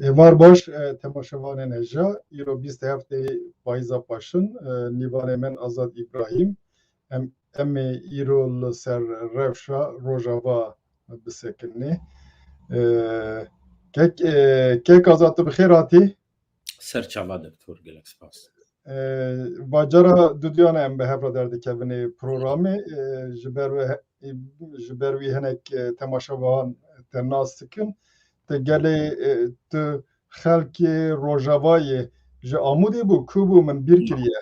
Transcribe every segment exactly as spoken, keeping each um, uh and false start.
Êvar baş, e, temaşevanên hêja, îro bîst û heftê payîza paşin, e, nîvanê min Azad Îbrahîm. Em, em ê îro li ser rewşa Rojava bisekinê. E, kek, e, kek Azad, tu bi xêr hatî? Ser çava doktor, gelek spas. E, bacara duduyan em bi hev re derdikevin ê programê, e, ji ber wê he-, ji ber wî hinek, e, temaşevan te nas dikin. Te gelê, e, tu xelkê Rojavayê ji Amûdê bû, ku bû, min bîr kiriye?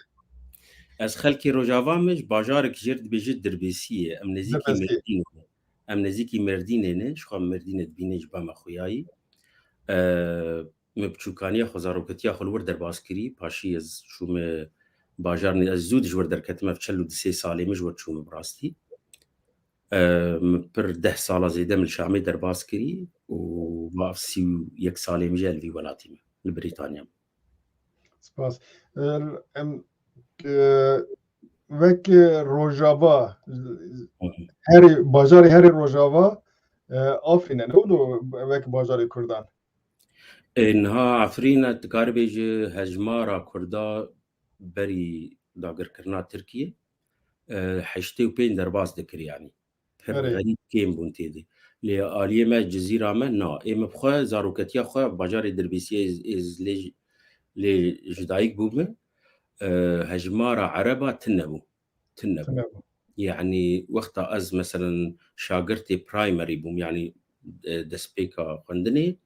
Ez xelkê Rojava me, ji bajarek jêr dibêje Dirbêsiyê. Em nêzîkî Dirbêsiyê. Mêrdînê ne. Em nêzîkî Mêrdînê ne, ji xwe Mêrdînê dibîne ji ba me xuyayî. E, min biçûkaniya xwe, zaroketiya xwe li wir derbas kirî. Paşî ez çûme bajar, ez zû ji wir derketim, ev çel û du sê salê min ji wir çûme bi rastî. E, min pir deh sala zêde min li Şamê derbas kirî û va ev sî û yek salê min jî li vî welatî me, li Brîtanya me. Spas. E, em, e, wek Rojava, Hı hı. herê, bajarê herê Rojava, e, Afrîn e, ne wilo wek bajarê Kurdan? Ê, niha Efrîn e, dikarî bêje hejmara Kurda berî dagirkirina Tirkiyê, e, heştê û pênc derbas dikir, yanî pir Erê. xerîb kêm bûn tê de. Lê aliyê me, Cizîra me, na. Ê me bi xwe, zaroketiya xwe bajarê Dirbêsiyê ez, ez lê, lê ji dayik bûme. E, hejmara Ereba tune bû. Tune bû. Tune bû. Yanî wexta ez, meselen, şagirtê primary bûm, yanî, e, destpêka xwendinê,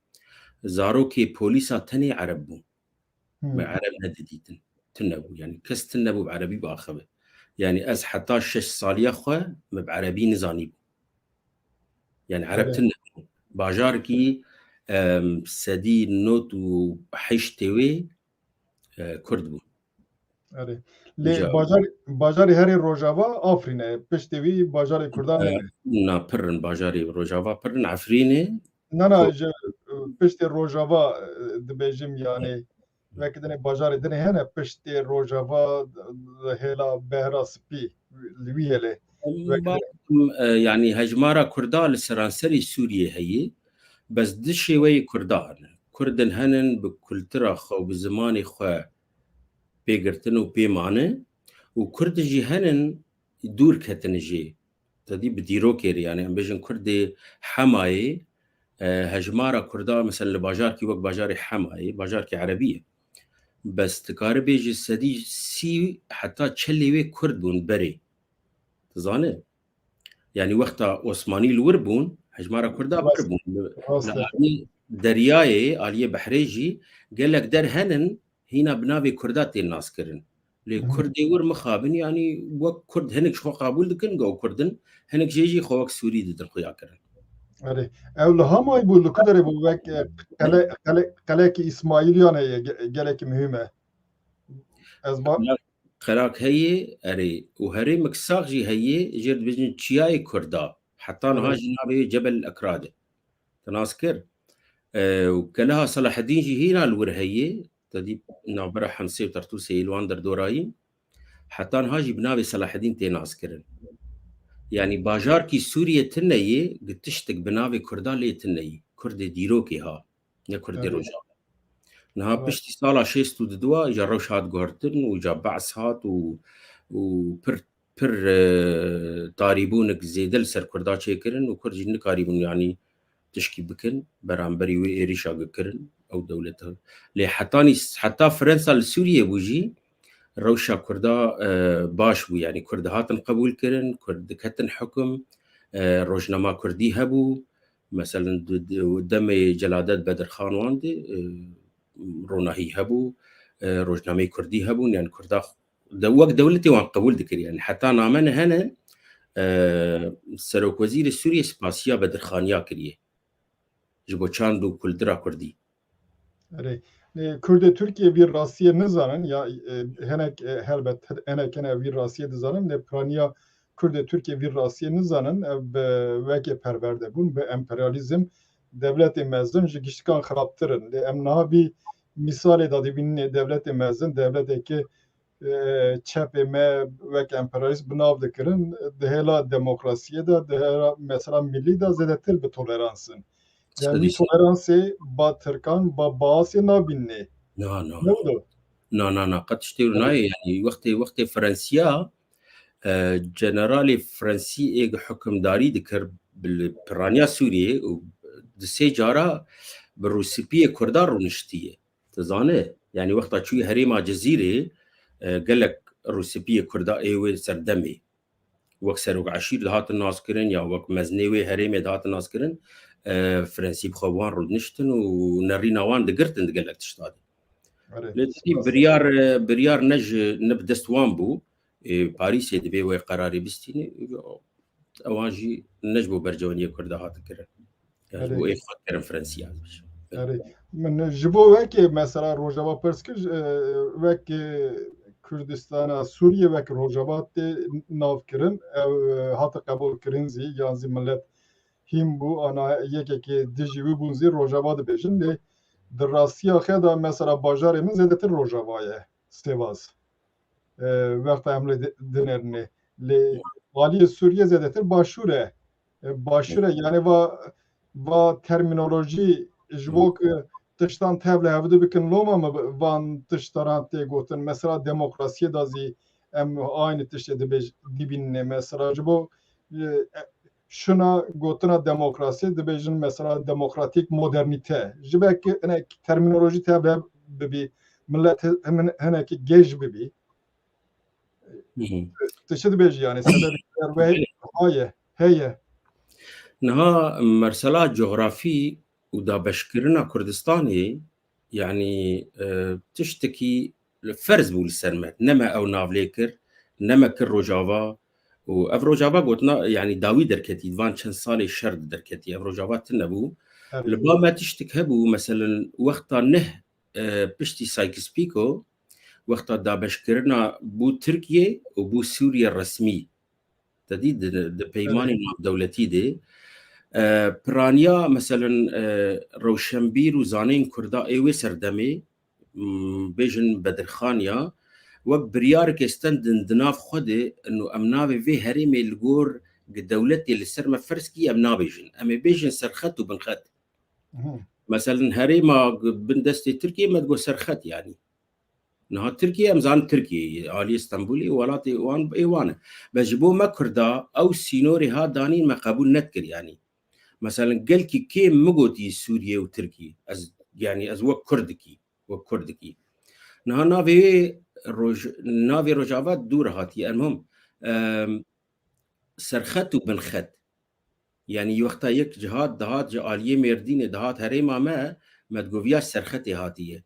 zarokê polîsa tenê Ereb bûn. Hmm. Me Ereb nedidîtin. Tune bû. Yanî kes tune bû bi Erebî biaxive. Yanî ez heta şeş saliya xwe me bi Erebî nizanîbû. Yanî Ereb Evet. tune bû. Bajarekî, em, sedî nod û heştê wê, e, Kurd bû. Erê. Lê Ca- bajar, bajarê herê Rojava Afrîn e. Piştê wî bajarê Kurdan E, nene. Na, pir in bajarê Rojava, pir in Efrînê. Na, na, Ko- ji, piştê Rojava, e, dibêjim, yanî, wekî dinê bajarê dinê hene, piştê Rojava, hêla Behra Spî, li wî hêlê. Wekî Ba-, dinê. e, yanî hejmara Kurda li seranserê Sûriyê heye, bes di şêweyê Kurda hene. Kurdin henin bi kultura xwe û bi zimanê xwe pê girtin û pê mane û Kurd jî henin dûr ketin jê. Te dî bi dîrokê re, yanî em bêjin Kurdê Hemayê, e, hejmara Kurda, mesela li bajarkî wek bajarê Hemayê, bajarkî Erebî ye. Bes dikare bêje sedî sî heta çelê wê Kurd bûn berê. Tu zane? Yanî wexta Osmanî li wir bûn, hejmara Kurda Rast, pir bûn. Li, rast li e. aliyê deryayê, aliyê behrê jî gelek der henin, hîna bi navê Kurda tên naskirin. Lê Hı hı. Kurdê wir mixabin, yanî wek Kurd hinek ji xwe qabûl dikin, go Kurd in, hinek jê jî xwe wek Sûrî didin xuya kirin. Erê. Ew li Hamayê bû, li ku derê bû, wek, e, qele-, qele-, qelekî Îsmaîliyan heye, ge-, gelekî muhîm e. Ez ba- Qelak, qelak heye, erê. Û herêmek sax jî heye, jê re dibêjin Çiyayê Kurda. Heta niha Erê. jî navê wê Cebel Ekrad e. Te nas kir. E, û keleha Selahedîn jî hîna li wir heye. Te dî navbera Hemsê û Tertûsê yê li wan derdorayî. Heta niha jî bi navê Selahedîn tê naskirin. Yanî bajarkî Sûriyê tune ye, gi tiştek bi navê Kurda lê tune ye. Kurdê dîrokê ha, ne Kurdê Evet. Rojava. Niha Evet. piştî sala şêst û du ja rewş hat guhertin û ca Be's hat û, û pir, pir, e, tarîbûnek zêde li ser Kurda çêkirin û Kurd jî nikarîbûn, yanî tişkî bikin, beramberî wê êrîşa gikirin ew dewleta. Lê hetanî, heta Fransa li Sûriyê bû jî rewşa Kurda, e, baş bû, yanî Kurd dihatin qebûl kirin, Kurd diketin hukum, e, rojnama Kurdî hebû, meselen di, di, demê Celadet Bedirxan wan de, e, ronahî hebû, e, rojnameyê Kurdî hebûn, yanî Kurda de, wek dewletê wan qebûl dikir. Yanî heta name ne hene, e, Serokwezîrê Sûriyê spasiya Bedirxaniya kiriye ji bo çand û kultura Kurdî. Erê. E, Kurdê Tirkiye vî rastiyê nizanin, ya, e, hinek, e, helbet, hinek hene vî rastiyê dizanin, lê piraniya Kurdê Tirkiye vî rastiyê nizanin, ev bi wekê perwerde bûn, bi emperyalîzm, dewletê mezin ji giştikan xirabtir in. Lê em niha vî mîsalê dadîbînê dewletê mezin, dewleteke e, çepê me wek emperyalîst bi nav dikirin, di hêla demokrasiyê de, di hêla mesela millî de zêdetir bi tolerans in. Yani toleransê ba Tirkan, ba Baasê nabînê. Na, na, na. Na, na, na, qet tiştê wilo nayê. Yani wextê, wextê Fransiya, e, generalê Fransî ê hukimdarî dikir bi piraniya Sûriyê û di sê cara bi rûspiyê Kurda rûniştiye. Tu zane? Yani wexta çûyî herêma Cizîrê, e, gelek rûspiyê Kurda ê wê serdemê wek serok eşîr dihatin naskirin ya wek meznê wê herêmê dihatin naskirin, e, Fransî bi xwe bi wan rûdiniştin û nerîna wan digirtin di gelek tişta de. Lê tiştî biryar, e, biryar ne ji, ne bi dest wan bû. E, Parîsê divê wê qerarê bistîne. Ewan jî ne ji bo berjeweniyê Kurda hate kirin. Yani ji bo ê xwe kirin Fransiya. Erê. Min ji bo wekê mesela Rojava pirs kir, e, wek, e, Kurdistana Sûriye wek Rojava tê nav kirin, ew, e, hate qebûl kirin zî, yan zî millet hîn bû, ana yekekê dijî wî bûn zî Rojava dibêjin. Lê di rastiya xe de mesela bajarê min zêdetir Rojava ye, Sêvaz. E, wexta em lê di-, dinêrnê. Lê aliyê Sûriye zêdetir başûr e. E, başûr e. Yani va, va termînolojî ji bo ku tiştan tevle hevdu bikin loma me van tiştaran tê gotin. Mesela demokrasiyê de zî em aynî tiştê dibêj-, dibînê. Mesela ji bo, e, e, şuna gotina demokrasî dibêjin mesela demokratîk modernîte. Ji ber ku hinek termînolojî tevle bibî, millet hi-, himin-, hinekî gêj bibî. Hı hı. Tu çi dibêjî yani sebebê wê heye, heye. Niha mersela cografî û dabeşkirina Kurdistanê, yani, e, tiştekî li ferz bû li ser me. Ne me ew nav lê kir, ne me kir Rojava. Û ev Rojava gotina, yani dawî derketî, di van çend salê şer de derketî. Ev Rojava tune bû. Li ba me tiştek hebû, meselen, wexta neh, e, piştî Sykes-Picot, wexta dabeşkirina bû Tirkiye û bû Sûriye resmî. Te dî di, di peymanê navdewletî de, e, piraniya, meselen, e, rewşenbîr û zaneyên Kurda ê wê serdemê, m, bêjin Bedirxan ya, wek biryareke stendin di nav xwe de, ino em navê vê herêmê li gor gi dewletê li ser me ferz kî em nabêjin. Em ê bêjin serxet û binxet. Hı. Meselen herêma bin destê Tirkiyê me digot serxet yani. Niha Tirkiye, em zanin Tirkiye ye, aliyê Stenbolê û welatê wan ê wan e. Be ji bo me Kurda ew sînorê ha danîn me qebûl nedikir yani. Meselen gelkî kêm min gotî Sûriye û Tirkiye. Ez, yani ez wek Kurdikî, wek Kurdikî. Niha navê wê roj-, navê Rojava dûr hatiye. Elmuhim, em, serxet û binxet. Yani wexta yek cihat dihat ji aliyê Mêrdînê dihat herêma me, me digoviya serxetê hatiye.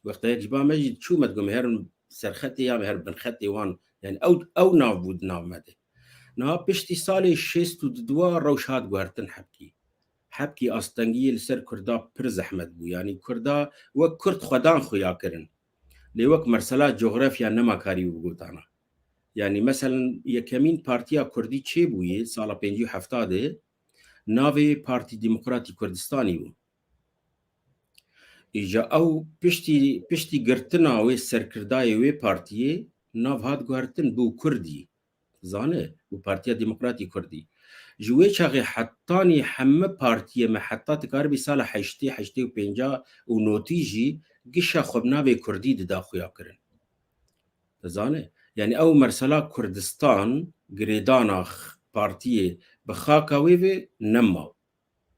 Wexta yek ji ba me jî çû me digot, me herin serxetê ya me her binxetê wan. Yani ew, ew nav bû di nav me de. Niha piştî salê şêst û dua rewş hat guhertin hebkî. Hebkî astengiyê li ser Kurda pir zehmet bû. Yani Kurda wek Kurd xwedan xuya kirin. Lê wek mersela cografya nema karî bû gotana. Yani meselen yekemîn partiya Kurdî çêbûyê sala pêncî û hefta de navê Partî Demokratî Kurdistanî bû. Îca ew piştî, piştî girtina wê serkirdayê wê partiyê nav hat guhertin bû Kurdî. Zane, û Partiya Demokratî Kurdî. Ji wê çaxê hetanî heme partiyê me heta dikaribî sala heştê, heştê û pênca û notî jî gişa xwe bi navê Kurdî dida xuya kirin. Dizane? Yani ew mersela Kurdistan, girêdana x-, partiyê bi xaka wê ve nema.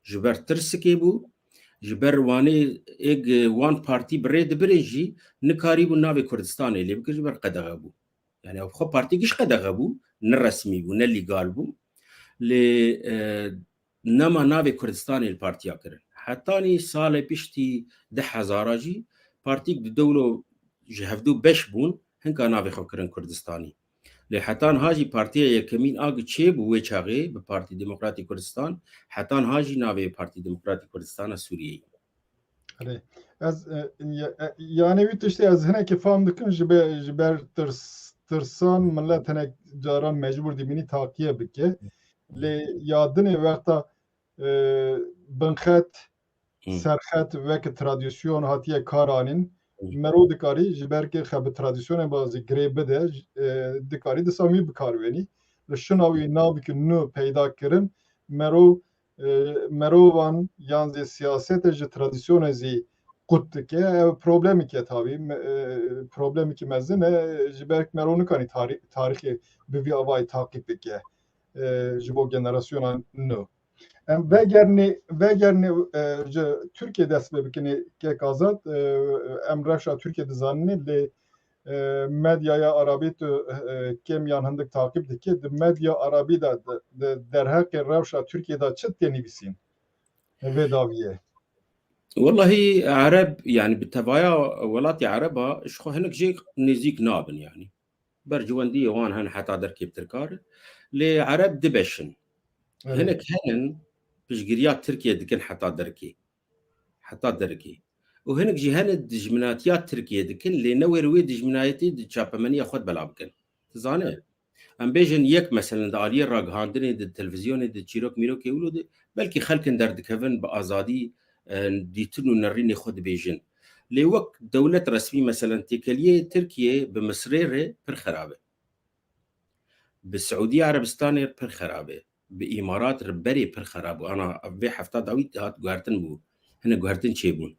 Ji ber tirsikê bû, ji ber wanê êg wan partî bi rê dibirê jî nikarîbû navê Kurdistanê lê bikir, ji ber qedexe bû. Yani ew xwe partî giş qedexe bû, ne resmî bû, ne lîgal bû. Lê, e, nema navê Kurdistanê li partiya kirin. Hetanî salê piştî du hezara jî partîk di dewlo ji hevdu beş bûn, hinka navê xwe kirin Kurdistanî. Lê heta niha jî partiya yekemîn a gi çêbû wê çaxê bi Partî Demokratî Kurdistan, heta niha jî navê Partî Demokratî Kurdistana Sûriyeyê. Erê. Ez, e, ya-, e, yani wî tiştê ez hinekî fam dikim ji be-, ji ber tirs-, tirsan millet hinek caran mecbûr dibînî taqiye bike. Lê ya dinê wexta, e, binxet, Hı. serxet weke tradisyon hatiye kar anîn. Hı. Mero dikarî ji ber ke xe bi tradisyonê bazî girê bide, e, dikarî disa wî bikar wênî. Li şina wî navî ki nû peyda kirin, mero e, merovan yan zî siyasetê ji tradisyonê zî qut dike. Ew problemekî ye tabî, me-, e, problemekî mezin e, ji ber ku merov nikanî tarî-, tarîxê bi vî avayî taqîb bike, e, ji bo generasyona nû. Em vegerinê, vegerinê, e, ji Tirkiyê dest pê bikinê, kek Azad, e, em rewşa Tirkiyê dizaninê, lê, e, medyaya Arabî tu, e, kêm yan hindik taqîb dikî, di medya Arabî de, di, di derheqê rewşa Tirkiyê de çi tê nivîsîn? Vê dawiyê. Wellahî Ereb, yani bi tevaya welatê Ereba ji xwe hinek jê nêzîk nabin yani. Berjewendiyê wan hene heta derkê bi tirkar. Lê Ereb dibeşin. Evet. Hinek henin piştgiriya Tirkiye dikin heta derkê. Heta derkê. Û hinek jî hene dijminatiya Tirkiye dikin, lê ne wêr wê dijminayetê di çapemeniya xwe de bela bikin. Dizane? Em bêjin yek, meselen, di aliyê ragihandinê, di televîzyonê, di çîrok mîrokê wilo de, belkî xelkin derdikevin bi azadî, e, dîtin û nerînê xwe dibêjin. Lê wek dewlet resmî, meselen, têkeliyê Tirkiyê bi Misrê re pir xerab e. Bi Siûdî Erebistanê pir xerab e. Bi Îmarat re berê pir xerab bû. Ana vê hefta dawî hat guhertin bû. Hine guhertin çêbûn.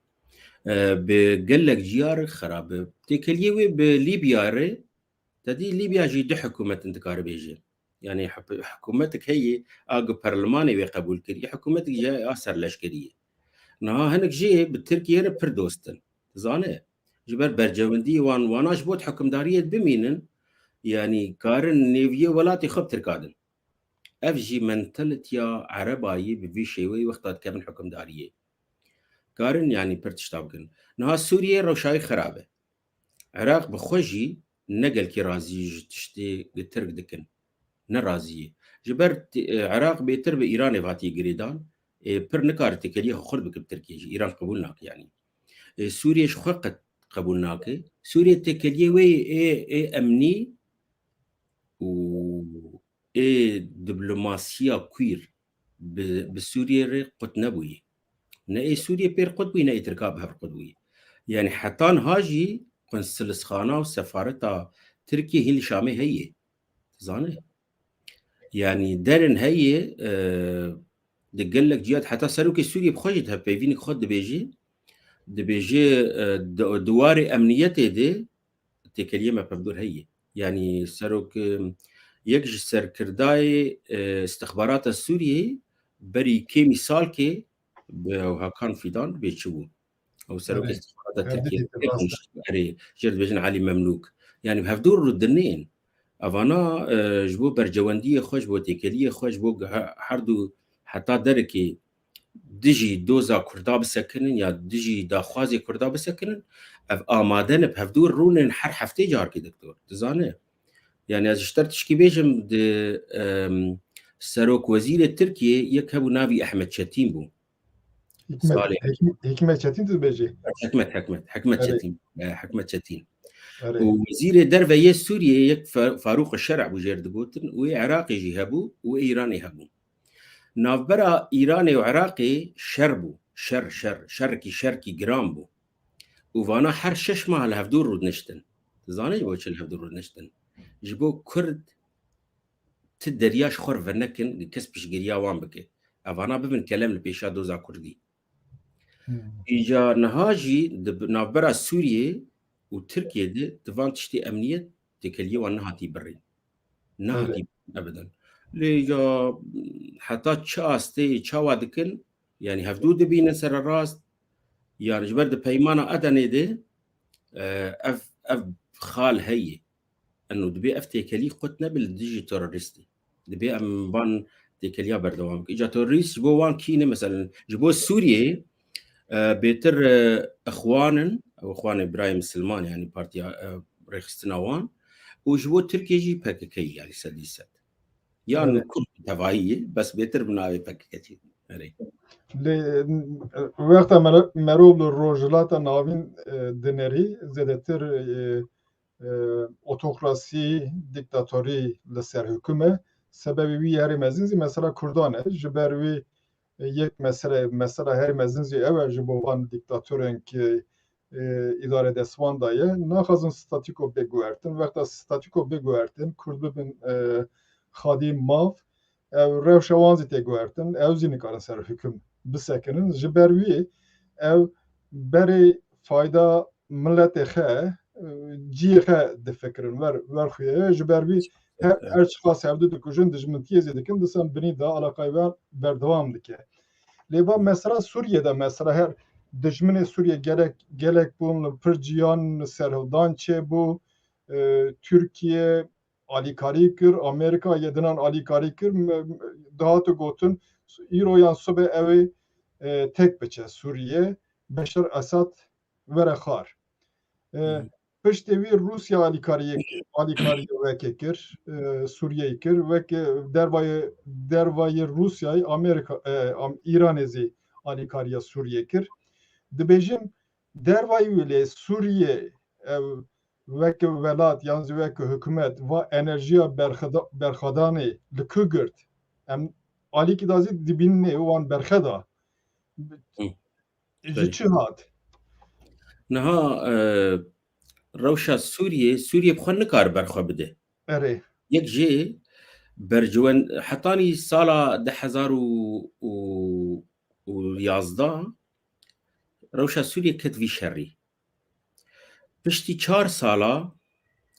E, bi gelek ciya re xerab e. Têkeliyê wê bi Lîbya re, te dî Lîbya jî du hikûmet in dikare bêje. Yani hip-, hikûmetek heye, a ku perlemanê wê qebûl kirî, hikûmetek jî a serleşkerî ye. Niha hinek jê bi Tirkiye re pir dost in. Dizane? Ji ber bercewendiyê wan, wana ji bo di hikimdariyê de bimînin, yani karin nêviyê welatê xwe bi tirka din. Ev jî mentalitiya Ereba ye, bi vî şêweyê wexta dikevin hikimdariyê. Karin yani pir tişta bikin. Niha Sûriyê rewşa wî xerab e. Iraq bi xwe jî ne gelkî razî ji tiştê ku Tirk dikin. Ne razî ye. Ji ber t-, e, Iraq bêtir bi Îranê hatiye girêdan. Ê, pir nikare têkeliya xwe xurt bike bi Tirkiyê jî. Îran qebûl nake yanî. Ê, Sûriye ji xwe qet qebûl nake. Sûriye têkeliya wê ê, ê emnî û ê diplomasiya kwîr bi, bi Sûriyê re qut nebûyî. Ne ê Sûriyê pêr qut bûyî, ne ê Tirka bi hev qut bûyî. Yani heta niha jî konsulxana û sefareta Tirkiyê hîn li Şamê heye. Dizane? Yani derin heye, e, di gelek ciya de heta serokê Sûriyê bi xwe jî di hevpeyvînê xwe dibêje, dibêje, e, di, di warê emniyetê de têkeliyê me bi hevdû re heye. Yani serok, e, yek ji serkirdayê, e, istixbarata Sûriyê berî kêmî salkê bi Hakan Fidan bê çi bû? Ew serokê istixbarata Tirkiyê. Erê, jê re dibêjin Elî Memlûk. Yani bi hevdû re dinên. Evana, e, ji bo bercewendiyê xwe, ji bo têkeliyê xwe, ji bo he-, her du heta derekê dijî doza Kurda bisekinin ya dijî daxwazê Kurda bisekinin, ev amade ne, bi hevdû rûnin her heftê carekê doktor. Dizane? Yani ez ji te tişkî bêjim, di, em, serok wezîrê Tirkiyê yek hebû navî Ehmed Çetîn bû. Hikmet, Salê. Hikmet, Hikmet Çetîn tu dibêjî? Hikmet, Hikmet, Hikmet Erê. Çetîn. E, Hikmet Çetîn. Erê. Û wezîrê derve yê Sûriyê yek Fa-, Farûq Şer bû jê re digotin, û yê Iraqê jî hebû, û yê Îranê hebû. Navbera Îranê û Iraqê şer bû. Şer, şer, şerekî, şerekî giran bû. Û vana her şeş mah li hevdû rûdiniştin. Dizanî ji bo çi li hevdû rûdiniştin? Ji bo Kurd ti derya ji xwe re venekin, kes piştgiriya wan bike. Evana bibin kelem li pêşa doza Kurdî. Hmm. Îca niha jî di navbera Sûriyê û Tirkiyê de di van tiştê emniyet têkeliyê wan nehatî birîn. Nehatî Evet. Ebeden. Lê ya heta çi astê çawa dikin? Yani hevdû dibînin sererast. Yani ji ber di peymana Edenê de, e, ev, ev xal heye. Eno dibê ev têkelî qut nebe li dijî terorîstî. Dibê em van têkeliya berdewam bikin. Îca terorîst ji bo wan kî ne, meselen, ji bo Sûriyeyê, e, bêtir, e, Ixwan in, ew Ixwanê Birayê Misilman, yani partiya, e, rêxistina wan, û ji bo Tirkiye jî P K K, yani sedî sed. Yan Evet. Kurd tevayî ye, bes bêtir bi navê P K K çê. Erê. Lê, e, wexta mere-, merov li Rojhilata Navîn, e, dinerî, zêdetir, e, e, otokrasî, dîktatorî li ser hukime. Sebebê wî herî mezin zî mesela Kurdan e. Ji ber wî, e, yek mesele, mesela herî mezin zî ew e, ji bo van dîktatorên ki, e, îdare destvan de ye, naxwazin statîko bê guhertin. Wexta statîko bê guhertin, Kurd bibin, e, xadî mav, ew rewşa wan zî tê guhertin, ew zî nikarin ser huküm bisekinin. Ji ber wî ew berê fayda miletê xe, e, ciyê xe difikirin, wer, wer xwe ye. Ji ber wî her, her çiqas hevdu dikujin, dijmintiyê zî dikin, disan binî da alaqayê wan berdewam dike. Lê va mesela Sûriyê de mesela her dijminê Sûriyê gelek, gelek bûn, li pir ciyan serhildan çêbû, e, Tirkiye alîkarî kir, Amerîka yê dinan alîkarî kir, me, me, dihat û gotin, îro yan sibê ew ê, e, tek biçe Sûriyê, Beşar Esad were xar. E, Hı hı. Piştê wî Rûsya alîkariyê, alîkariyê wekê kir, e, Sûriyeyê kir, weke dervayê, dervayê Rûsyayê Amerîka, e, Am-, Îranê zî alîkariya Sûriyê kir. Dibêjin, dervayî wî lê Sûriyê, ew weke welat yan zî weke hikûmet va enerjiya berxeda-, berxwedanê li ku girt? Em alîkî da zî dibînê wan berxeda. Hı. Ji Belê. Çi hat? Niha, e, rewşa Sûriyê, Sûriyê bi xwe nikare berxwe bide. Erê. Yek jê berciwen-, hetanî sala du hezar û yazdeh rewşa Sûriyê ket vî şerî. Piştî çar sala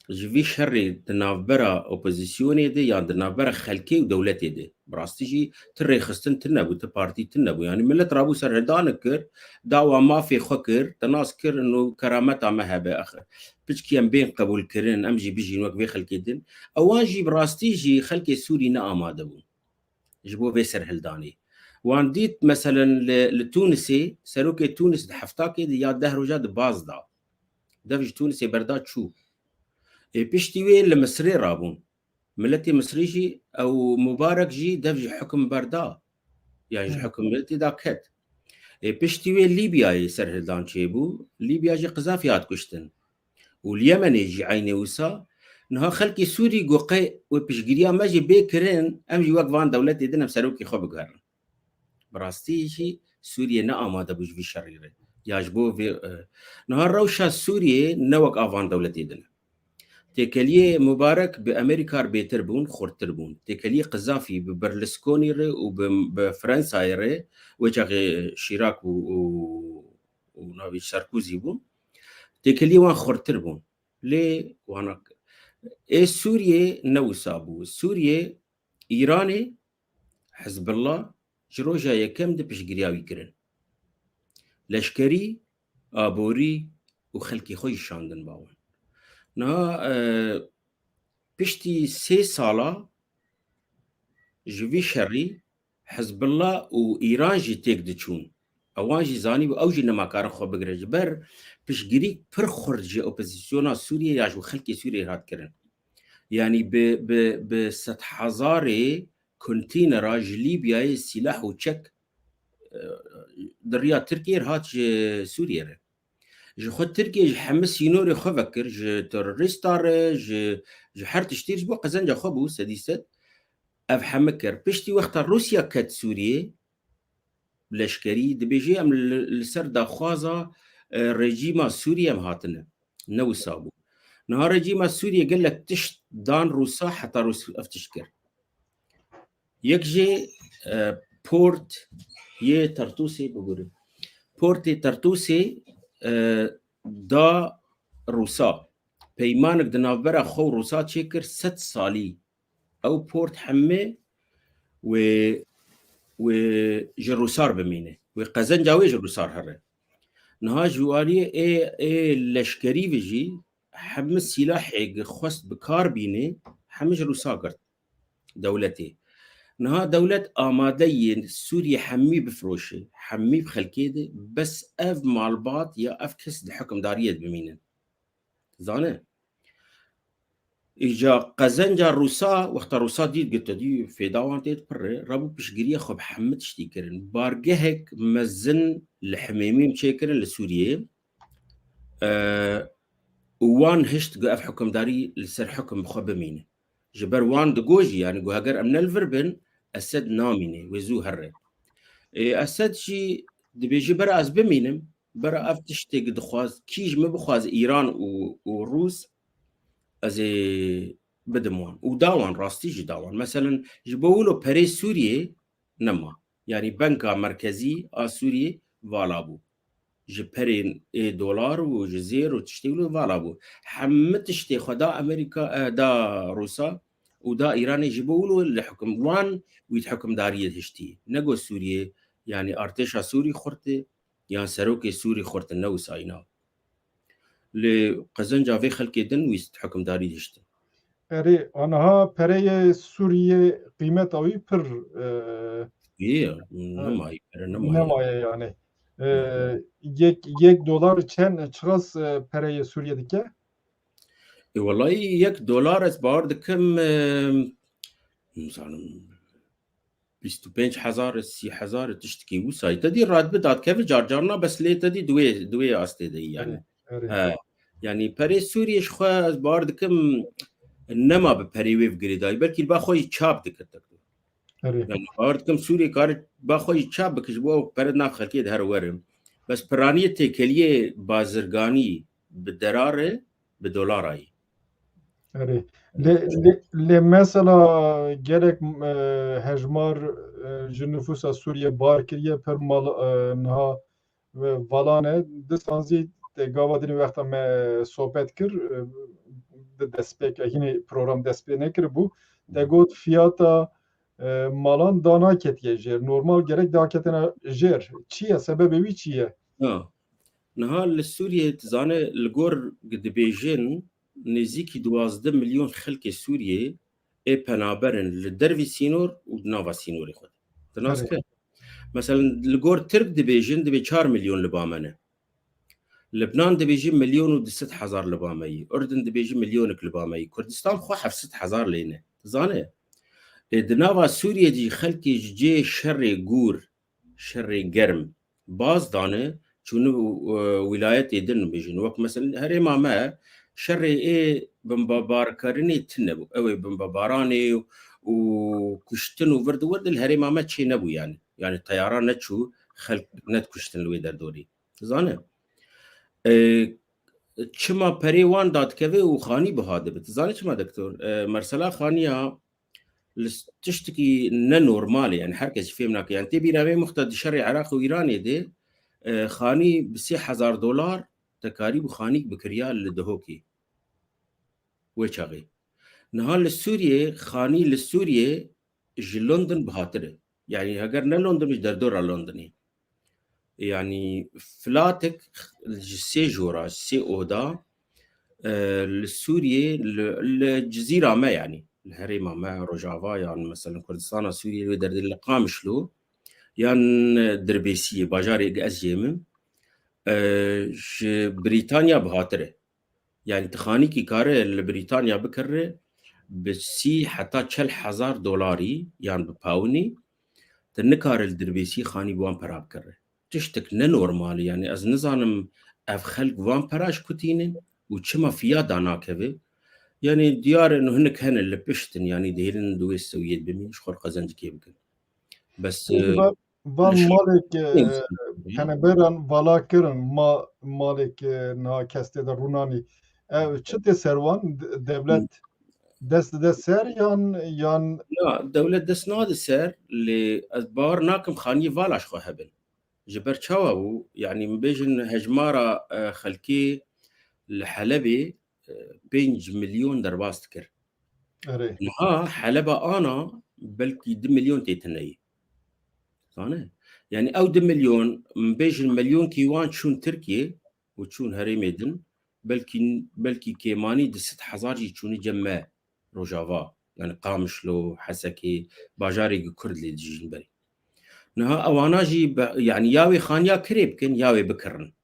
ji vî şerê di navbera opozîsyonê de yan di navbera xelkê û dewletê de, bi rastî jî ti rêxistin tune bû, ti partî tune bû. Yanî milet rabû serhildanik kir, dawa mafê xwe kir, te nas kir, ino kerameta me hebe, ax-, piçkî em bên qebûlkirin, em jî bijîn wek vê xelkê din. Ewan jî bi rastî jî xelkê Sûrî ne amade bûn ji bo vê serhildanê. Wan dît, meselen, li, li Tûnisê, serokê Tûnis di heftakê de ya deh roja de baz da. Dev ji Tûnisê berda çû. Ê piştî wê li Misirê rabûn. Miletê Misirî jî, ew Mubarek jî dev ji hukum berda. Yan ji Hı. hukum miletê da ket. Ê piştî wê Lîbyayê serhildan çêbû. Lîbya jî Qizafî hat kuştin. Û li Yemenê jî eynê wisa. Niha xelkê Sûrî got qey wê piştgiriya me jî bê kirin, em jî wek van dewletê din em serokê xwe biguherin. Bi rastî jî Sûriye ne amade bû ji vî şerî re. Ya ji bo vê, e, niha rewşa Sûriyê ne wek a van dewletê din e. Têkeliyê Mubarek bi Amerîka re bêtir bûn, xurttir bûn. Têkeliyê Qizafî bi Berlusconi re û bi, bi Fransayê re, wê çaxê Şîrak û, û, û navê Sarkozy bûn. Têkeliyê wan xurttir bûn. Lê wana ê Sûriyê ne wisa bû. Sûriyê Îranê, Hizbullah ji roja yekem de piştgiriya wî kirin. Leşkerî, aborî û xelkê xwe jî şandin ba wan. Niha, e, piştî sê sala ji vî şerî Hizbullah û Îran jî têk diçûn. Ewan jî zanîbû, ew jî nema karin xwe bigire. Ji ber piştgirîk pir xurt ji opozîsyona Sûriyê ya ji xelkê Sûriyê hat kirin. Yanî bi, bi, bi sedhezarê kontînera ji Lîbyayê sîlah û çek, e, di riya Tirkiyê re hat ji Sûriyê re. Ji xwe Tirkiye ji hemî sînorê xwe vekir, ji terorîsta re, ji, ji her tiştî re, ji bo qezenca xwe bû, sedî sed. Ev hemî kir. Piştî wexta Rûsya ket Sûriyê, leşkerî, dibêje em li, li ser daxwaza, e, rejîma Sûriyê em hatine. Ne wisa bû. Niha rejîma Sûriyê gelek tişt dan Rûsa, heta Rûs ev tişt kir. Yek jê, e, port yê Tartûsê bigurin. Portê Tartûsê, e, da Rûsa. Peymanek di navbera xwe û Rûsa çêkir sed salî. Ew port hemê wê, wê ji Rûsar bimîne. Wê qezenca wê ji Rûsar here. Niha ji aliyê ê, ê leşkerî ve jî hemî sîlahê gi xwest bi kar bîne, hemî ji Rûsa girt dewletê. Niha dewlet amade ye Sûriyê hemî bifiroşe, hemî bi xelkê de, bes ev malbat ya ev kes di hikimdariyê de bimînin. Zane? Îca qezenca Rûsa, wexta Rûsa dît, got, te dî fêda wan tê pir e, rabû piştgiriya xwe bi hemî tiştî kirin. Bargehek mezin li Himêmîm çêkirin li Sûriyê. E, û wan hişt got ev hikimdarî li ser hikim bi xwe bimîne. Ji ber wan digot jî, yanî got heger em ne li vir bin, Esed namîne, wê zû here. Ê, Esed jî dibêje bera ez bimînim, bera ev tiştê dixwaz, kî ji min bixwaz Îran û, û Rûs, ez ê bidim wan. Û da wan, rastî jî da wan. Meselen, ji bo wilo perê Sûriyê nema. Yanî Banka Merkezî a Sûriyê vala bû. Ji perên ê dolar û ji zêr û tiştê wilo vala bû. Hemû tiştê xwe da Amerîka, e, da Rûsa û da Îranê ji bo wilo li hukum-, wan wî di hukimdariyê hiştî. Nego Sûriyê, yanî artêşa Sûrî xurt e, yan serokê Sûrî xurt e, ne wisa îna. Lê qezenca vê xelkê din wî di hukimdarî hiştin. Erê, aniha pereyê Sûriyê qîmeta wî pir, e, Yê, e, nemayî, pere nemayî. Nemaye yani. E, Hı hı. yek, yek dolar çend, çiqas, e, pereyê Sûriyê dike? E, wellahî yek dolar ez bawer dikim, e, nizanim, bîst û pênc hezar, sî hezar, tiştekî wisa. Te dî radbi dadkeve car carna, bes lê te dî di wê, di wê astê de yî yani. Erê, erê. He. Yani perê Sûriyê ji xwe ez bawer dikim nema bi perê wê bi girêdayî. Belkî li ba xwe yî çap dike tek. Erê. Yani bawer dikim Sûriyê kare ba xwe yî çap bike ji bo ew pere nav xelkê de here were. Bes piraniyê têkeliyê bazirganî bi derare, bi dolara yî. Erê. Lê, lê, lê mesela gelek, e, hejmar, e, ji nifûsa Sûriyê bar kiriye, pir mal, e, niha, e, valan e. Disan zî te gava dinê wexta me sohbet kir, e, di destpêk, e, hînî program dest pê nekiribû. Te got fiyata, e, malan danaketiye jêr. Normal gerek daketine jêr. Çi ye? Sebebê wî çi ye? Ha. Niha li Sûriyê, tu zane, li gor dibêjin nêzîkî duwazdeh milyon xelkê Sûriyê ê penaber in li dervî sînor û di nava sînorê xwe de. Tu nas Erê. ke? Meselen, li gor Tirk dibêjin, dibê çar milyon li ba me ne. Libnan dibêjin milyon û du sed hezar li ba me yî. Urdun dibêjin milyonek li ba me yî. Kurdistan xwe heft sed hezar lê ne. Tu zane? Ê, di nava Sûriyê de jî xelkê ji cihê şerê gûr, şerê germ baz dane, çûne, e, wîlayetê din bêjin. Wek mesela herêma me şerê ê bimbabarkirinê tune bû. Ew ê bimbabaranê û kuştin û vir di wir de li herêma me çê nebû yani. Yani teyara neçû, xelk nedikuştin li wê derdorê. Dizane? E, çima perê wan dadikeve û xanî biha dibe? Dizane çima doktor? E, mesela xaniya li s-, tiştekî ne normal e, yani her kes fêm nake. Yani tê bîra wê muxta di şerê Iraq û Îranê de, e, xanî bi sê hezar dolar te karîbû xanîk bikiriya li Dihokê. Wê çaxê. Niha li Sûriyê, xanî li Sûriyê ji London bihatir e. Yani heger ne London, ji derdora Londonê. Yani flatek ji sê jora, ji sê oda, e, li Sûriyê, li, li cizîra me yani, li herêma me, Rojava yan mesela Kurdistana Sûriyê, wê derdê li Qamişlo, yan Dirbêsiyê, bajarê ez jê min, e, ji Brîtanya bihatir e. Yani tu xanîkî kare li Brîtanya bikirre bi sî heta çel hezar dolarî yan bi pawinî, tu nikare li Dirbêsî xanî bi wan pera bikirre. Tiştek ne normal e. Yani ez nizanim ev xelk van pera ji ku tînin û çima fiya danakeve. Yani diyar in û hinek hene li pişt in, yani dihêlin di wê sewiyê de bimîn, ji xwe re qezencikê bikin. Bes, Peki, e, va-, van li malek, e, Hı. peneberan vala kirin, ma-, malek, e, niha kes tê de rûnanî. Ev çi tê ser wan? De-, dewlet Hı. dest dide ser yan, yan Na, dewlet dest nade ser, lê ez bawer nakim xaniyê vala ji xwe hebin. Ji ber çawa bû? Yani, min bêjin hejmara, e, xelkê li Helebê, e, pênc milyon derbas dikir. Erê. Niha Heleba ana belkî du milyon tê tuneyî. Zane? Yani, ew du milyon, min bêjin milyonkî wan çûn Tirkiye û çûn herêmê din, belkî, belkî kêmanî du sed hezar jî çûnî cem me. Rojava, yani Qamişlo, Hesekê, bajarê ku Kurd lê dijîn berê. Niha ewana jî be-, yani ya wê xaniya kirê bikin, ya wê bikirin.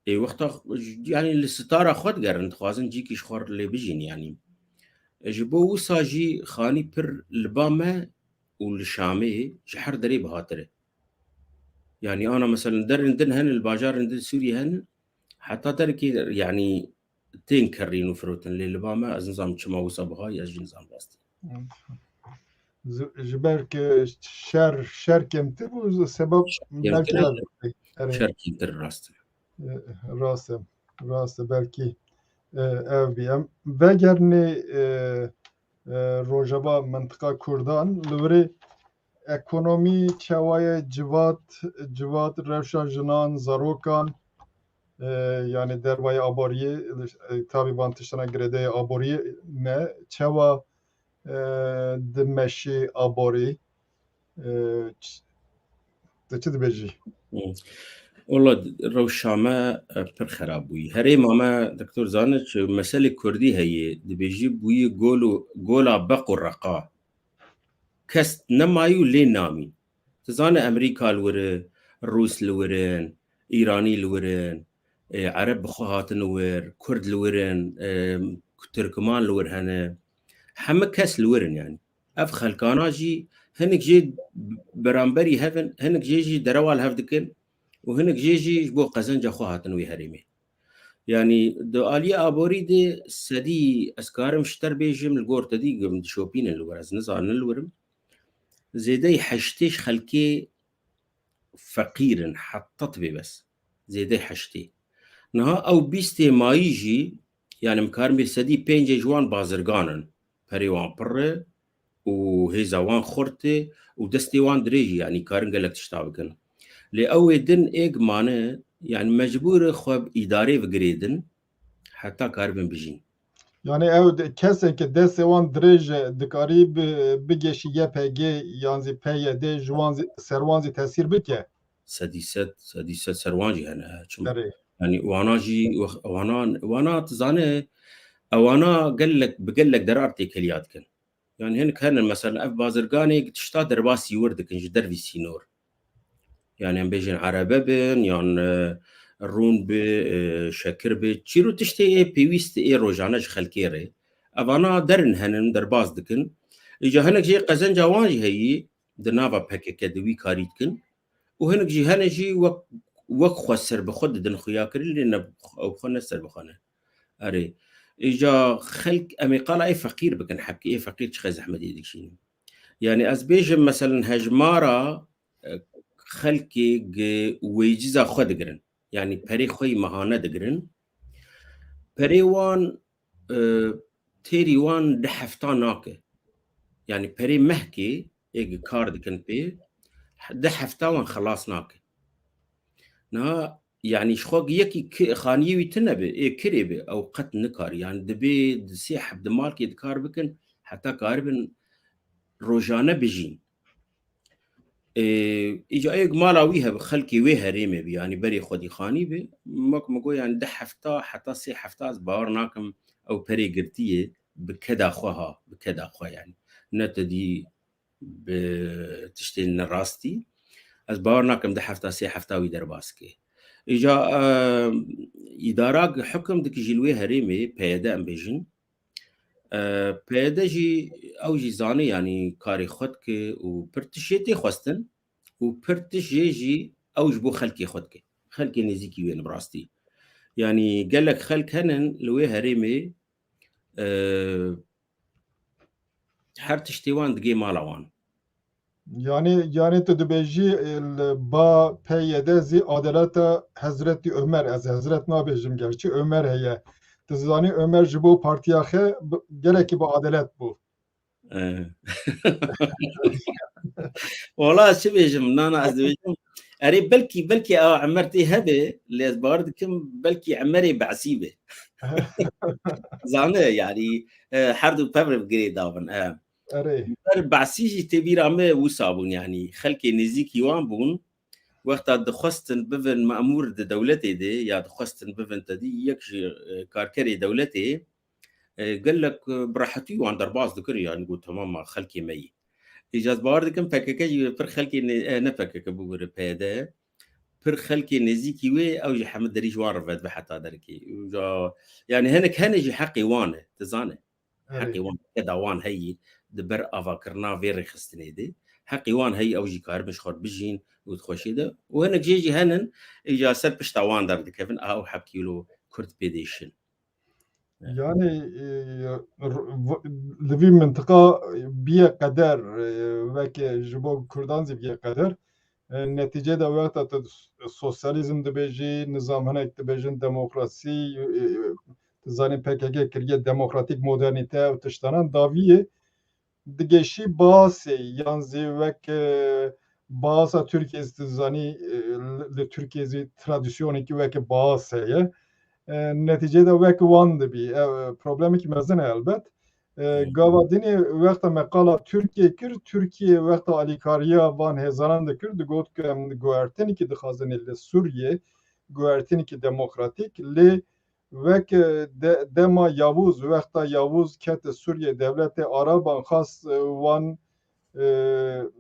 Ê wexta, yani li sitara xwe digerin, dixwazin cîkî ji xwe lê bijîn yani. E, ji bo wisa jî xanî pir li ba me û li Şamê ji her derê bihatir e. Yani ana mesela derin din hene, li bajarên din Sûriyê hene, heta derekê yani tên kerrîn û firotin. Lê li ba me ez nizam çima wisa bihayî, ez jî nizam rastî. Ji, ji ber ku şer, şer kêmtir bû, sebeb Şer kêmtir belkî e. Erê. Şer kêmtir rast e. E, rast e. Rast e, belkî. E, ev bî. Em vegerinê, e, e, rojeva mintiqa Kurdan, li wirê ekonomî çawa ye, civat, civat, rewşa jinan, zarokan, e, yani dervayê aboriyê, e, tabî van tiştana girêdayê aboriyê ne, çawa, e, dimeşê aborî, e, ç-, tu çi dibêjî? Hmm. Wala rewşa me, e, pir xerab bûyî. Herêma me, Doktor Zaniç, meselê Kurdî heye, dibêjî bûyî gol û, gola beq û reqa. Kes nemayî û lê namî. Tu zane Amerîka li wir e, Rûs li wir in, Îranî li wir in, e, Ereb bi xwe hatin wir, Kurd li wir in, e, Tirkman li wir hene. Heme kes li wir in yani. Ev xelkana jî hinek jê beramberî hev in, hinek jê jî derewa li hev dikin û hinek jê jî ji bo qezenca xwe hatin wê herêmê. Yani di aliyê aborî de sedî ez karim ji te re bêjim, li gor te dî dişopînin li wir, ez nizanin li wir im. Zêdeyî heştê ji xelkê feqîr in, heta tibê bes. Zêdeyî heştê. Niha ew bîstê mayî jî, yani em karin bê sedî pêncê ji wan bazirgan in. Perê wan pir e û hêza wan xurt e û destê wan dirêj e, yani karin gelek tişta bikin. Lê ew ê din êk mane, yani mecbûr e xwe bi îdarê bigirêdin, heta karibin bijîn. Yani ew de, kesên ke destê wan dirêj e, dikarî bi, bigeşî Y P G yan zî P Y D, ji wan zî, ser wan zî tesîr bike? Sedî sed, sedî sed ser wan jî hene. Çima? Erê. Yani wana jî, wana, wana tu zane, ewana gelek, bi gelek derar têkeliya dikin. Yani hinek hene, mesela ev bazirganê tişta derbasî wir dikin ji dervî sînor. Yani em bêjin erebe bin, yan, e, rûn bi, e, şekir bi, çîro tiştê ê pêwîst ê rojane ji xelkê re. Evana derin henin, derbas dikin. Îca hinek jê qezenca wan jî heyî, di nava P K K de wî karî dikin. Û hinek jî hene jî wek, wek xwe serbixwe didin xuyakirin, lê ne, ew xwe ne serbixwe ne. Erê. Îca xelk, em ê qala ê feqîr bikin, hebkê ê feqîr çiqas zehmetê dikişînin. Yani ez bêjim, meselen, hejmara, e, xelkê gi wêciza xwe digirin. Yani perê xwe yî mehane digirin. Perê wan, e, têrî wan di hefta nake. Yani perê mehkê ê gi kar dikin pê, di hefta wan xelas nake. Niha, yani ji xwe yekî ki-, xaniyê wî tune be, ê kirê be, ew qet nikar. Yani dibê di sê heb di malkê di kar bikin, heta karibin rojane bijîn. Ê, îca êk mala wî hebe, xelkê wê herêmê bi, yani berê xwedî xanî bi, wek min got, yani di hefta heta sê hefta ez bawer nakim ew perê girtiye bi keda xwe ha, bi keda xwe yani. Ne te dî bi tiştên nerastî. Ez bawer nakim di hefta sê hefta wî derbas ke. Îca, e, îdara hukim dike jî li wê herêmê, P Y D em bêjin. E, P Y D jî, ew jî zane, yanî karê xwe dike û pir tişt jê tê xwestin û pir tişt jê jî ew ji bo xelkê xwe dike. Xelkê nêzîkî wê ne bi rastî. Yanî gelek xelk henin li wê herêmê, e, her tiştê wan digê mala wan. Yani, yani tu dibêjî, e, li ba P Y D zî adaleta Hezretî Ömer, ez Hezret nabêjim gerçî, Ömer heye. Tu zanî Ömer ji bo partiya xe bi-, gelekî bi adalet bû. Eh. Wala ez çi bêjim, nana ez dibêjim. Erê belkî, belkî a Emer tê hebe, lê ez bawer dikim belkî Emerê Be'sî be. Zane, yani, e, her du pevre bi girê davin. E. Erê. Ber Be'sî jî tê bîra me wisa bûn, yanî xelkê nêzîkî wan bûn. Wexta dixwestin bivin memûr di dewletê de ya dixwestin bivin tedî yek ji, e, karkerê dewletê, e, gelek, e, bi rehetî wan derbas dikir, yanî got, "Temam ma xelkê me yî." Îca ez bawer dikim P K K jî pir xelkê nê-, e, ne P K K bibire P Y D. Pir xelkê nêzîkî wê, ew jî hemî derî ji wan re vedibe heta derkê. Îca, yanî hinek hene jî heqê wan e, tu zane. Erê. Heqê wan, keda wan heyî di ber avakirina vê rêxistinê de. Heqê wan heyî ew jî karibin ji xwe re bijîn û di xweşiyê de. Û hinek jê jî henin, îca ser pişta wan derdikevin, a ew hebkî wilo Kurd pê dêşin. Yani, e, r-, v-, li vî mintiqa bîye qeder, e, weke ji bo Kurdan zî bîye qeder. E, netîcê de wexta tu s-, sosyalîzm dibêjî, nizam hinek dibêjin, demokrasî, e, e, zanî P K K kiriye demokratîk modernîte û tiştanan daviyê digeşî Baasê yan zî wek, e, Baasa Tirkiyê zî tu zanî, e, li Tirkiyê zî tradisyonekî weke Baas heye. E, netîceyê de wek wan dibî. E, problemekî mezin e elbet. E, Hı. Gava dinê wexta me qala Tirkiyê kir, Tirkiye wexta alîkariya van hêzanan dikir, digot ku em guhertinekî dixwazin li Sûriyê, guhertinekî demokratîk, lê wek, e, de-, dema Yavuz, wexta Yavuz kete Sûriyê, dewletê Araban xwest, e, wan, e,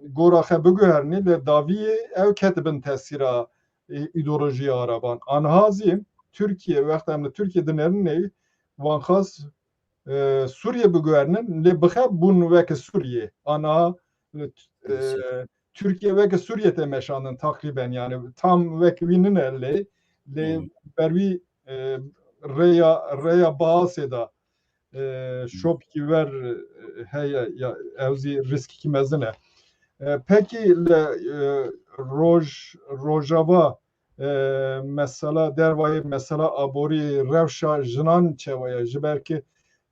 gora xwe biguherînî, lê daviyê ew kete bin tesîra, e, îdeolojiya Araban. Anha zî Tirkiye, wexta em li Tirkiye dinêrin, wan xwest, e, Sûriye biguherînin, lê bixe bûn weke Sûriye. Anha, e, Tirkiye weke Sûriye tê meşandin teqrîben, yani tam wek wî nine lê, lê Hmm. ber wî, e, rêya, rêya Baasê de, e, Hmm. şopikî wer, e, heye, ya, ew zî riskekî mezin e. E, pekî li, e, roj-, Rojava, e, mesela dervayê mesela aborî rewşa jinan çawa ye? Ji ber ki,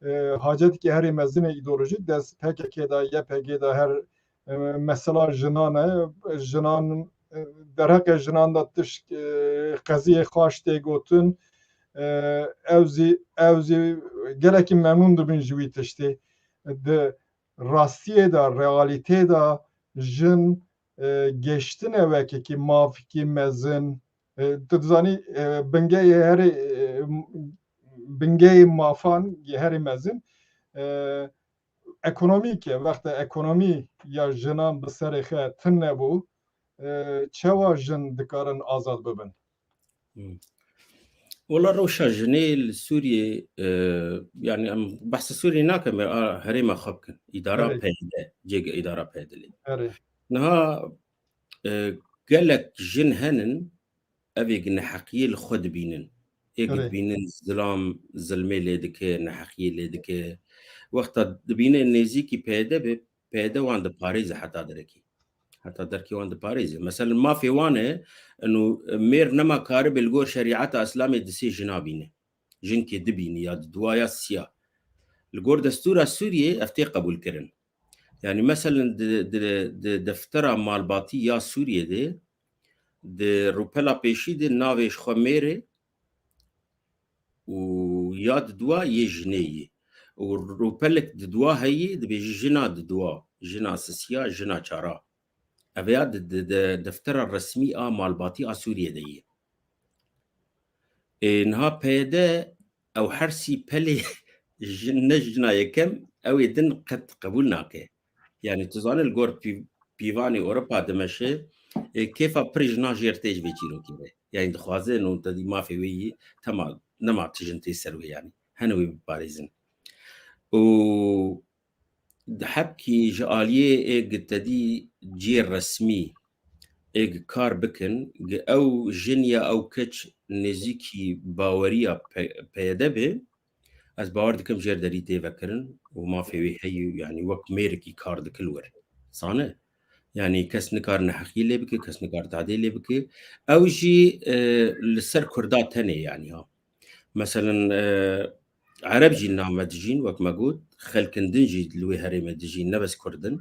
e, hacetekî herî mezin e îdeolojîk dest P K K de, Y P G de her, e, mesela jinan e. Jinan, e, derheqê jinan de tişt, e, qeziyê xaş tê gotin. E, ew zî, ew zî gelekî memnûn dibin ji wî tiştê. Di rastiyê de, realîteyê de jin, e, geştine wekekî mafkî mezin. E, tu dizanî, e, bingeyê herê, e, bingeyê mafan yê herê mezin, e, ekonomîk e. Wexta ekonomî ya jinan bi serê xwe tune bû, e, çawa jin dikarin azad bibin? Hmm. Wela rewşa jinê li Sûriyê, e, yani em behsa Sûriyê nakin, em a herêma xwe bikin. Îdara Erê. P Y D, cêge îdara P Y D lê. Erê. Niha, e, gelek jin henin, ev ê neheqiyê li xwe dibînin. Ê Erê. Dibînin zilam, zilmê lê dike, neheqiyê lê dike. Wexta dibîne nêzîkî P Y D be, P Y D wan diparêze heta derekî. Heta derkê wan diparêze. Mesela mafê wan e, eno mêr nema karibe li gor şerîeta Îslamê di sê jina bîne. Jinkê dibîne ya di dua ya siya. Li gor destûra Sûriyê ev tê qebûlkirin. Yani mesela di, di, di deftera malbatî ya Sûriyê de, di rûpela pêşî de navê ji xwe mêr e, û ya di dua yê jinê yê. Û rûpelek di dua heye, dibêje jina di dua, jina sisiya, jina çara. Ev ya di, di, di deftera resmî a malbatî a Sûriyê de ye. Ê, niha P Y D ew her sî pelê jin, ne jina yekem, ew ê din qet qebûl nake. Yani tu zanî li gor pî-, pîvanê Ewropa dimeşe, e, kêfa pirê jina jêr tê ji vê çîrokê re. Yani dixwaze no te dî mafê wê yî tema, nema tijin tê ser wê yani. Hene wê biparêzin. Û di hebkî ji aliyê ê gi te dî cê resmî ê gi kar bikin, gi ew jin ya ew keç nêzîkî baweriya P-, P Y D be, ez bawer dikim jêr derî tê vekirin û mafê wê heye, yanî wek mêrekî kar dike li wir. Sane. Yanî kes nikare neheqiyê lê bike, kes nikare tadê lê bike. Ew jî, e, li ser Kurda tenê yanî ha. Meselen, e, Ereb jî li nav me dijîn, wek me got, xelkin din jî li wê herêmê dijîn, ne bes Kurd in.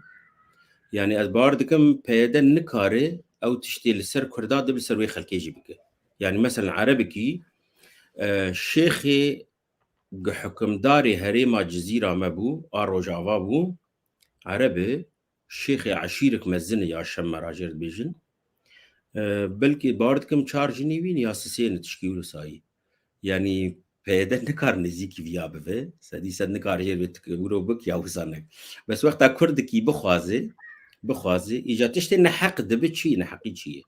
Yanî ez bawer dikim P Y D nikare ew tiştê li ser Kurda de bi ser wê xelkê jî bike. Yanî meselen Erebekî, e, şêxê gi hukimdarê herêma Cizîra me bû, a Rojava bû, Ereb e, şêxê eşîrek mezin e ya Şemmera jêr dibêjin. E, belkî bawer dikim çar jinî wî ne ya sisê ne tişkî wilo sayî. Yanî P Y D nikar nêzîkî viya bibe. Sedî sed nikar jêr vê tik wiro bik ya wisa nek. Bes wexta Kurdikî bixwaze, bixwaze, îca tiştê neheq dibe çi ye, neheqî çi ye?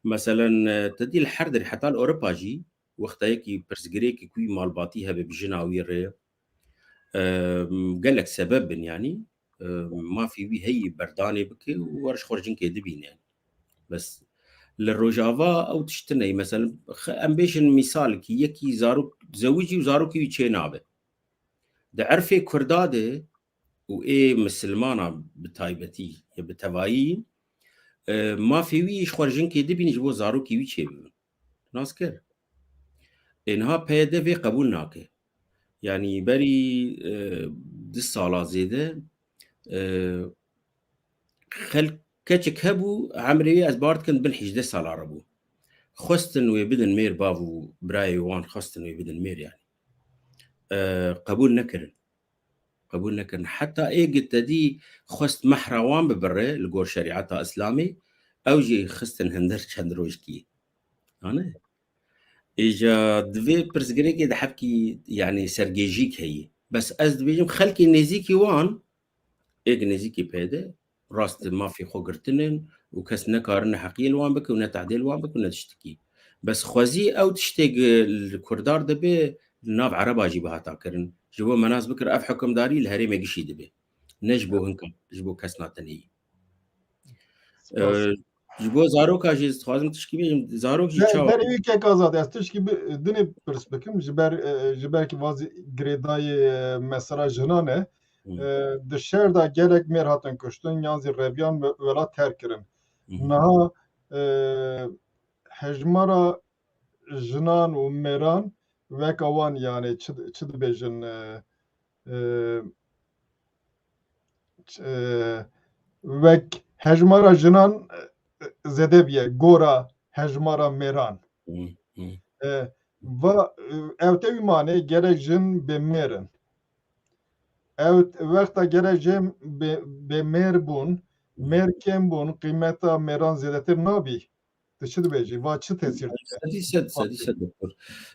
Meselen, e, te dî li her derê heta li Ewropa jî wexta yekî pirsgirêkî ku wî malbatî hebe bi jina wî re, e, gelek sebeb bin yanî, e, mafê wî heyî berdanê bike û war ji xwe jinkê dibîne. Bes li Rojava ew tişt tune ye. Mesela, xe-, em bêjin mîsalekî, yekî zarok zewicî û zarokê wî çê nabe. Di erfê Kurda de û ê misilmana bi taybetî ya bi tevayî, e, mafê wî ji xwe jinkê dibîne ji bo zarokê wî çê bibin. Nas kir. Ê niha P Y D vê qebûl nake. Yanî berî, e, du sala zêde, e, xelk, keçik hebû, emrê wî ez bar dikim bin hejdeh sala re bû. Xwestin wê bidin mêr, bav û birayê wan xwestin wê bidin mêr yanî. E, qebûl nekirin. Qebûl nekirin. Heta êgî te dî xwest mehra wan bibire li gor şerîeta Îslamê, ew jî xistin hundir çend rojkî. Ane? Îja di vê pirsgirêkê de hebkî, yanî sergêjîk heye. Bes ez dibêjim xelkê nêzîkî wan, êk nêzîkî P Y D, rast mafê xwe girtinin û kes nekarin ne heqiyê li wan bike û ne tehdê li wan bike û ne tiştikî. Bes xwezî ew tiştê gi-, li Kurdar dibe, li nav Ereba jî bihata kirin. Ji bo me nas bikir, ev hukimdarî li herêmê gişî dibe. Ne ji bo hinka, ji bo kesna tenê yî. Spas. Ee, ji bo zaroka jî dixwazim tişkî bêjim, zarok jî Ber-, çawa? Berê wî kek Azad, ez tişkî bi-, dinê pirs bikim, ji ber, e, ji ber ki vazî girêdayê, e, mesela jinan e. Hı. E, di şer de gelek mêr hatin kuştin, yan zî reviyan we-, welat terk kirin. Hı hı. Niha, e, hejmara jinan û mêran weka wan, yani çi, çi dibêjin, e, e, ç-, e, wek hejmara jinan, e, zêde biye, gora hejmara mêran. Hı, hı. E, va, e, ew tevî mane gerek jin bê mêr in. Ew t-, wexta gerek jin bê, bê mêr bûn, Hı. mêr kêm bûn, qîmeta mêran zêdetir nabî. Tu çi dibêjî? Va çi tesîr dike? Sedî sed, sedî sed doktor.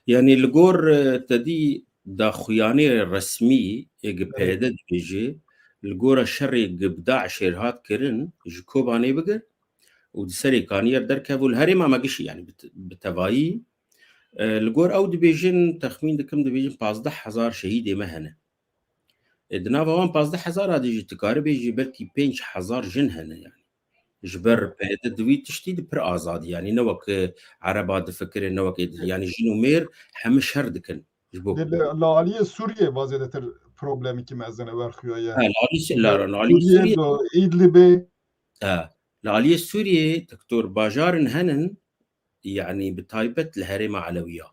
Yanî li gor, e, te dî daxuyanê resmî ê gi Evet. P Y D dibêje, li gora şerê gi bi DAIŞê re hat kirin, ji Kobanê bigir û di serê Kaniyer derkev û li herêma me gişî, yanî bi te-, bi tevayî, e, li gor ew dibêjin, texmîn dikim dibêjin pazdeh hezar şehîdê me hene. E, di nava wan pazdeh hezar a de jî tu karibê jî belkî pênc hezar jin hene yanî. Ji ber P Y D di wî tiştî di pir azadî, yanî ne wek, e, Ereba difikire, ne wek êdî, yanî jin û mêr hemî şer dikin ji bo Lê li, li aliyê Sûriyê va zêdetir problemekî mezin e, werxuya ye. Ha, li alî Sû-, Li li alî Sûriyê Sûriyê do Îdlibê. Ha, li aliyê Sûriyê doktor bajarin henin, yanî bi taybet li herêma Elewiya.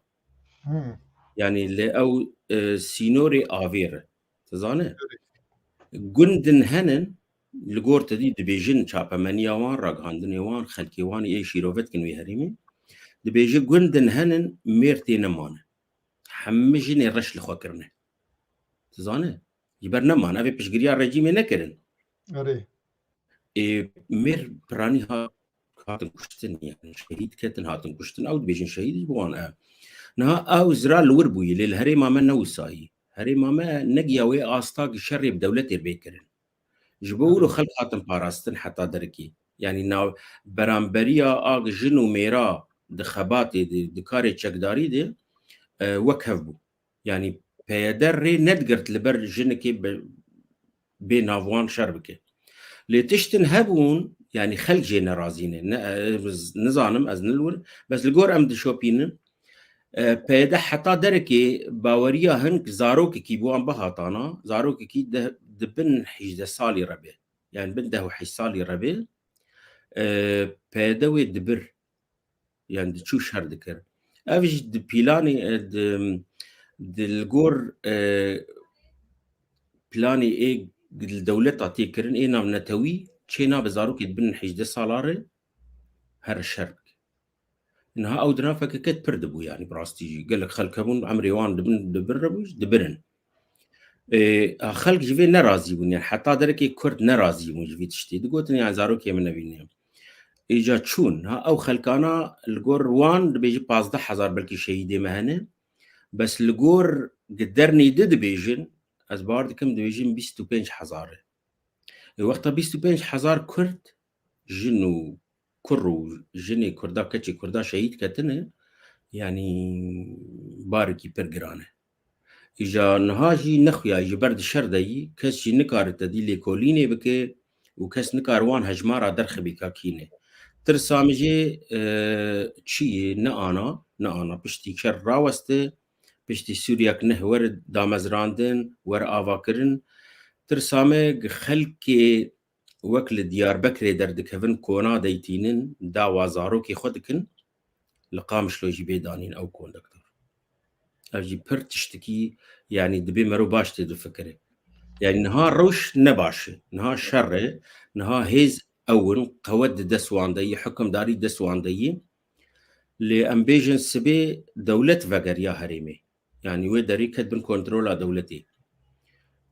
Hmm. Yanî li ew, e, sînorê avê re. Tu zane? Evet. Gundin henin, li gor te dî dibêjin çapemeniya wan, ragihandinê wan, xelkê wan ê şîrove dikin wî herêmê. Dibêje gundin henin, mêr tê nemane. Hemî jinê reş li xwe kirine. Tu zane? Ji ber nemane, ev ê piştgiriya rejîmê nekirin. Erê. Ê, mêr piranî hat, hatin kuştin, yani şehîd ketin, hatin kuştin. Ew dibêjin şehîd ji bo wan e. Niha ew zira li wir bûyî, lê li herêma me ne wisayî. Herêma me negiya wê asta ki şerê bi dewletê bê kirin. Ji bo wilo Evet. xelk hatin parastin heta derekê. Yani nav beramberiya a jin û mêra di xebatê de, di karê çekdarî de, e, wek hev bû. Yani P Y D rê nedigirt li ber jinikê bi, bê nav wan şer bike. Lê tiştin hebûn, yani xelk jê nerazî ne. Ne, ez nizanim, ez nilwir, bes li gor em dişopînin. E, P Y D heta derekê baweriya hin zarokekî bi wan bihatana, zarokekî de, di bin hejdeh salî re be. Yani bin deh û heşt salî re be. E, P Y D wê dibir. Yani diçû şer dikir. Ev jî di planê, e, di, di li gor, e, planê ê li dewleta tê kirin, ê navnetewî çê nabe zarokê di bin hejdeh sala re here şer bike. Niha ew di nav P K K pir dibû, yani bi rastî jî gelek xelk hebûn, emrê wan di bin, di bin re bû, dibirin. Ê, xelk ji vê nerazî bûn, yani heta derekê Kurd nerazî bûn ji vê tiştê. Digotin, yani zarokê min nevîne. Îca çûn, ha, ew xelkana li gor wan dibêjin pazdeh hezar belkî şehîdê me hene. Bes li gor gi dernê di dibêjin, ez bawer dikim dibêjin bîst û pênc hezar e. Ê, wexta bîst û pênc hezar Kurd, jin û kur û jinê Kurda, keçê Kurda şehîd ketine, yani barekî pir giran e. Îja niha jî nexuya ji ber di şer de yî, kes jî nikare te dî lêkolînê bike û kes nikare wan hejmara derxibî ka kî ne. Tirsa min jê, e, çi ye, ne ana, ne ana. Piştî şer raweste, piştî Sûriyek neh were damezrandin, were avakirin. Tirsa me gi xelkê wek li Diyarbekirê derdikevin kona deytînin, dawa zarokê xwe dikin, li Qamişlo jî bê danîn ew kon doktor. Ev jî pir tiştikî Yanî dibê mero baş tê difikire. Yanî niha rewş ne baş e. Niha şer e. Niha hêz ew in, qewet di dest wan de yî, hukimdarî dest wan de yî. Lê em bêjin sibê dewlet vegeriya herêmê. Yanî wê derî ket bin kontrola dewletê.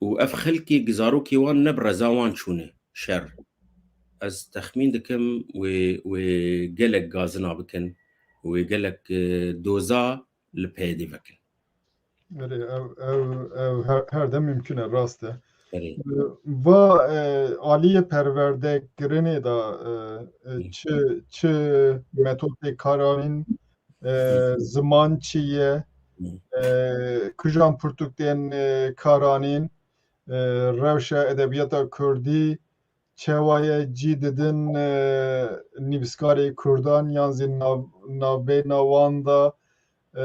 Û ev xelkê zarokê wan ne bi reza wan çûne şer. Ez texmîn dikim wê, wê gelek gazina bikin, wê gelek, e, doza li P Y D'ê vekin. Belê, ev, ev, ev her, her dem mimkun e, rast e. Belê. Va, e, aliyê perwerdekirinê de, e, e, Hı. çi, çi metotê karanîn, e, Hı. ziman çi ye, Hı. e, kujan pirtûk tên, e, karanîn, e, rewşa edebiyata kurdî, çawa ye cî didin, e, nivîskarê kurdan yan zî nav-, navbeyna wan de, e,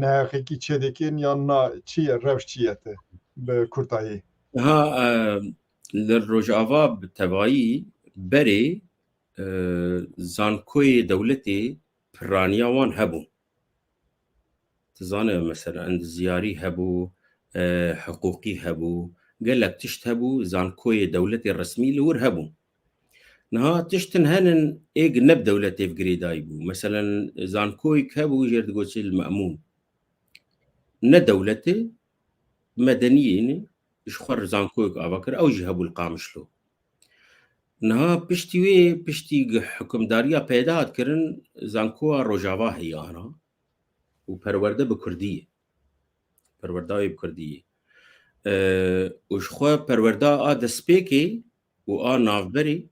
neheqîkî çêdikin yan na, çi ye, rewş çi ye te bi kurtayî? Ha, e, li Rojava bi tevayî berê, e, zankoyê dewletê piraniya wan hebû. Tu zane, mesela, endizyarî hebû, e, hiqûqî hebû, gelek tişt hebû, zankoyê dewletê resmî li wir hebû. Niha tiştin henin êg ne bi dewletê ve girêdayî bû. Meselen, zankoyek hebû, jêr digoçê li Me'mûn. Ne dewletê, medeniyê ne, ji xwe re zankoyek ava kir, ew jî hebû li Qamişlo. Niha piştî wê, piştî gi-, hukimdariya P Y D hat kirin, zankoya Rojava heye ana û perwerde bi kurdî ye. Perwerda wê bi kurdî ye. E, û ji xwe perwerda a destpêkê û a navberê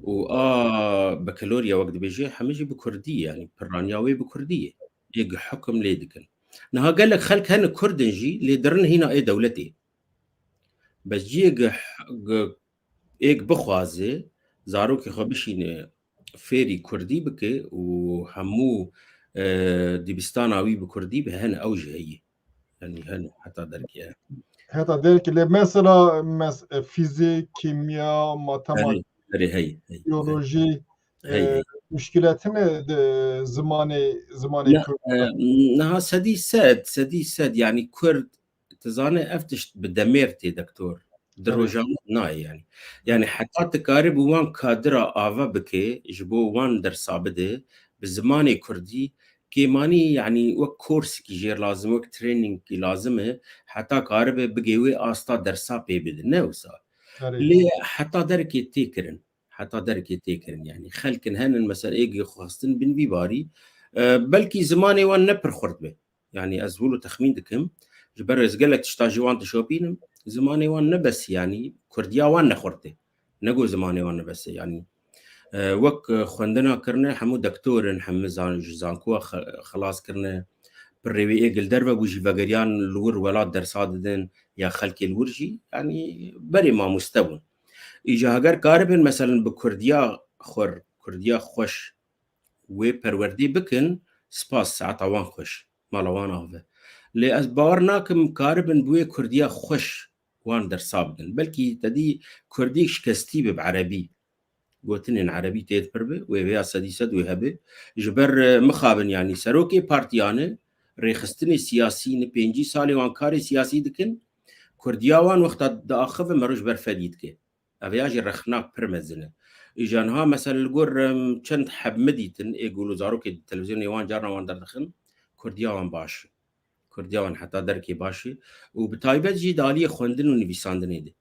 û a bakalorya, wek dibêje, hemî jî bi kurdî ye, yanî pirraniya wê bi kurdî ye. Ê gi hukim lê dikin. Niha gelek xelk hene kurd in jî, lê dirin hîna ê dewletê. Bes ciyê gi, gi, êk bixwaze zarokê xwe bişîne fêrî kurdî bike û hemû, e, dibistana wî bi kurdî be, hene ew jî heye. Yanî hene heta derkê. Heta derkê, lê mesela mes-, e, fîzîk, kîmya, matematîk, Erê, erê, hey, hey, biyolojî, hey, e, hey. Muşkîlet hene di zimanê, zimanê Ne-, kurd de? E, niha sedî sed, sedî sed, yanî kurd, tu zane ev tişt bi demêr tê, doktor. Di Erê. Rojava nayê yanî. Yanî heta tu karibû wan kadira ava bike, ji bo wan dersa bide, bi zimanê kurdî, kêmanî, yanî wek korsekî jêr lazim, wek trainingkî lazim e, heta karibe bigê wê asta dersa pê bide. Ne wisa. Erê. Lê heta derekê tê kirin. Heta derekê tê kirin. Yanî xelkin henin, mesela, êgê xwestin bin vî barî, e, belkî zimanê wan ne pir xurt be. Yanî ez wilo texmîn dikim, ji ber ez gelek tişta ji wan dişopînim, zimanê wan ne bes, yanî kurdiya wan ne xurt e. Ne ku zimanê wan ne bes e, yanî, e, wek, e, xwendina kirine, hemû doktor in, hemû zan-, ji zankoya xe-, xilas kirine, pirê wê ê gil derve bû jî vegeriyan li wir welat dersa didin, ya xelkê li wir jî, yanî berê mamoste bûn. Îja heger karibin, meselen, bi kurdiya xwe, kurdiya xweş wê perwerdê bikin, spas, saeta wan xweş, mala wan ave. Lê ez bawer nakim karibin bi wê kurdiya xweş wan dersa bidin. Belkî te dî kurdî şikestî be bi erebî. Gotinên erebî tê di pir be, wê vêya sedî sed wê hebe. Ji ber, e, mixabin, yanî serokê partiyan e, rêxistinê siyasî ne, pêncî salê wan karê siyasî dikin. Kurdiya wan wexta diaxive mero ji ber fedî dike. Ev ya jî rexnak pir mezin e. Îja niha, mesela, li gor, em, çend heb min dîtin, ê gul û zarokê di televîzyonê wan carna wan derdixin, kurdiya wan baş e. Kurdiya wan heta derekê baş e. Û bi taybet jî di aliyê xwendin û nivîsandinê de.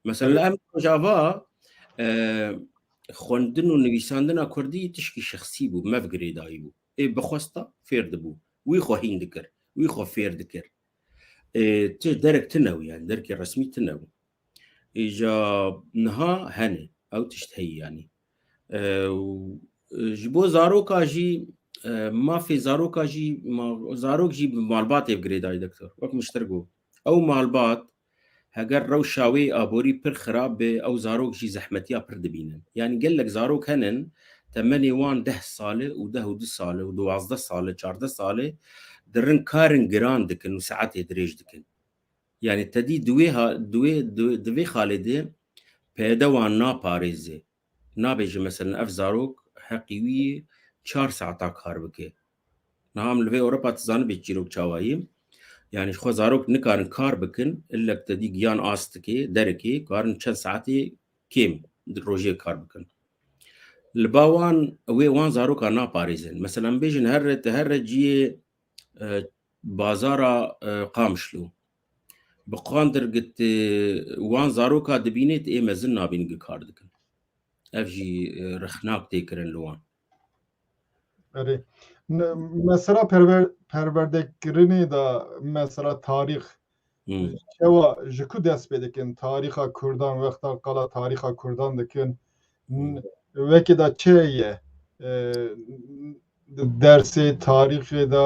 Mesela, Evet. em Rojava, e, xwendin û nivîsandina kurdî tişkî şexsî bû, me ve girêdayî bû. Ê bixwesta fêr dibû. Wî xwe hîn dikir. Wî xwe fêr dikir. Ê, ti derek tune bû, yani, derekê resmî tune bû. Îja niha hene, ew tişt heye, yanî. E, û, e, ji bo zaroka jî, e, mafê zaroka jî, ma-, zarok jî bi malbatê ve girêdayî, doktor. Wek min ji te re got. Ew malbat, heger rewşa wê aborî pir xirab be, ew zarok jî zehmetiya pir dibînin. Yanî gelek zarok henin, temenê wan deh sal e û deh û du sal e û duwazdeh sal e, çardeh sal e, dirin karin giran dikin û saetê dirêj dikin. Yanî te dî di wê ha-, di wê, di, di vê xalê de P Y D wan naparêze. Nabêje, meselen, ev zarok heqî wî ye çar saeta kar bike. Niha em li vê Ewropa, tu zanibê çîrok çawa ye. Yani ji xwe zarok nikarin kar bikin, illek te dî giyan astikê, derekê, karin çend saetê kêm di rojê kar bikin. Li ba wan, wê wan zaroka naparêzin. Mesela, em bêjin here, te here ciyê, e, bazara, e, Qamişlo. Bi qandir git, e, wan zaroka dibînê, ê mezin nabîn gi kar dikin. Ev jî, e, rexnak tê kirin li wan. Erê. Ne, mesela perwer-, perwerdekirinê de mesela tarîx Hmm. çawa ji ku dest pê dikin? Tarîxa Kurdan, wexta qala tarîxa Kurdan dikin. Hmm. N-, wekî da çi ye? E, dersê tarîxê de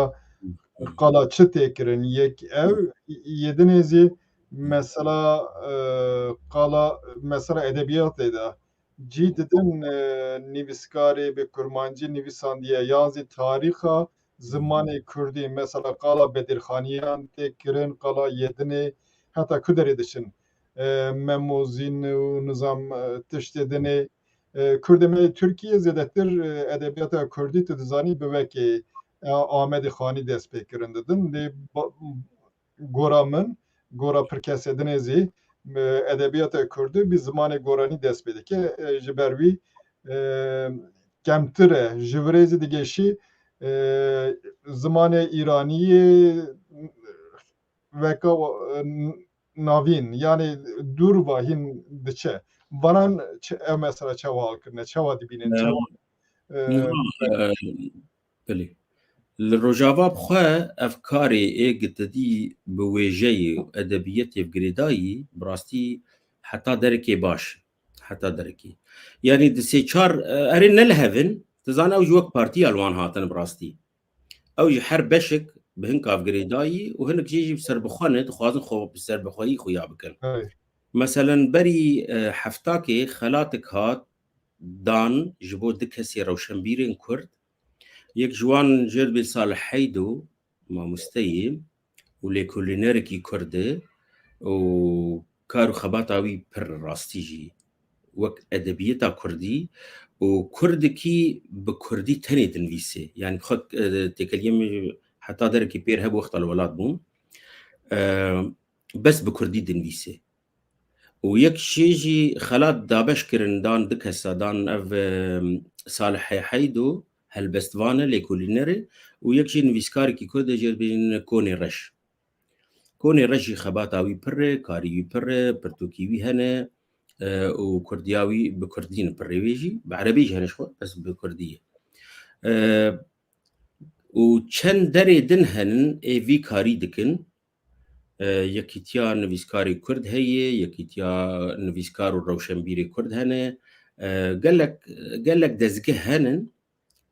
qala çi tê kirin? Yek ev, yê dinê zî mesela, e, qala, mesela edebiyatê de cî didin, e, nivîskarê bi kurmancî nivîsandiye, yan zî tarîxa zimanê kurdî, mesela qala Bedirxaniyan tê kirin, qala Yedinê, heta ku derê diçin? E, Memozîn û nizam, e, tiştê dinê. E, Kurdê me yê Tirkiyê zêdetir, e, edebiyata kurdî tu dizanî bi wekî, e, Amedê Xanî dest pê kirin didin. Lê ba-, gora min, gora pir kesê dinê zî, e, edebiyata kurdî bi zimanê goranî dest pê dike. E, ji ber wî, e, kemtir e. Ji virê zî digeşî, e, zimanê îraniyê weka, e, navîn, yani dûr va hîn diçe. Vanan çi, ev mesela çawa hal kirine, çawa dibînin, çawa, e, Belê. Li Rojava bi xwe ev karê ê gitedî bi wêjeyê û edebiyetê bi girêdayî, bi rastî heta derekê baş, heta derekê. Yanî di sê çar, e, erê ne li hev in, tu zane ew ji wek partiya li wan hatin bi rastî. Ew ji her beşek bi hinka ev girêdayî û hinek jê jî bi serbixwe ne, dixwazin xwe bi serbixweyî xuya bikin. Hey. Meselen berî, e, heftakê xelatek hat dan ji bo du kesê rewşenbîrên Kurd. Yek ji wan jê dibê Salih Heydo, mamosteyê û lêkolînerekî Kurd e û kar û xebata wî pir rastî jî wek edebiyeta Kurdî û Kurdekî bi Kurdî tenê dinivîsê. Yani xwe, e, têkeliyê min heta derekî pêr hebû wexta li welat bûm. E, bes bi Kurdî dinivîsê. Û yek jê jî xelat dabeş kirin, dan du kesa, dan ev, e, Salih Heydo, helbestvan e, lêkolîner e, û yek jî nivîskarekî Kurd e, jê dibêjin Konê Reş. Konê Reş jî xebata wî pir e, karî wî pir e, pirtûkî wî hene, e, û kurdiya wî bi kurdî ne pir e, wê jî bi erebî jî hene ji xwe, bes bi kurdî ye. E, û çend derê din henin ê vî karî dikin. E, yekîtiya nivîskarê Kurd heye, yekîtiya nivîskar û rewşenbîrê Kurd hene. E, gelek, gelek dezgeh henin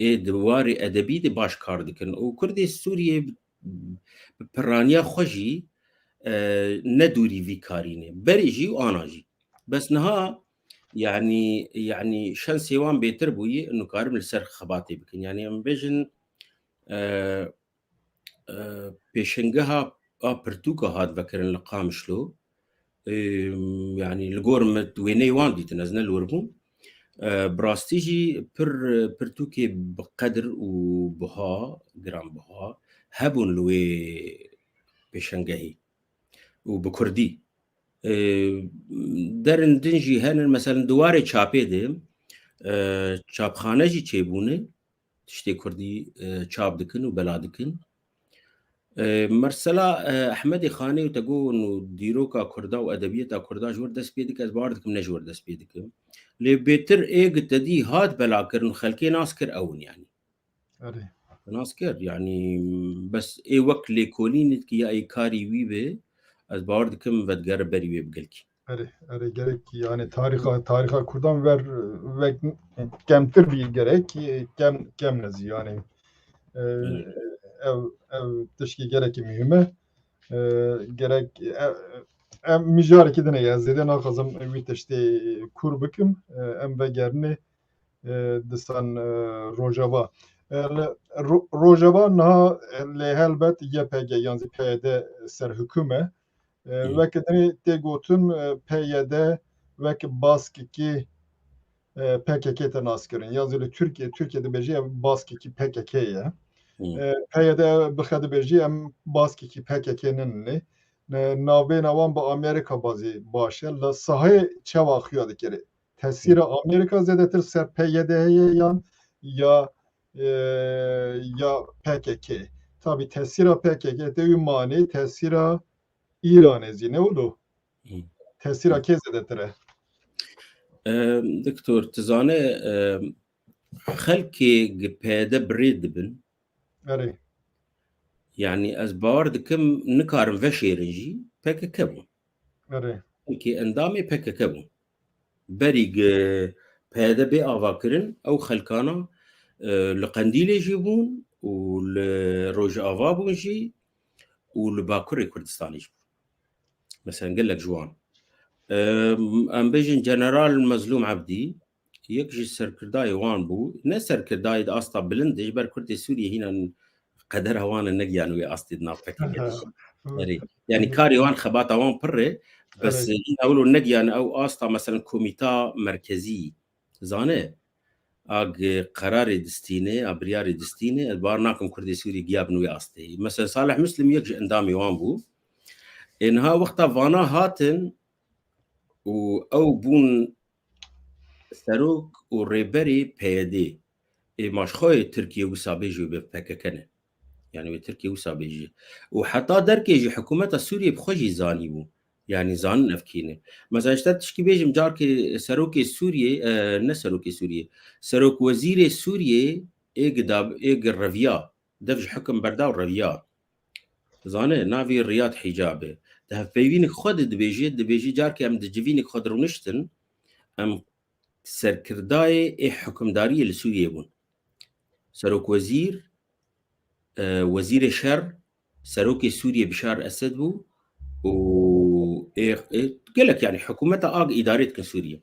ê di warê edebî de baş kar dikin. Û Kurdê Sûriyê bi, bi piraniya xwe jî, e, ne dûrî vî karî ne. Berê jî û ana jî. Bes niha, yanî, yanî şensê wan bêtir bûyî, nikarin li ser xebatê bikin. Yanî em bêjin, e, e, pêşengeha a pirtûka hat vekirin li Qamişlo. E, yanî li gor min wêneyê wan dîtin, ez ne li wir bûm. E, bi rastî jî pir, pirtûkê bi qedir û buha, giranbuha hebûn li wê pêşengehê û bi kurdî. E, derin din jî henin, meselen di warê çapê de, e, çapxane jî çêbûne, tiştê kurdî, e, çap dikin û bela dikin. E, mesela, e, Ehmedê Xanê û te got û dîroka kurda û edebiyeta kurda ji wir dest pê dike, ez bawer dikim ne ji wir dest pê dikim. Lê bêtir ê gitedî hat bela kirin û xelkê nas kir ew in yanî. Erê. Nas kir, yanî, bes ê wek lêkolînê ki ya ê karî wî be, ez bawer dikim vedigere berî wê bi gelkî. Erê, erê, gerek, yani, tarîxa, tarîxa Kurdan ver, vek kemtir bî gerek, kem, kem nezî, yani. E, Evet. ev, ev tişkî gerekî muhîm e. E, gerek, e, em mijarekî din e, ez zêde naxwazim wî tiştê kûr bikim. E, em vegerinê, e, disan, e, Rojava. E, li Ro-, Rojava niha, e, lê helbet Y P G yan zî P Y D serhikûm e. E, Hı. Weke dinê tê gotin, e, P Y D weke baskekî, e, P K K tê nas kirin. Yan zî li Tirkiye, Tirkiye dibêje ev baskekî P K K ye. Hmm. E, P Y D bixe dibêjî em baskekî P K K nin lê. E, navbêna wan bi Amerîka bazî baş e. Li sahayê çawa xuya dikere? Tesîra Amerîka zêdetir ser P Y D heye yan ya, e, ya P K K? Tabî tesîra P K K tê wî manê, tesîra Îranê zî ne wilo? Hmm. Tesîra kê zêdetir e? E, Doktor, tu zane, e, xelkê gi P Y D bi rê dibin. Erê. Yani ez bawer dikim nikarin veşêrin jî P K K bûn. Erê. Xelkê endamê P K K bûn. Berî gi P Y D bê avakirin ew xelkana, e, li Qendîlê jî bûn û li Rojava bûn jî û li Bakurê Kurdistanê jî bûn. Mesela gelek ji wan. E, em bêjin General Mezlûm Ebdî, yek ji serkirdayê wan bû. Ne serkirdayê di asta bilind de, ji ber Kurdê Sûriyê hîna qedera wan e negiyan wê astê di nav P K K de jî. Erê. Yani karê wan, xebata wan pir e, bes hîna wilo negiyan ew asta, mesela komîta merkezî. Zane, a gi qerarê distîne, a biryarê distîne, ez bawer nakim Kurdê Sûriyê giya bin wê astê. Mesela Salih Muslim yek ji endamê wan bû. Ê niha wexta vana hatin û ew bûn serok û rêberê P Y D. Ê ma ji xwe Tirkiye wisa bê jî wê bi P K K ne. Yani wê Tirkiye wisa bê jî. Û heta derkê jî hikûmeta Sûriyê bi xwe jî zanîbû. Yani zanin ev kî ne. Mesela ji te tişkî bêjim, carkê serokê Sûriyê, e, ne serokê Sûriyê, serok wezîrê Sûriyê ê gi dab-, ê gi reviya, dev ji hikim berda û reviya. Zane, navê Riyad Hicab e. Di hevpeyvînek xwe de dibêje, dibêje carkê em di civînek xwe de rûniştin, em serkirdayê ê hikimdariyê li Sûriyê bûn. Serokwezîr, e, wezîrê şer, serokê Sûriyê Bişar Esed bû û ê, ê, gelek, yani hikûmeta a gi îdarê dikin Sûriyê.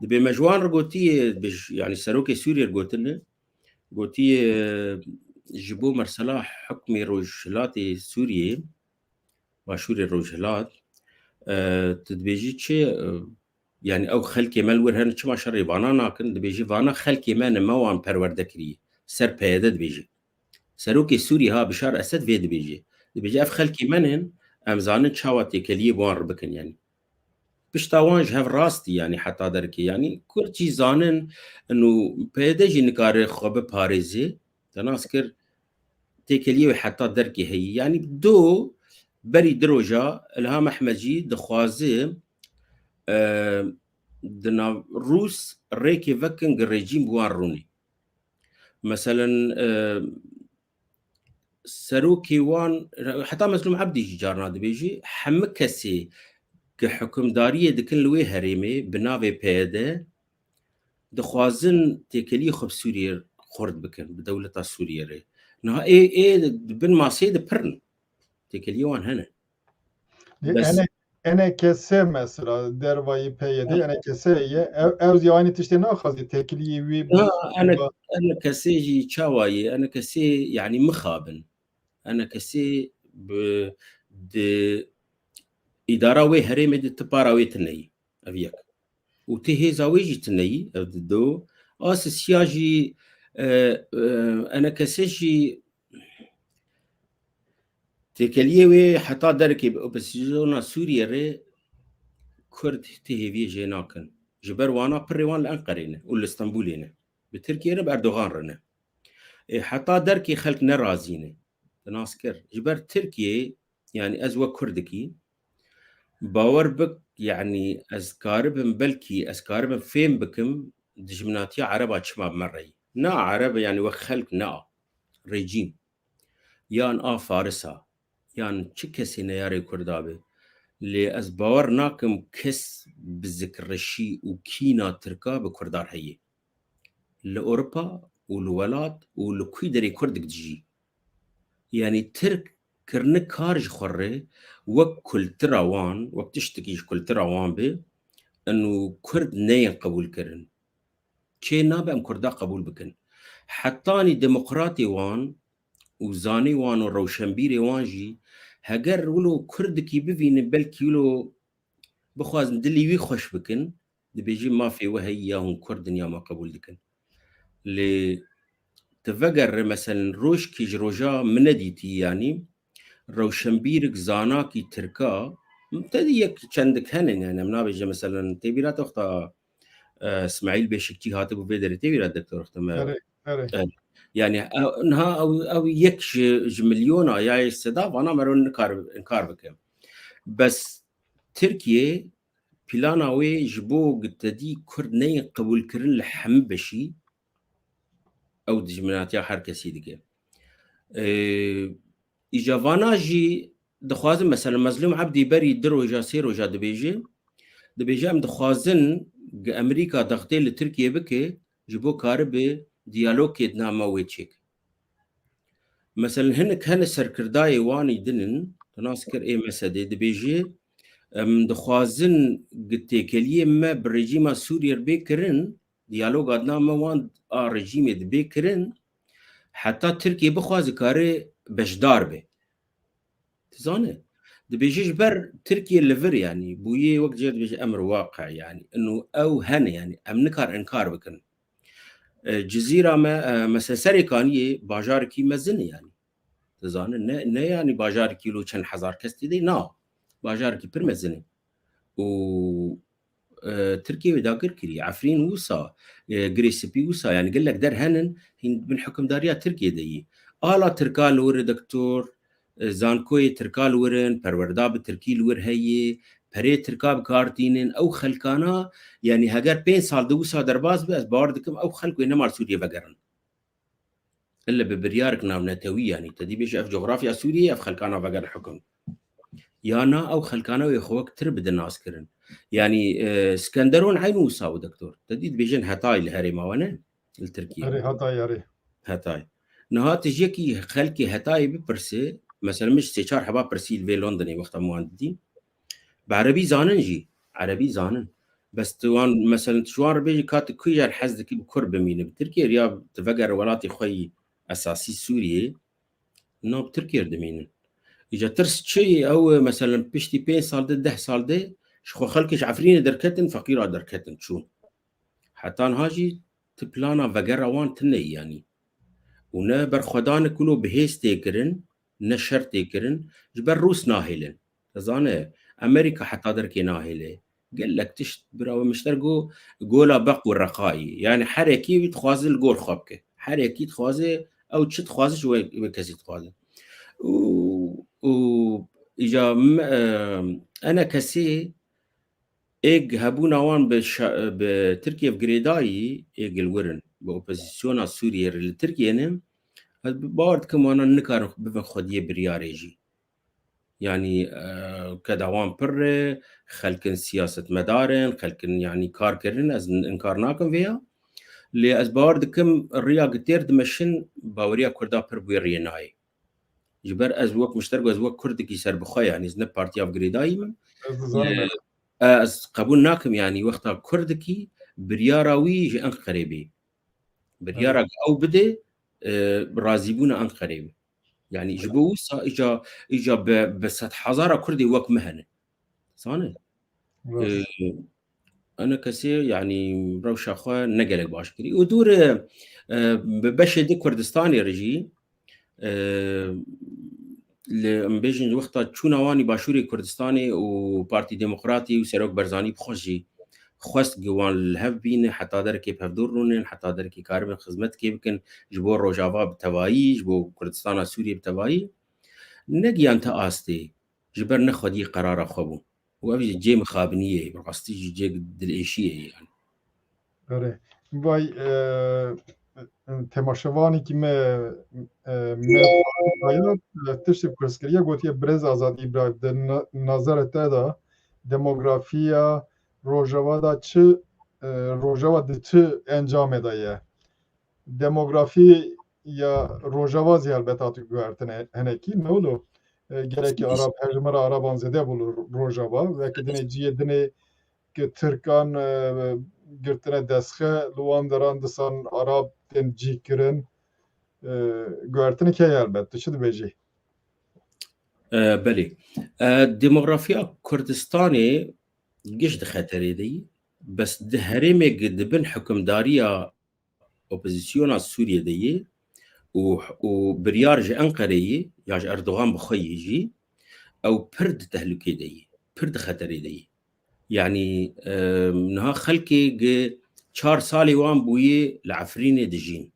Dibê me ji wan re gotiye, dibê ji, yani serokê Sûriyê re gotine, gotiye, e, ji bo mesela hikmê rojhilatê Sûriyê, başûrê rojhilat, e, tu dibêjî çi, e, yani ew xelkê me li wir hene, çima şerê vana nakin? Dibêjî vana xelkê me ne, me wan perwerde kiriye. Ser P Y D dibêjî. Serokê Sûriyê ha Bişar Esed vê dibêjî. Dibêjî ev xelkê me ne, em zanin çawa têkeliyê bi wan re bikin yani. Pişta wan ji hev rastî yani heta derkê. Yani Kurd jî zanin û P Y D jî nikare xwe biparêzê. Te nas kir têkeliyê wê heta derkê heyî. Yani do berî di roja Ilham Ehmed jî dixwaze, e, di nav Rûs rêkê vekin gi rejîm bi wan rûnê. Meselen, e, serokê wan, heta Mezlûm Ebdî jî carna dibêjî, hemû kesê ki hikimdariyê dikin li wê herêmê bi navê P Y D dixwazin têkeliyê xwe bi Sûriyê xurt bikin, bi dewleta Sûriyê re. Niha ê, ê di bin maseyê de pir in. Têkeliyê wan hene. Bes ene, ene kesê mesela dervayî P Y D, ene kesê ye, ew, ew zî aynî tiştê naxwazî, têkiliyê wî bi. Ha, ene, ene kesê jî çawa ye? Ene kesê yani mixabin. Ene kesê bi, di îdara wê herêmê de ti para wê tune ye. Ev yek. Û ti hêza wê jî tune ye, ev di do. A sisiya jî, e, e, ene kesê jî têkeliyê wê heta derkê bi opozisyona Sûriyê re Kurd ti hêviyê jê nakin. Ji ber wana pirê wan li Enqerê ne û li Stenbulê ne. Bi Tirkiye re, bi Erdogan re ne. Ê, heta derkê xelk ne razî ne. Di nas kir. Ji ber Tirkiye, yani ez wek Kurdikî, bawer bik, yani ez karibim, belkî ez karibim fêm bikim, dijminatiya Ereba çima bi me re ye. Na Ereb, yani wek xelk na. Rejîm. Yan a Farisa. Yan çi kesê neyarê Kurda be. Lê ez bawer nakim kes bi zikreşî û kîna Tirka bi Kurdan heye. Li Ewropa û li welat û li kwî derê Kurdik dijî. Yani Tirk kirine kar ji xwe re wek kultura wan, wek tiştekî ji kultura wan be, û Kurd neyên qebûl kirin. Çê nabe em Kurda qebûl bikin. Hetanî demokratê wan û zanê wan û rewşenbîrê wan jî heger wilo Kurdikî bivînin, belkî wilo bixwazin dilê wî xweş bikin, dibêjin mafê we heye ya hûn Kurd in ya me qebûl dikin. Lê vegere, meselen, rojkî ji roja min nedîtî, yanî rewşenbîrik, zanakî tirka, te dî yek çendik hene, yani, em nabêje, meselen, tê bîra te wexta, e, Smaîl Beşikçî hatibû vê derê, tê bîra doktor wexta me. Erê, erê. E, yani, e, niha ew, ew yek ji, ji milyona ya yê seda vana mero nikar, inkar bike. Bes Tirkiye plana wê ji bo te dî Kurd neyên qebûlkirin li hemî beşî, ew dijminatiya her kesî dike. Ee, îca vana jî dixwazin, mesela Mezlûm Ebdî berî du roja, sê roja dibêje, dibêje em dixwazin Amerîka dextê li Tirkiye bike ji bo karibe diyalogkê di nav me wê çêke. Mesela hinek hene serkirdayê wanî din in, tu nas kir ê mesedê dibêje, em dixwazin têkeliyê me bi rejîma Sûriyê re bê kirin, diyaloga di nav me wan a rejîmê dibê kirin, heta Tirkiye bixwaze kare beşdar be. Tu zane, dibêje ji ber Tirkiye li vir, yanî bûye wek cê dibêje emr waqe, yanî ino ew hene, yanî em nikar inkar bikin. E, Cizîra me, e, mesela Serê Kaniyê bajarekî mezin e, yanî. Tu zane, ne, ne yanî bajarekî lo çend hezar kes tê de, na. Bajarekî pir mezin e. Û, e, Tirkiye wê dagir kirî. Efrîn wisa, e, Girê Spî wisa, yanî gelek der henin, hîn bin hukimdariya Tirkiye de yî. Ala Tirka li wir e doktor, e, zankoyê Tirka li wir in, perwerda bi Tirkî li wir heye, perê Tirka bi kar tînin, ew xelkana, yanî heger pênc sal di wisa derbas be, ez bawer dikim ew xelk wê nema li Sûriyê vegerin. Ille bi biryarek navnetewî, yanî te dî bêje ev cografya Sûriyê, ev xelkana vegerin hukum. Ya na ew xelkana wê xwe wek tir bidin naskirin. Yanî, e, Skenderon eyn wisa û doktor. Te dî dibêjin Hetay li herêma we ne? Li Tirkiye. Erê, Hetay, erê. Hetay. Niha tu ji yekî xelkê Hetayê bipirse, mesela min ji sê çar heba pirsî li vê Londonê wexta min wan didî. Bi erebî zanin jî, erebî zanin. Bes tu wan, mesela tu ji wan re bêjî ka tu kîjan hez dikî bi Kurd bimîne. Bi Tirkiye re ya tu vegere welatê xwe yî esasî Sûriyê, na bi Tirkiye re dimînin. Îca tirs çi ye? Ew, mesela piştî pênc sal de, deh sal de ji xwe xelkê ji Efrînê derketin, feqîra derketin, çûn. Heta niha jî ti plana vegera wan tune ye, yanî. Û ne berxwedanik wilo bi hêz tê kirin, ne şer tê kirin, ji ber Rûs nahêlin. Te zane, Amerîka heta derkê nahêle. Gelek tişt bira we mişter got, gola beq û reqayî. Yanî herekî wî dixwaze li gor xwe bike. Herekî dixwaze, ew çi dixwaze ji wê, wê kesî dixwaze. Û, û îca me, e, ene kesê êg hebûna wan bi şa-, bi Tirkiye girêdayî êg li wir in. Bi opozîsyona Sûriyê re li Tirkiye ne, ez bi bawer dikim wana nikarin bibin xwediyê biryarê jî. Yanî, e, keda wan pir e, xelkin siyasetmedar in, xelkin yanî kar kirin, ez in-, inkar nakim vê ya. Lê ez bawer dikim riya gi têr dimeşin, baweriya Kurda pir bi wê riyê nayê. Ji ber ez wek mişter got, ez wek Kurdikî serbixwe, yanî ez ne partiya girêdayî me. Ez dizanim, e, e, ez qebûl nakim, yanî wexta Kurdikî biryara wî ji Enqerê bê. Biryara, evet, ew bide, e, razîbûna Enqerê be. Yanî ji bo wisa îca, îca bi, bi sedhezara Kurdê wek me hene. Zane? Rast. E, ene kesê, yanî rewşa xwe ne gelek baş kirî. Û dûr, e, bi beşê di Kurdistanê re jî, e, li, em bêjin, wexta çûna wan î Başûrê Kurdistanê û Partî Demokratî û Serok Barzanî bi xwe jî xwest gi wan li hev bîne, heta derekê bi hevdû rûnin, heta derekê karibin xizmetkê bikin, ji bo Rojava bi tevayî, ji bo Kurdistana Sûriyê bi tevayî. Negiyan te astê, ji ber ne xwediyê qerara xwe bû. Û ev jî cê mixabiniyê ye, bi rastî jî cê dilêşiyê ye, yanî. Erê. Vay, e, e, temaşevanekî me, e, me, e, tiştê pirs kiriye, gotiye, Birêz Azad Îbrahîm, di na-, nazara te de demografiya Rojava de çi, e, Rojava di çi encamê de ye? Demografî ya Rojava zî helbet hati guhertine hinekî, ne wilo? E, gelekî Arab, hejmara Araban zêde bû li Rojava. Wekî dinê cihê dinê ki Tirkan, e, girtine destxe, li wan deran disan Arab tên cî kirin. E, guhertine key helbet, tu çi dibêjî? E, belê. E, demografiya Kurdistanê giş di xeterê de yî. Bes di herêmê gi di bin hukimdariya opozîsyona Sûriyê de yê, û, û biryar ji Enqereyê ya ji Erdogan bi xwe yê jî ew pir di tehlukê de yê, pir di xeterê de yê. Yanî, e, niha xelkê gi çar salê wan bûyê li Efrînê dijîn.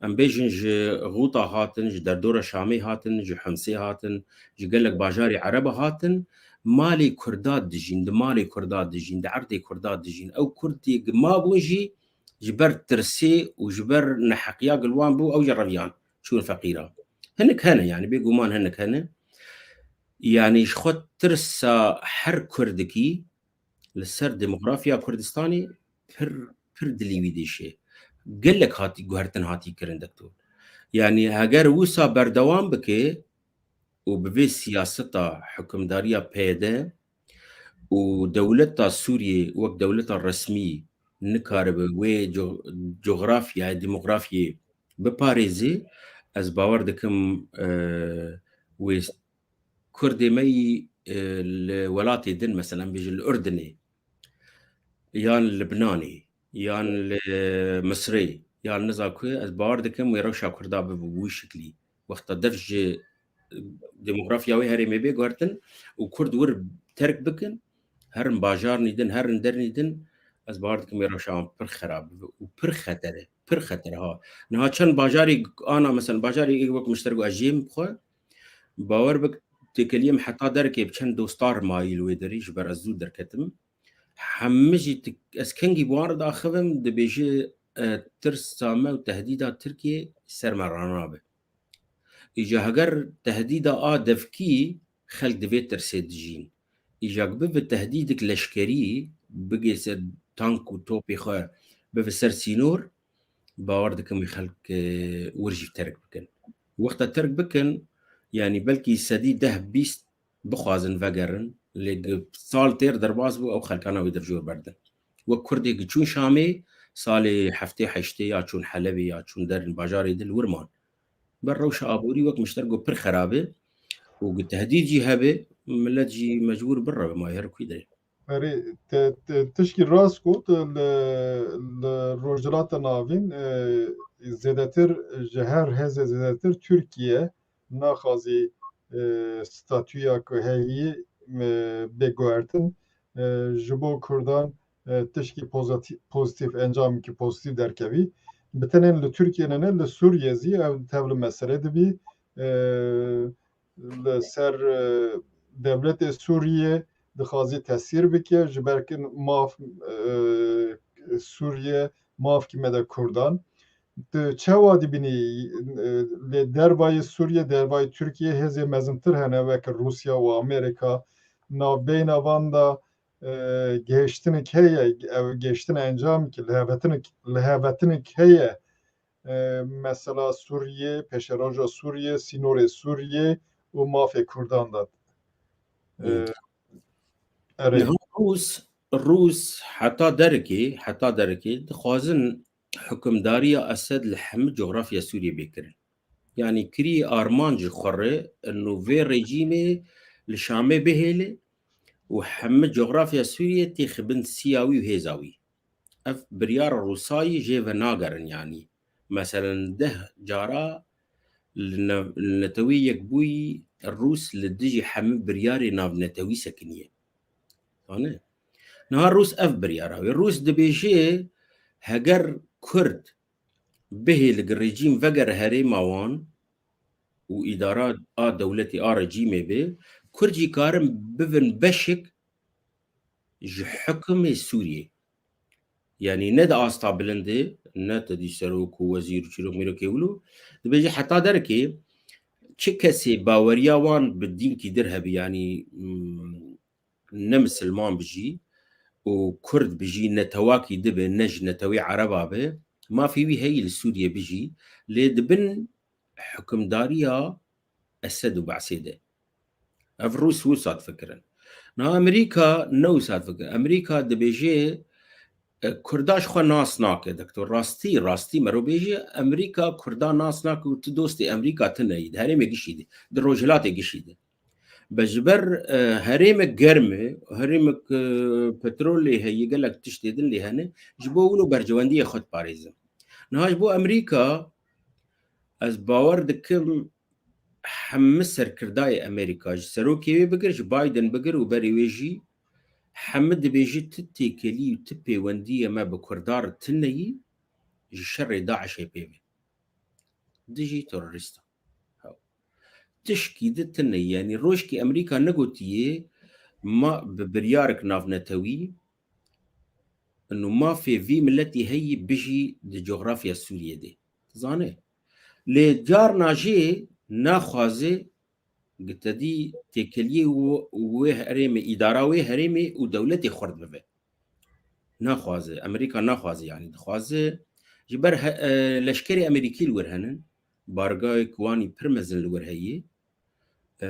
Em bêjin ji Xûta hatin, ji derdora Şamê hatin, ji Himsê hatin, ji gelek bajarê Ereba hatin, malê Kurda dijîn, di malê Kurda dijîn, di erdê Kurda dijîn. Ew Kurdê gi mabûn jî ji ber tirsê û ji ber neheqiya gi li wan bû, ew jî reviyan, çûn feqîra. Hinek hene, yanî bêguman hinek hene. Yanî ji xwe tirsa her Kurdikî li ser demografiya Kurdistanê pir, pir dilî wî dêşe. Gelek hatî guhertin hatî kirin, doktor. Yanî heger wisa berdewam bike û bi vê siyaseta hukimdariya P Y D û dewleta Sûriyê wek dewleta resmî nikaribe wê co-, cografyayê, demografyê biparêze, ez bawer dikim, e, wê Kurdê me yî, e, li welatê din, mesela, em bêjin li Urdinê, yan li Libnanê, yan li Misirê, yan niza ku, ez bawer dikim wê rewşa Kurda bibe bi wî şiklî. Wexta dev ji, e, demografiya wê herêmê bê guhertin û Kurd wir terk bikin, herin bajarnî din, herin dernî din, ez bawer dikim wê rewşa wan pir xerab bibe û pir xeter e, pir xeter e ha. Niha çend bajarê ana, mesela, bajarê wek min ji te re got, ez jiyêm bi xwe, bawer bik, têkeliyê min heta derekê bi çend dostar mayî li wê derê, ji ber ez zû derketim. Hemî jî tik-, ez kengî bi wan re diaxivim, dibêje, e, tirsa me û tehdîda Tirkiyê ser me ranabe. Îca heger tehdîda a devkî, xelk di vê tirsê dijîn. Îca bibe tehdîdik leşkerî, bigê ser tank û topê xwe, bibe ser sînor, bawer dikim wê xelk, e, wir jî terk bikin. Wexta terk bikin, yanî belkî sedî deh bîst bixwazin vegerin, lê gi-, sal têr derbas bû, ew xelkana wê dev jor berdin. Wek Kurdê gi çûn Şamê, salê heftê heştê ya çûn Helebê ya çûn derin bajarê din wir man. Ber rewşa aborî wek min ji te re got pir xerab e û gi tehdîd jî hebe, milet jî mecbûr bireve, ma her ku derê. Erê, te, te tişkî rast got, li, li Rojhilata Navîn, e, zêdetir ji her hêzê zêdetir Tirkiye naxwazî, e, statûya ku heyî, e, bê guhertin, e, ji bo Kurdan, e, tişkî pozitî-, pozitîf, encamekî pozitîf derkevî. Bi tenê li Tirkiye ne, li Sûriye zî ew tevli mesele dibî. E, li ser, e, dewletê Sûriye dixwazî tesîr bike, ji ber ku maf, e, Sûriye mafkî me de Kurdan. Tu çawa dibînî, e, lê dervayê Sûriye, dervayê Tirkiye hêzê mezintir hene, wek Rûsya û Amerîka, navbeyna van de, e, gihiştinek heye, ev gihiştina encamekî, lihevetinek, lihevetinek heye, e, mesela Sûriye, pêşeroja Sûriye, sînorê Sûriye û mafê Kurdan de. E, Hmm. Erê. Niha Rûs, Rûs heta derekê, heta derekê dixwazin hukimdariya Esed li hemî cografya Sûriyê bê kirin. Yanî kirî armanc ji xwe re, ino vê rejîmê li Şamê bihêle û hemî cografya Sûriyê têxe bin siya wî û hêza wî. Ev biryara Rûsayî jê venagerin, yanî. Meselen, deh cara li ne-, li Netewê Yekbûyî Rûs li dijî hemî biryarê navnetewî sekiniye. Zane? Niha Rûs ev biryara wê. Rûs dibêje, heger Kurd bihêle gi rejîm vegere herêma wan û îdara a dewletê a rejîmê be, Kurd jî karin bibin beşek ji hukimê Sûriyê. Yanî ne di asta bilind de, ne te dî serok û wezîr û çîrok mîrokê wilo, dibêje heta derekê çi kesê baweriya wan bi dînkî dir hebe, yanî, mm, ne misilman bijî û Kurd bijî, netewakî dibe, ne ji netewê Ereba be, mafê wî heyî li Sûriyê bijî, lê di bin hukimdariya Esed û Be'sê de. Ev Rûs wisa difikirin. Niha Amerîka ne wisa difikirin. Amerîka dibêje, e, Kurda ji xwe nas nake. Doktor, rastî, rastî mero bêje, Amerîka Kurda nas nake û tu dostê Amerîka tune yî, di herêmê gişî de, di rojhilatê gişî de. Be ji ber, e, herêmek germ e, herêmek, e, petrolê heye, gelek tiştê din lê hene, ji bo wilo berjewendiyê xwe diparêzin. Niha ji bo Amerîka Ez bawer dikim hemî serkirdayê Amerîka, ji serokê wê bigir, ji Biden bigir û berê wê jî, hemî dibêjî ti têkelî û ti pêwendiyê me bi Kurdan re tune yî, ji şerê DAIŞê pê ve. Dijî terorîstan. Tişkî di tune yî. Yanî rojkî Amerîka negotiye ma bi biryarek navnetewî û mafê vî miletî heyî bijî di coxrafya Sûriyê de. Zane. Lê carna jê naxwaze gitedî têkeliyê û wê herêmê, îdara wê herêmê û dewletê xurt bibe. Naxwaze, Amerîka naxwaze, yanî dixwaze ji ber he-, e, leşkerê Amerîkî li wir henin, bargayek wanî pir mezin li wir heye. E,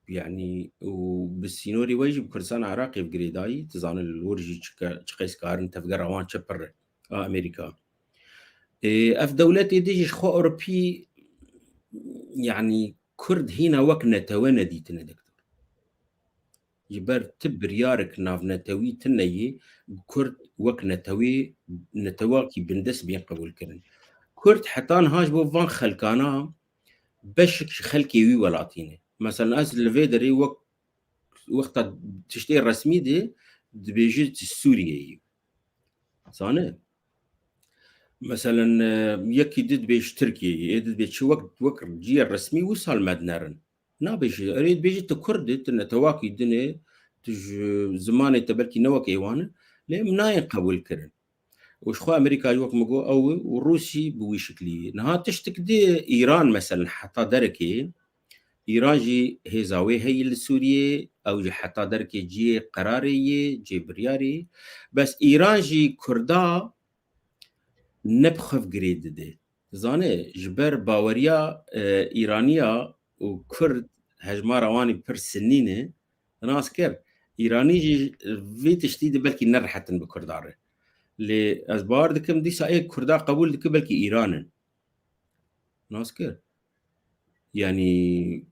yanî û bi sînorê we jî bi Kurdistana Iraqê bi girêdayî, tu zanî li wir jî çi ke-, çi qeys karin tevgera wan çi pir e, a Amerîka. E, ev dewletê dê jî ji xwe Ewropî, yanî Kurd hîna wek netewe nedîtine, doktor. Ji ber ti biryarek navnetewî tune yî, Kurd wek netewî, netewakî bindest bên qebûlkirin. Kurd heta niha ji bo van xelkana beşek ji xelkê wî welatî ne. Mesela ez li vê derê wek, wexta tiştê resmî de dibêjî ji Sûriyeyê. Zane? Meselen, e, yekî di dibêj Tirkiyeyê, ê di dibê çi wek, wek ciyê resmî wisa li me dinerin. Nabêjî, erê dibêjî tu Kurd î, tu netewakî din î, tu ji zimanê te belkî ne wek ê wan e, lê em nayên qebûlkirin. Û ji xwe Amerîka jî wek min got ew e û Rûsî bi wî şiklî ye. Niha tiştek di Îran meselen heta derekê, Îran jî hêza wê heye li Sûriyê, ew jî heta derekê cihê qerarê yê, cihê biryarê yê. Bes Îran jî Kurda ne bi xwe girê dide. Zane, ji ber baweriya, e, Îraniya û Kurd hejmara wan î pir sinî ne, nas kir. Îranî jî vê tiştî de belkî nerehetin bi Kurdan re. Lê ez bawer dikim dîsa ê Kurda qebûl dike belkî Îran in. Nas kir. Yanî,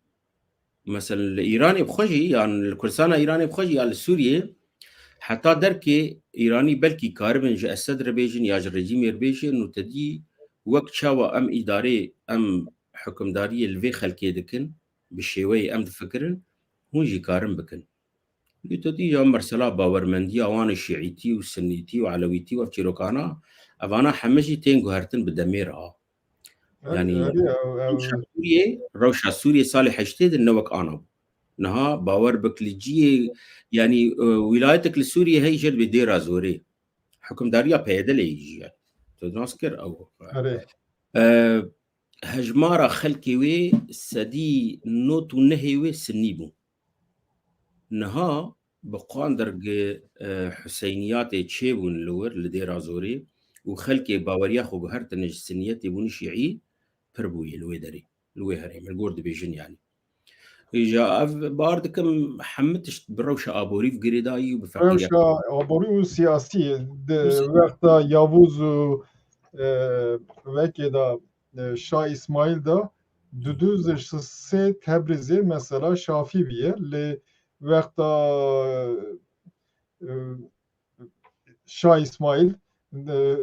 meselen, li Îranê bi xwe jî, yan li Kurdistana Îranê bi xwe jî, ya li Sûriyê, heta derkê Îranî belkî karibin ji Esed re bêjin ya ji rejîmê re bêjin û te dî wek çawa em îdarê, em hukimdariyê li vê xelkê dikin, bi şêweyê em difikirin, hûn jî karin bikin. Lê tu dî ya mesela bawermendiya wan ê şîîtî û sunîtî û elewîtî û ev çîrokana, evana heme jî tên guhertin bi demê re ha. Yanî rewşa Sûriyê, rewşa Sûriyê salê heştê de ne wek ana bû. Niha bawer bik li ciyê, yanî, e, wîlayetek li Sûriyê heyî jê dibê Dêra Zorê. Hukimdariya PYD'ê jî ye. Tu nas kir ew. E, hejmara xelkê wê sedî nod û nehê wê sinnî bû. Niha bi qandirgi, e, Huseyniyatê çêbûn li wir, li Dêra Zorê û xelkê baweriya xwe guhertine ji siniyetê bûne şîî pir bûye li wê derê, li wê herêmê, li gor dibêjin yanî. Îja ev bar dikim hemî tişt bi rewşa aborî ve girêdayî û bi feqîriya. Rewşa aborî û siyasî di wexta Yavuz û, e, vekê de, e, Şah Îsmaîl de du duz sê Tebrîzê mesela Şafî bîye. Lê wexta, e, Şah Îsmaîl, e,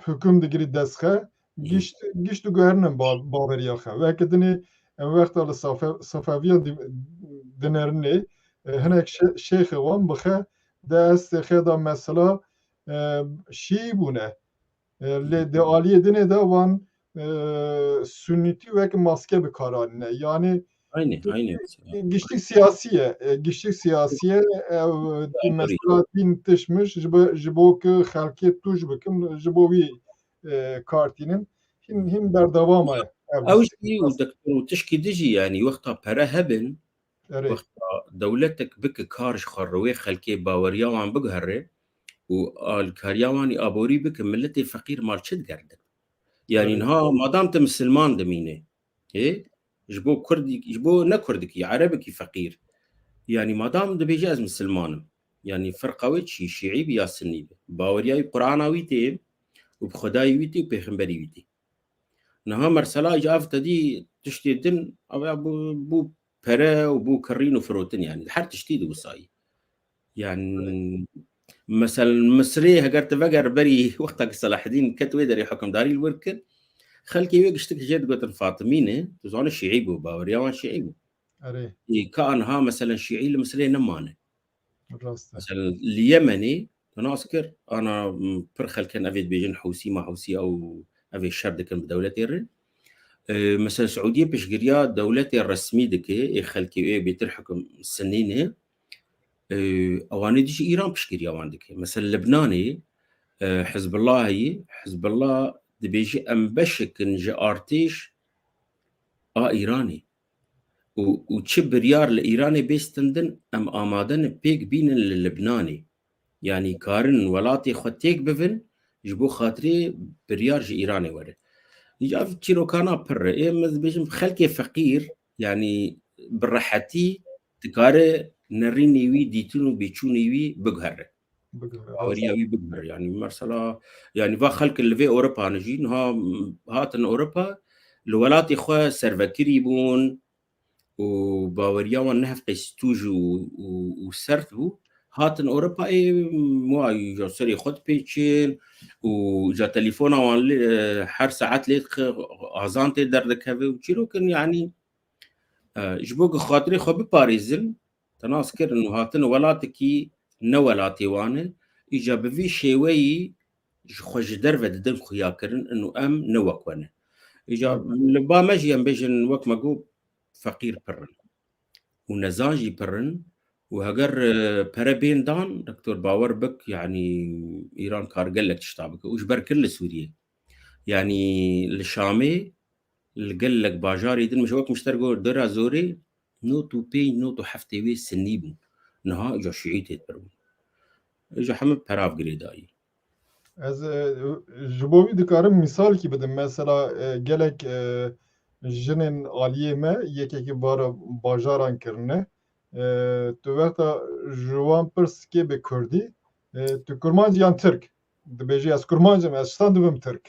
hukûm digirî dest xwe, gişt, gişt diguherînin ba-, baweriya xwe. Weke dinê em wexta li Safe-, Safeviyan di-, dinerinê, e, hinek şê-, şêxê wan bi xwe de estê xwe de mesela, e, şîî bûne. E, lê di aliyê dinê de wan, e, sunîtî wek maske bi kar anîne. Yanî Aynı, aynı. Giştik siyasî ye. E, giştik siyasî ye. Ev, e, mesela dîn tişt miş ji bo, ji bo ku xelkê tûj bikin, ji bo wî, e, kartînin. Hîn, hîn berdewam e. Ew jî û doktor û tişkî dijî, yanî wexta pere hebin, wexta dewletek bike kar ji xwe re wê xelkê baweriya wan biguhere û alîkariya wan ê aborî bike, miletê feqîr mal çi digerdin? Yanî niha madam tu misilman dimîne, ê, ji bo Kurdî-, ji bo ne Kurdikî, Erebikî feqîr. Yanî madam dibêje ez misilman im. Yanî ferqa wê çi, şîî bî ya sinnî bî. Baweriya wî Qur'ana wî tê û bi Xwedayê wî tê û pêxemberî wî tê. Niha mesela ji ev te dî tiştê din, ev ya bû, bû pere û bû kirîn û firotin yanî. Her tiştî di wisayî. Yanî, meselen, Misirê heger tu veger berî wexta ku Selahedîn ket wê derê hukimdarî li wir kir, Xelkê wê giştik jê digotin Fatimî ne, tu zanî şîî bû, baweriya wan şîî bû. Erê. Ê, ka anha, meselen, şîî li Misirê nemane. Rast e. Mesela, li Yemenê, tu nas kir, ana, m, pir xelk in, evê dibêjin Hûsî, ma Hûsî, ew, evê şer dikin bi dewletê re. E, mesela, Siûdiyê piştgiriya dewletê resmî dike, ê xelkê wê bêtir hukm Sinnî ne. E, ewanê dî jî Îran piştgiriya wan dike. Mesela, Libnanê, e, Hizbullahî, Hizbullah dibêje, em beşek in ji artêş a Îranê. Û, û çi biryar li Îranê bê stendin, em amade ne pêk bînin li Libnanê. Yanî karin welatê xwe têk bivin, ji bo xatirê biryar ji Îranê were. Îca çîrokana pir e. Ê, ez dibêjim, xelkê feqîr, yanî bi rehetî dikare nerînê wî, dîtin û bêçûnê wî biguhere. Biguhere, baweriya wî biguhere. Yanî mesela, yanî va xelk li vê Ewropa ne jî niha, m, hatin Ewropa, li welatê xwe servekirî bûn û baweriya wan ne hevqê stûj û, û, û sert bû. Hatin Ewropa, ê, m, wa îca serê xwe dipêçin û îca telefona wan lê, her saet lê dixe, azan tê derdikeve û çîrokin, yanî, e, ji bo ku xatirê xwe biparêzin, te nas kirin û hatin welatekî ne welatê wan e, îca bi vî şêweyî ji xwe ji derve didin xuyakirin, û em ne wek we ne. Îca li ba me jî em bêjin, wek me got, feqîr pir in û nezan jî pir in û heger, e, pere bên dan, doktor, bawer bik, yanî Îran kar gelek tişta bike û ji ber kir li Sûriyê. Yanî li Şamê, li gelek bajarê din, wek min ji te re got, Dera Zorê, nod û pênc, nod û heftê wê Sinnî bûn. Niha îca Şîî tê pir bûn. Îca heme perav girêdayî. Ez, e, ji bo wî dikarim mîsalekî bidim. Mesela, e, gelek, e, jinên aliyê me yekekî bara bajaran kirine. E, tu wexta ji wan pirs kê bi kurdî, e, tu kurmanc yan tirk? Dibêjî, ez kurmanc im, ez çitan dibim tirk?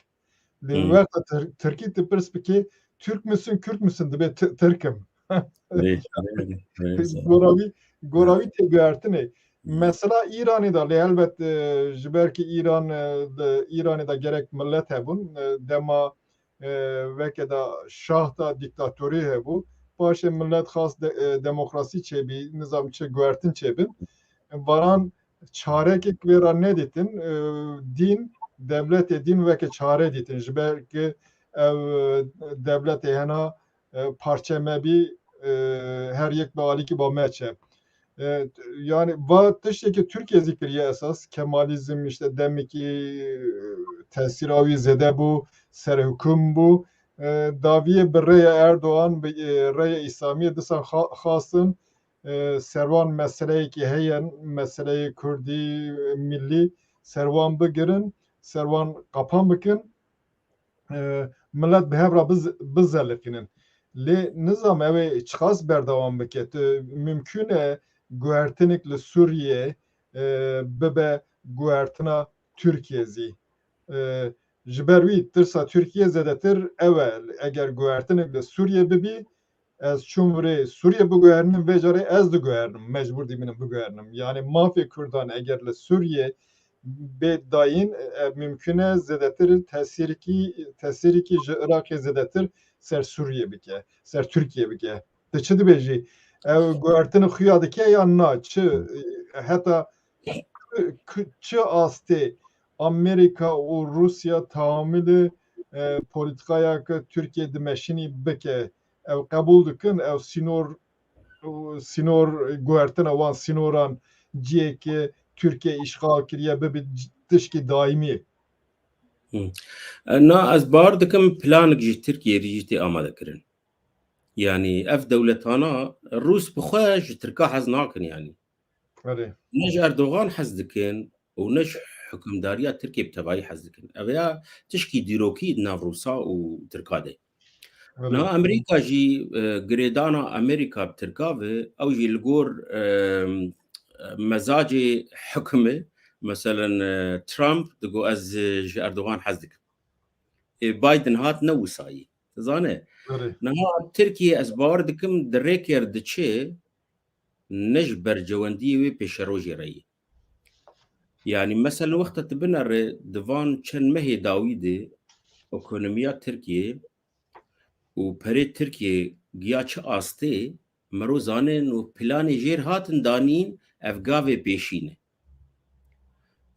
Lê Hmm. wexta tir-, tirkî tu pirs bikê, Türk müsün, Kürt müsün? Dibê ti-, Tirk im. Rê, rê, rê, rê. Gora wî, gora wî têguhertinê. Hmm. Mesela Îranê de, lê helbet, e, ji ber ki Îran, e, de, Îranê de gerek millet hebûn, e, dema, e, weke de şah da dîktatorî hebû. Paşê millet xas de, e, demokrasî çêbî, nizam çi guhertin çêbin. Varan çarekek wê re nedîtin, e, dîn, dewletê dîn weke çare dîtin. Ji ber ki ev, e, dewletê hena, e, parçe mebî, e, her yek bi alîkî ba meçe. E, yani va tiştekî Tirkiye zî kiriye esas. Kemalizm işte demekî, e, tesîra wî zêde bû, serhukûm bû. E, daviyê bi rêya Erdogan, bi, e, rêya Îslamiyê disan xa-, xastin, e, serwan meseleyekî heye, meseleyê kurdî, e, millî, serwan bigirin, serwan qapan bikin, e, millet bi hev re biz-, bizeliqînin. Lê nizam ew ê çiqas berdewam bike. Tu mimkûn e guhertinik li Sûriyê, e, bibe guhertina Tirkiye zî. E, ji ber wî tirsa Tirkiye zêdetir ew e. Eger guhertinik li Sûriyê bibî, ez çûm rê Sûriye biguherinim, vê carê ez diguherinim, mecbûr dibînim biguherinim. Yani mafê Kurdan eger li Sûriye bê dayîn, e, mimkûn e zêdetir tesîrkî, tesîrkî ji Iraqê zêdetir ser Sûriye bike, ser Tirkiye bike. Tu çi dibêjî? Ew guhertin xuya dike yan na? Çi, e, heta ku-, çi astê Amerîka û Rûsya tahamilê, e, polîtîkaya ku Tirkiye dimeşînî bike? Ew qebûl dikin, ew sînor, sînor, guhertina wan sînoran cihê ku Tirkiye îşxal kiriye bibe c-, tişkî daîmî? Hı. E, na, ez bawer dikim planek ji Tirkiyê re jî tê amade kirin. Yanî ev dewletana Rûs bi xwe ji Tirka hez nakin yanî. Erê. Ne ji Erdogan hez dikin û ne ji hukimdariya Tirkiyê bi tevayî hez dikin. Ev ya tişkî dîrokî di nav Rûsa û Tirka de. Erê. Niha Amerîka jî, e, girêdana Amerîka bi Tirka ve, ew jî li gor, e, mezacê hukimê, meselen, e, Trump digo ez, e, ji Erdogan hez dikim. Ê, Biden hat ne wisayî. Dizane? Erê. Niha Tirkiye ez bawer dikim di rêker diçe, ne ji bercewendiyê wê pêşerojê re ye. Yanî, meselen, wexta tu binere di van çend mehê dawî de, ekonomiya Tirkiyê û perê Tirkiyê giya çi astê, mero zanin û planê jêr hatin danîn, ev gavê pêşî ne.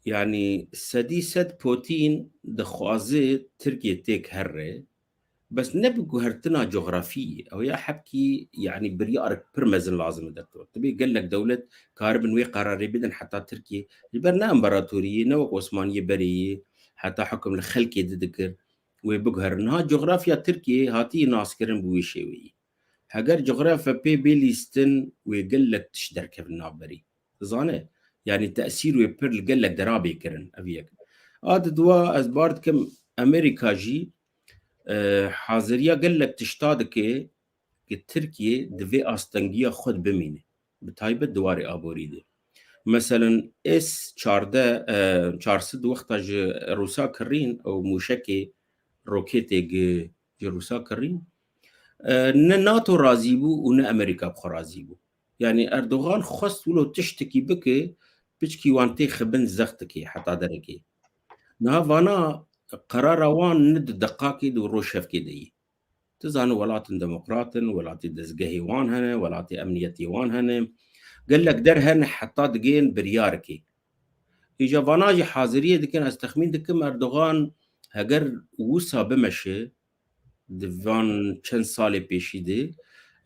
Yanî sedî sed Putin dixwaze Tirkiye têk herre, bes ne bi guhertina cografî ye. Ew ya hebkî, yanî biryarek pir mezin lazim e, doktor. Dibê gelek dewlet karibin wê qerarê bidin heta Tirkiye. Ji ber ne împaratorî ye, ne wek Osmaniyê berê ye, heta hukm li xelkê di dikir, wê biguherin. Niha cografya Tirkiyê hatiye naskirin bi wê şêweyî. Heger cografya pê bê lîstin, wê gelek tişt derkevin navberî. Dizane? Yanî tesîr wê pir li gelek dera bê kirin. Ev yek. A di dua ez bar dikim Amerîka jî, e, haziriya gelek tişta dike ki Tirkiye di vê astengiya xwe de bimîne. Bi taybet di warê aborî de. Meselen S çardeh, e, çar sed wexta ji Rûsa kirîn û mûşekê, roketê gi ji Rûsa kirîn, e, ne NATO razî bû û ne Amerîka bi xwe razî bû. Yanî Erdogan xwest wilo tiştekî bike, piçkî wan tê xibin zextekê heta derekê. Niha vana qerara wan ne di deqakê de û roj hevkê de yî. Tu zanî welatin demokrat in, welatê dezgehê wan hene, welatê emniyetê wan hene. Gelek der hene heta digên biryarekê. Îja vana jî haziriyê dikin, ez texmîn dikim Erdogan heger wisa bimeşe, di van çend salê pêşî de,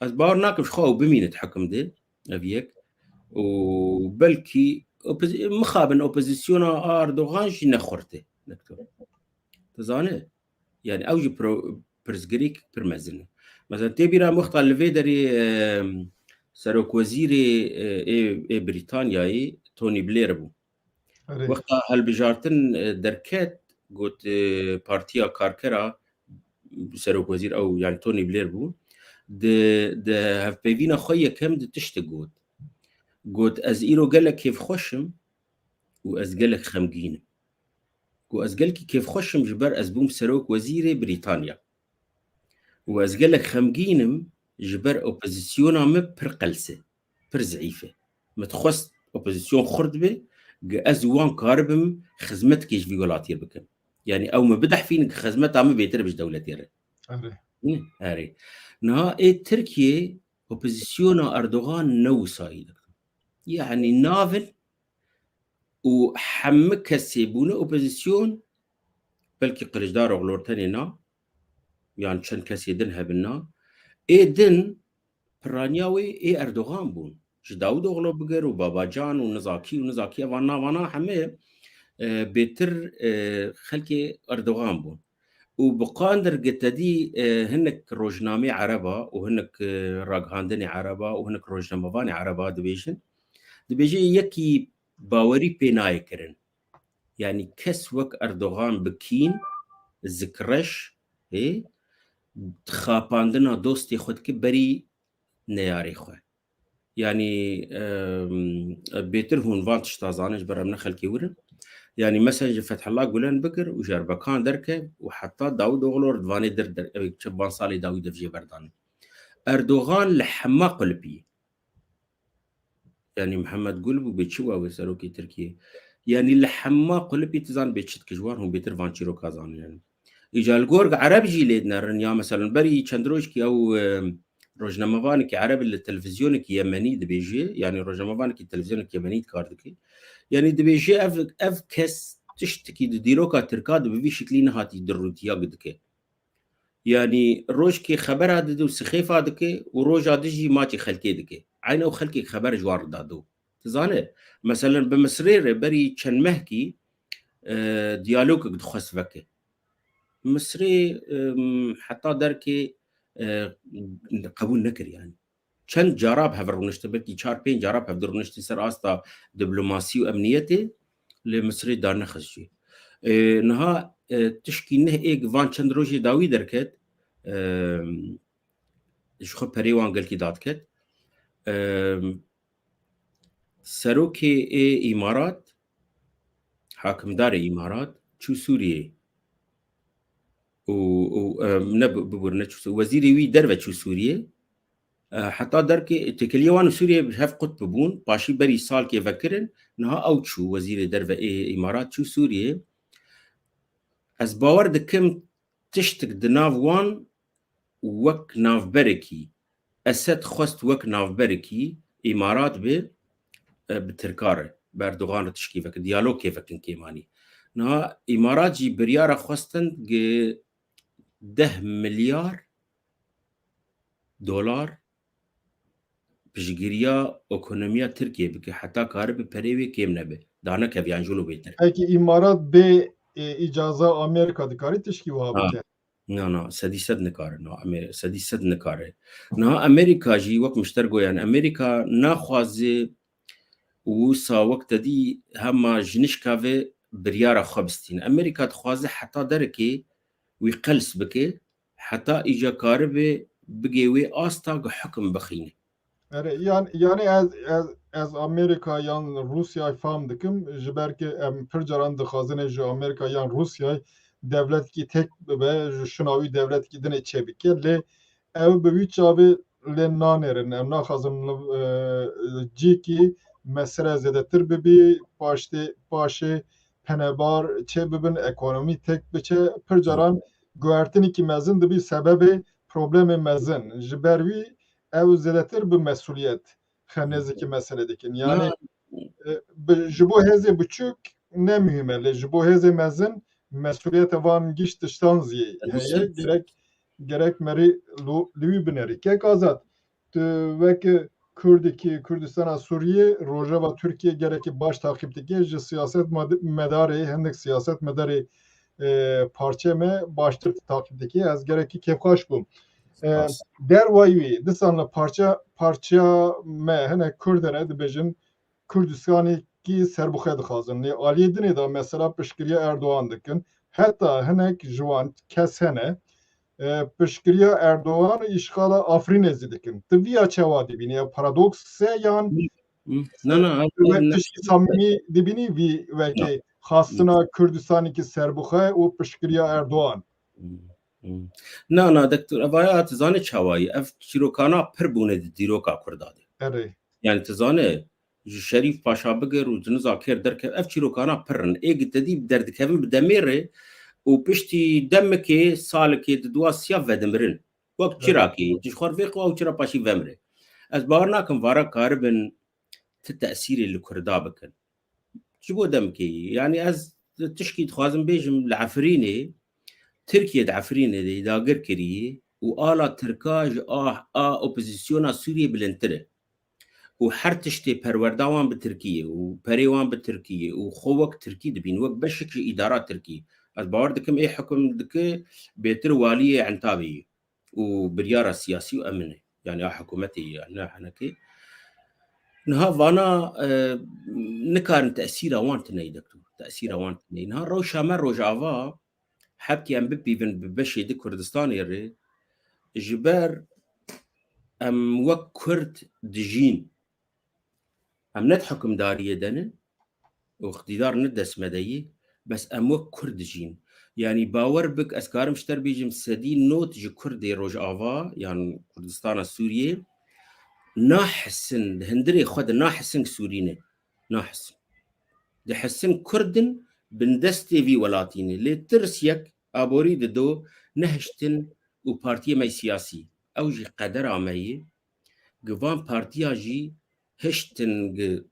ez bawer nakim ji xwe ew bimîne di hekim de, ev yek. Û belkî opozi-, mixabin opozisyona a Erdogan jî ne xurt e, doktor. Tu zanî? Yanî ew jî pro-, pirsgirêk pir mezin e. Mesela tê bîra min wexta li vê derê, e, serokwezîrê, e, ê, ê Brîtanyayê Tony Blair bû. Erê. Wexta hilbijartin, e, derket, got, e, Partiya Karkera, serokwezîr ew, yanî Tony Blair bû, di, di hevpeyvîna xwe yekem di tiştek got. Got, ez îro gelek kêfxweş im û ez gelek xemgîn im. Got, ez gelekî kêfxweş im ji ber ez bûm serok wezîrê Brîtanya. Û ez gelek xemgîn im ji ber opozisyona min pir qels e, pir zeîf e. Min dixwest opozisyon xurt be, gi ez û wan karibim xizmetkê ji vî welatiyê bikim. Yanî ew min bidehfînin, gi xizmeta min bêtir be ji dewletê re. Erê. Hı, erê. Niha ê Tirkiyê opozisyona Erdogan ne wisayî dikin. Yanî navin û hemû kesê bûne opozisyon, belkî Kiliçdaroglu tenê na, yan çend kesê din hebin na. Ê din piraniya wê ê Erdogan bûn. Ji Dawidoglu bigir û Babacan û Nizakî û Nizakî evan navana hemê, e, bêtir, e, xelkê Erdogan bûn. Û bi qandir gi tedî, e, hinek rojnamê Ereba û hinek, e, ragihandinê Ereba û hinek rojnamevanê Ereba dibêjin. Dibêje yekî bawerî pê nayê kirin. Yanî kes wek Erdogan bi kîn, zikreş, ê, xapandina dostê xwe dike berî neyarê xwe. Yanî, em, bêtir hûn van tişta zanin, ji ber em ne xelkê wir in. Yanî mesela ji Fethullah Gulen bigir û ji Erbekan derkev û heta Dawidoglu Ridvanê dir der, ew çi van salê dawî de jê berdanin. Erdogan li hema qulipî. Yanî Mihemed Gul bû bê çi wa wê serokê Tirkiyê. Yanî li hema qulipî tu zan bê çi dike ji wan hûn bêtir van çîroka zanin yanî. Îca li gor Ereb jî lê dinerin ya, meselen, berî çend rojkî ew, e, rojnamevanekî Ereb li televîzyonekî Yemenî dibêje, yanî rojnamevanekî televîzyonekî Yemenî dikar dike. Yanî dibêje ev, ev kes tiştekî di dîroka Tirka de bi vî şiklî nehatî di rûtiya dike. Yanî rojkê xebera dide û sixêfa dike û roja di jî maçê xelkê dike. Eynî ew xelkê xeber ji wan re dado. Tu zane, meselen bi Misrê re berî çend mehkî, e, diyalogek dixwest veke. Misrê, e, heta derkê, e, qebûl nekir yanî. Çend cara bi hev rûniştin, belkî çar pênc cara bi hev rûniştin ser asta diplomasî û emniyetê, lê Misrê darnexist jî. E, niha, e, tişkî neh ê van çend rojê dawî derket, e, ji xwe perê wan gelkî dadiket. E, Serokê ê Îmarat, hakimdarê Îmarat, çû Sûriyê. Û, û, e, ne bi-, bibûr, ne çû Sû-, wezîrê wî derve çû Sûriyê. E, heta derkê têkiliyê wan û Sûriyê bi hev qut bibûn, paşî berî salkê vekirin, niha ew çû, wezîrê derve ê Îmarat çû Sûriyê. Ez bawer dikim tiştik di nav wan wek navberekî, Esed xwest wek navberekî Îmarat bi, e, bi Tirka re, bi Erdogan re tişkî veke, diyalog kêvekin kêmanî. Niha Îmarat jî biryara xwestin gi deh milyar dolar piştgiriya ekonomiya Tirkiye bike, heta karibe perê wê kêm nebe. Dane keviyan jûlo bêtir. Peki Îmarat bê, e, îcaza Amerîka dikarî tişkî wiha Ha. bike? Na, na, sedî sed nikare. Na, Amer-, sedî sed nikare. Niha Amerîka jî wek mişter goyan, Amerîka naxwaze û wisa wek te dî hema ji nişka ve biryara xwe bistîne. Amerîka dixwaze heta derekê wî qels bike, heta îca karibe bigê wê asta ku hukim bixîne. Erê, yan-, yani ez, ez, ez Amerîka yan Rûsyayê fam dikim, ji ber ki em pir caran dixwazin ji Amerîka yan Rûsyayê dewletkî tek bibe, ji şina wî dewletkî dinê çêbike, lê ew bi wî çavê lê nanêrin. Em naxwazin, e, cîkî mesele zêdetir bibî, paştê, paşê penebar çê bibin, ekonomî tek biçe, pir caran guhertinekî mezin dibî sebebê problemê mezin. Ji ber wî ew zêdetir bi mesuliyet xe nêzîkî mesele dikin. Yani, Na- e, bi, ji bo hêzê biçûk ne muhîm e, lê ji bo hêzê mezin mesuliyeta van giş tiştan zî Elbette. heye. Gerek, gerek merî lu-, li wî binerî. Kek Azad, tu weke Kurdekî Kurdistana Sûriyê, rojeva Tirkiye gerekî baş taqîb dike. Ji siyaset mad-, medarê, hindik siyaset medarê, e, parçe me baştir taqîb dike. Ez gerekî kêfxweş bûm. E, Spas. Derwayî wî, disan li parça, parça me hinek Kurd hene dibêjin Kurdistanekî serbixwe dixwazin. Lê aliyê dinê de mesela piştgiriya Erdogan dikin. Heta hinek ji wan kes hene, e, piştgiriya Erdogan û îşxala Afrînê zî dikin. Tu viya çawa dibînî? Ev paradoks e yan Hmm, na, na, tu ez, wek ez, tiştî samîmî dibînî vî wekî Na. xastina Kurdistanekî serbixwe û piştgiriya Erdogan? Hmm, hmm. Na, na, doktor, ev aya tu zanî çawa ye? Ev çîrokana pir bûne di dîroka Kurda de. Erê. Yani tu zanî, ji Şerîf Paşa bigir û ciniza kêr derkev, ev çîrokana pir in. Ê gi te dî derdikevin bi demê re û piştî demekê, salekê, di dua siya vedimirin. Wek Evet. çirakê, ji xwe vê xwe ew çira paşî vemre. Ez bawer nakim vara karibin ti tesîrê li Kurda bikin. Ji bo demekê, yani ez tişkî dixwazim bêjim, li Efrînê, Tirkiye di Efrînê de dagir kirî û ala Tirka ji a, a opozisyona Sûriyê bilindtir e. Û her tiştê perwerda wan bi Tirkî ye û perê wan bi Tirkî ye û xwe wek Tirkî dibîn, wek beşek ji îdara Tirkî. Ez bawer dikim ê hukum dike bêtir waliyê Entabê ye û biryara siyasî û emin e. Yani a hikûmetê ye, ne henekê. Niha vana, e, nikarin tesîra wan tune ye, doktor. Tesîra wan tune ye. Niha rewşa me Rojava, hebkî em bipîvin bi beşê di Kurdistanê re, ji ber em wek Kurd dijîn. Em ne di hukimdariyê de ne û iqtîdar ne dest me de yî, bes em wek Kurd dijîn. Yanî bawer bik, ez karim ji te re bêjim, sedî nod ji Kurdê Rojava yan Kurdistana Sûriyê nahisin, di hundirê xwe de nahisin Sûrî ne. Nahisin. Dihisin Kurd in, bindestê vî welatî ne. Lê tirs yek aborî dido, nehiştin û partiyê me siyasî. Ew jî qedera me ye. Gi van partiya jî hiştin gi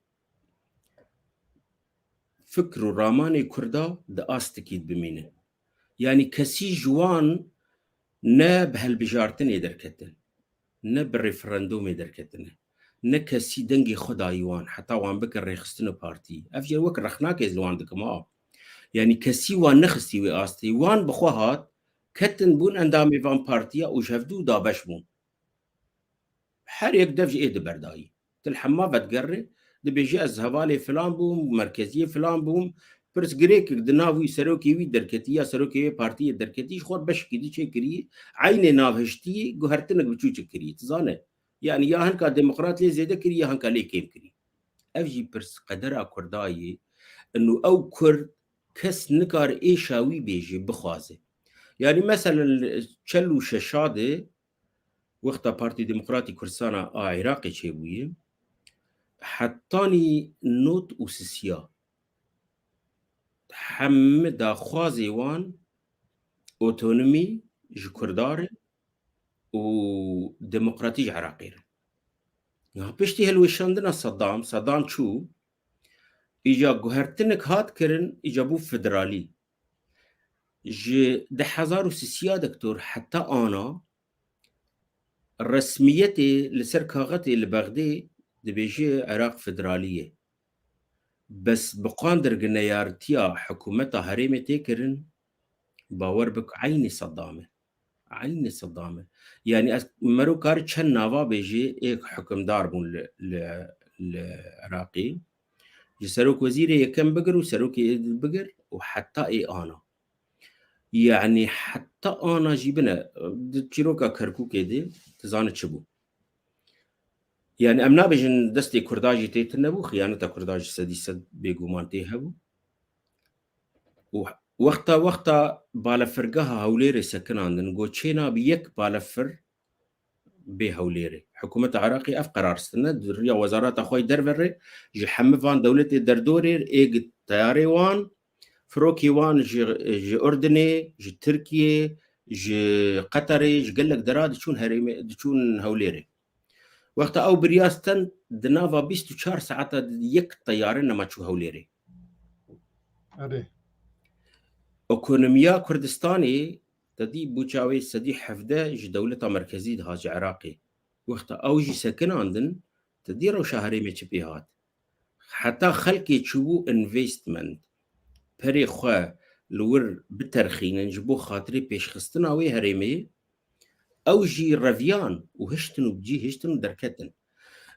fikr û ramanê Kurda di astikî bimîne. Yanî kesî ji wan ne bi hilbijartinê derketin, ne bi referandumê derketine, ne kesî dengê xwe dayî wan, heta wan bike rêxistin û partî. Ev jî wek rexnakê ez li wan dikim, a. Yanî kesî wan nexistî wê astê. Wan bi xwe hat, ketin bûn endamê van partiya û ji hevdû dabeş bûn. Her yek dev ji ê di berdayî. Til hema vedigerre, dibêje ez hevalê filan bûm, merkeziyê filan bûm. Pirsgirêkek di nav wî serokê wî derketî ya serokê wê partiyê derketî, ji xwe beşkî di çê kirî, eynê nav hiştî, guhertinek biçûçik kirî. Tu zane, yani ya hinka demokrat lê zêde kirî, ya hinka lê kêm kirî. Ev jî pirs qedera Kurda yê, inu ew Kurd kes nikare êşa wî bêje, bixwaze. Yani meselen çel û şeşa de, wexta Partî Demokratî Kurdistana a Iraqê çêbûye, hetanî not û sisiya heme daxwazê wan otonomî ji Kurda re û demokratî ji Iraqê re. Niha piştî hilweşandina Saddam, Saddam çû, îca guhertinek hat kirin, îca bû federalî. Ji du hezar û sisiya doktor heta ana resmiyetê li ser kaxetê li Bexdê dibêje Iraq federalî ye. Bes bi qandir gi neyartiya hikûmeta herêmê tê kirin, bawer bik eynî Saddam e. Eynî Saddam e. Yanî ez mero kar çend nava bêjê ê hikimdar bûn li, li, li Iraqê. Ji serok wezîrê yekem bigir û serokê ê bigir û heta ê ana. Yanî heta ana jî bine, di çîroka Kerkûkê de, tu zane çi bû. Yanî em nabêjin destê Kurda jî tê tune bû, xiyaneta Kurda jî sedî sed bêguman tê hebû. Û wexta, wexta balefirgeha Hewlêrê sekinandin, got çênabe yek balefir bê Hewlêrê. Hikûmeta Iraqê ev qerar stine, di riya wezareta xwe yê derve re ji hemî van dewletê derdorê ê gi teyarê wan, firokê wan ji, ji Urdinê, ji Tirkiyê, ji Qeterê, ji gelek dera diçûn herêmê, diçûn Hewlêrê. Wexta ew biryar stend, di nava bîst û çar saeta de yek teyare nema çû Hewlêrê. Erê. Ekonomiya Kurdistanê te dî bûça wê sedî hevdeh ji dewleta merkezî dihat, ji Iraqê. Wexta ew jî sekinandin, te dî rewşa herêmê çi pê hat. Heta xelkê çûbû investment, perê xwe li wir biterxînin ji bo xatirê pêşxistina wê herêmê, ew jî reviyan û hiştin û bi cî hiştin û derketin.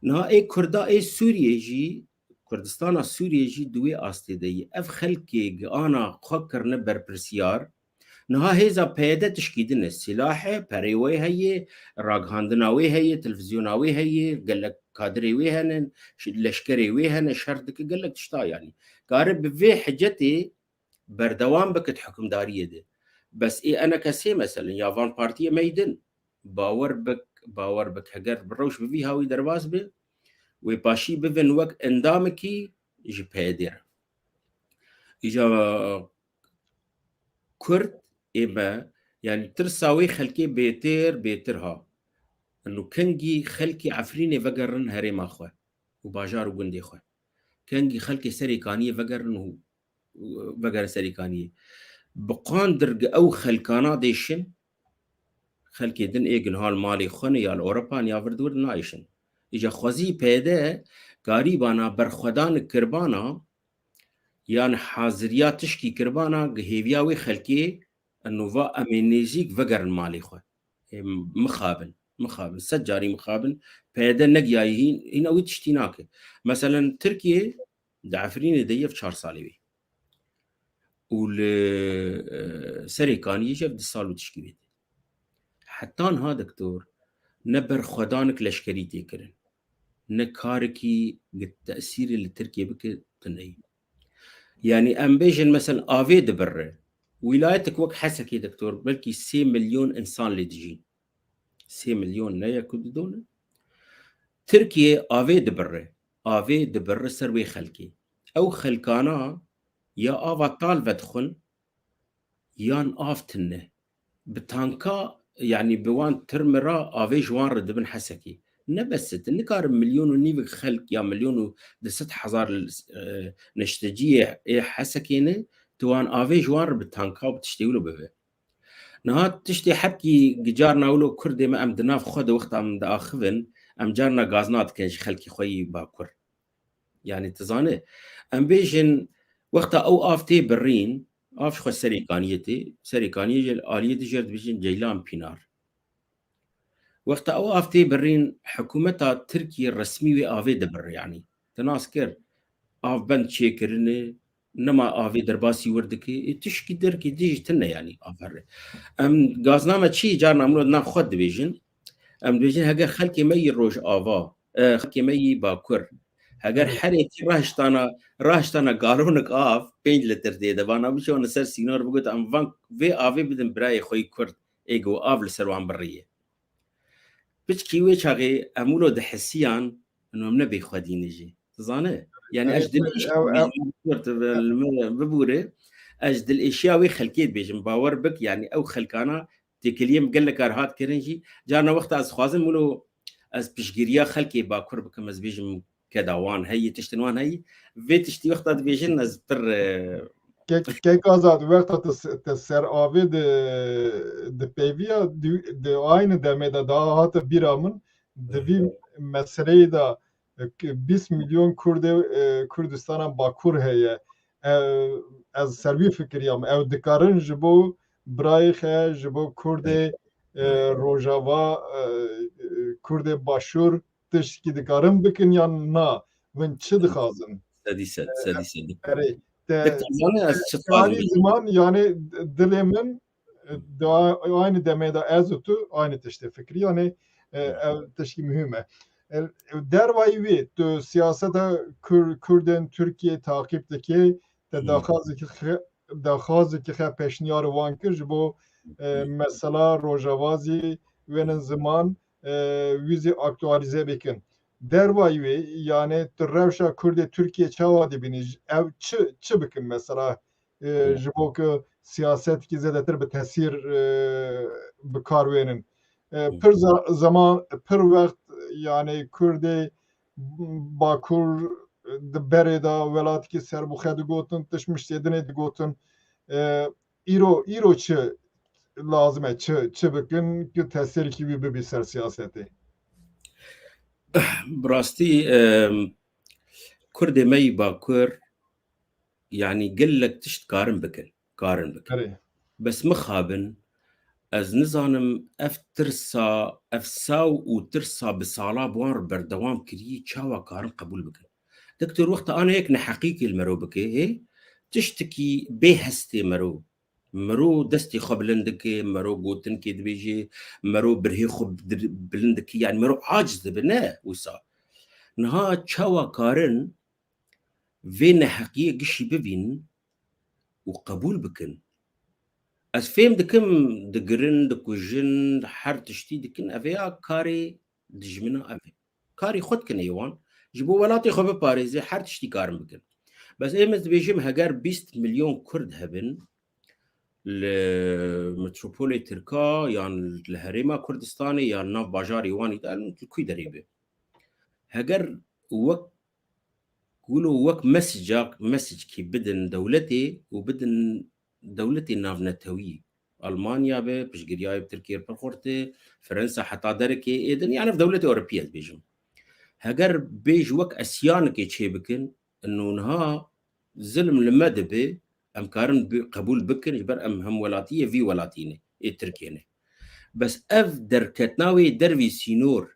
Niha ê Kurda ê Sûriyê jî, Kurdistana Sûriyê jî di wê astê de ye. Ev xelkê gi ana xwe kirine berpirsiyar, niha hêza P Y D tişkî din e. Sîlah e, perê wê heye, ragihandina wê heye, televîzyona wê heye, gelek kadrê wê hene, ş-, leşkerê wê hene, şer dike gelek tişta yanî. Kare bi vê hicetê berdewam bike di hikimdariyê de. Bes ê eneke sê meselin ya van partiyê me yî din. Bawer bik, bawer bik, heger bi rewş bi vî hawî derbas be, wê paşî bivin wek endamekî ji P Y D re. Îca Kurd ê me, yanî tirsa wê xelkê bêtir, bêtir ha. Eno kengî xelkê Efrînê vegerin herêma xwe û bajar û gundê xwe. Kengî xelkê Serê Kaniyê vegerin û, û vegerin Serê Kaniyê. Bi qandir gi ew xelkana dêşin, xelkê din ê gi niha li malê xwe ne ya li Ewropa ne ya vir di wir nayêşin. Îca xwezî P Y D garîbana berxwedan kiribana, yan haziriya tişkî kiribana gi hêviya wê xelkê, eno va em ê nêzîk vegerin malê xwe. Ê, mixabin, mixabin, sed carî mixabin, P Y D negiyayî hîn, hîna wî tiştî nake. Meselen Tirkiye di Efrînê de ye ev çar salê wê. Û li, e, Serê Kaniyê jî ev du sal û tişkî wê de. Heta niha doktor ne berxwedanek leşkerî tê kirin, ne karekî gi tesîrê li Tirkiye bike tune ye. Yanî em bêjin, meselen, avê dibirre. Wîlayetek wek Hesekê, doktor, belkî sê milyon însan lê dijîn. Sê milyon ne yek û du done. Tirkiye avê dibirre. Avê dibirre ser wê xelkê. Ew xelkana ya ava tal vedixwin, yan av tune. Bi tanka, yanî bi wan tirmi re avê ji wan re dibin Hesekê. Ne bes e, tu nikarin milyon û nîvik xelk ya milyon û du sed hezar, e, neşteciyê ê Hesekê ne, tu wan avê ji wan re bi tanka û bi tiştê wilo bibe. Niha tiştê hebkî gi carna wilo Kurdê me em di nav xwe de wexta em diaxivin, em carna gazna dikin ji xelkê xwe yî Bakur. Yanî tu zane, em bêjin wexta ew av tê birîn, av ji xwe Serê Kaniyê tê, Serê Kaniyê jî li aliyê dijêr dibêjin Ceylan Pînar. Wexta ew av tê birîn, hikûmeta Tirkiyê resmî wê avê dibir, yanî. Te nas kir, av bend çêkirine, nema avê derbasî wir dike, ê tişkî derkî dî jî tune, yanî, av here. Em gazname çi carna min got, nav xwe dibêjin. Em dibêjin, heger xelkê me yî Rojava, e, xelkê me yî Bakur, heger herê tî rahiştana, rahiştana galonek av, pênc litir tê de, vana biçûne ser sînor bigot, em van vê avê bidin birayê xwe yî Kurd, ê ku av li ser wan biriye. Piçkî wê çaxê em wilo dihisiyan, em ne bêxwedî ne jî. Tu zane? Yani ez dilê bibûre, Ez ji dilêşiya wê xelkê dibêjim, bawer bik, yanî ew xelkana têkiliyê min gelek kar hat kirin jî. Carna wexta ez dixwazim wilo ez piştgiriya xelkê Bakur bikim, ez bêjim keda wan heyî, tiştin wan heyî. Vê tiştî wexta dibêjin ez pir, e, Kek, kek Azad, wexta te se-, te ser avê di, di peyviya, di, di aynı demê de daha hate bîra min, di vî meseleyê de, e, k-, bîst milyon Kurdê, e, Kurdistana Bakur heye. E, ez ser vî fikiriyam. Ew dikarin ji bo birayê xe, ji bo Kurdê, e, Rojava, e, e, Kurdê Başûr tiştkî dikarin bikin yan na? Win çi dixwazin? Sedî sed, sedî sed. Erê, te, Diktor, zanî ez çi te, dixwazim? Ziman, yani dilê min, e, da, aynı demê de ez û tu aynı tiştê fikirî, yani, e, ev tiştkî mühim e. E, dervayî wê, tu siyaseta Kur-, Kurdên Tirkiyê taqîb dikê, te daxwazekî xe-, daxwazekî xe peşniyar wan kir ji bo, e, mesela Rojava zî wênin ziman, e, wî zî aktualîze bikin. Dervayî wê, yani tu rewşa Kurdê Tirkiyê çawa dibînî? Ew çi, çi bikin mesela, e, ji bo ku siyasetkî zêdetir bi tesîr, e, bi kar wênin? E, pir za-, zeman, pir wext, yani Kurdê Bakur di berê de welatikî serbixwe digotin, tişt miştê dinê digotin. E, îro, îro çi lazim e, çi, çi bikin ki tesîrkî wî bibî ser siyasetê? Bi rastî, em, Kurdê me yî Bakur, yanî gelek tişt karin bikin, karin bikin. Erê. Bes mixabin, ez nizanim ev tirsa, ev saw û tirsa bi sala bi wan re berdewam kirî, çawa karin qebûl bikin? Doktor, wexta ana yek neheqîkê li mero bike, hê, tiştekî bê hestê mero, mero destê xwe bilind dike, mero gotinkê dibêje, mero birhê xwe dir-, bilind dike, yani mero aciz dibe, ne wisa. Niha çawa karin vê neheqiyê gişî bibînin û qebûl bikin? Ez fêm dikim, digirin, dikujin, her tiştî dikin, ev ya karê dijmina ev e. Karê xwe dikin ê wan, ji bo welatê xwe biparêze, her tiştî karin bikin. Bes ê min dibêjim, heger bîst milyon Kurd hebin li metropolê Tirka yan li herêma Kurdistanê yan nav bajarê wan î de, li ku derê be. Heger wek, wilo wek mesajak, mesajkî bidin dewletê û bidin dewletê navnetewî. Almanya be, piştgiriyayê bi Tirkiyê pir xurt e, Fransa heta derekê ê din, yani ev dewletê Ewropî ez bêjim. Heger bêj wek esyanekê çê bikin, ino niha zilm li me dibe, em karin bi-, qebûl bikin, ji ber em hemwelatiyê vî welatî ne, ê Tirkiyê ne. Bes ev derketina wê dervî sînor,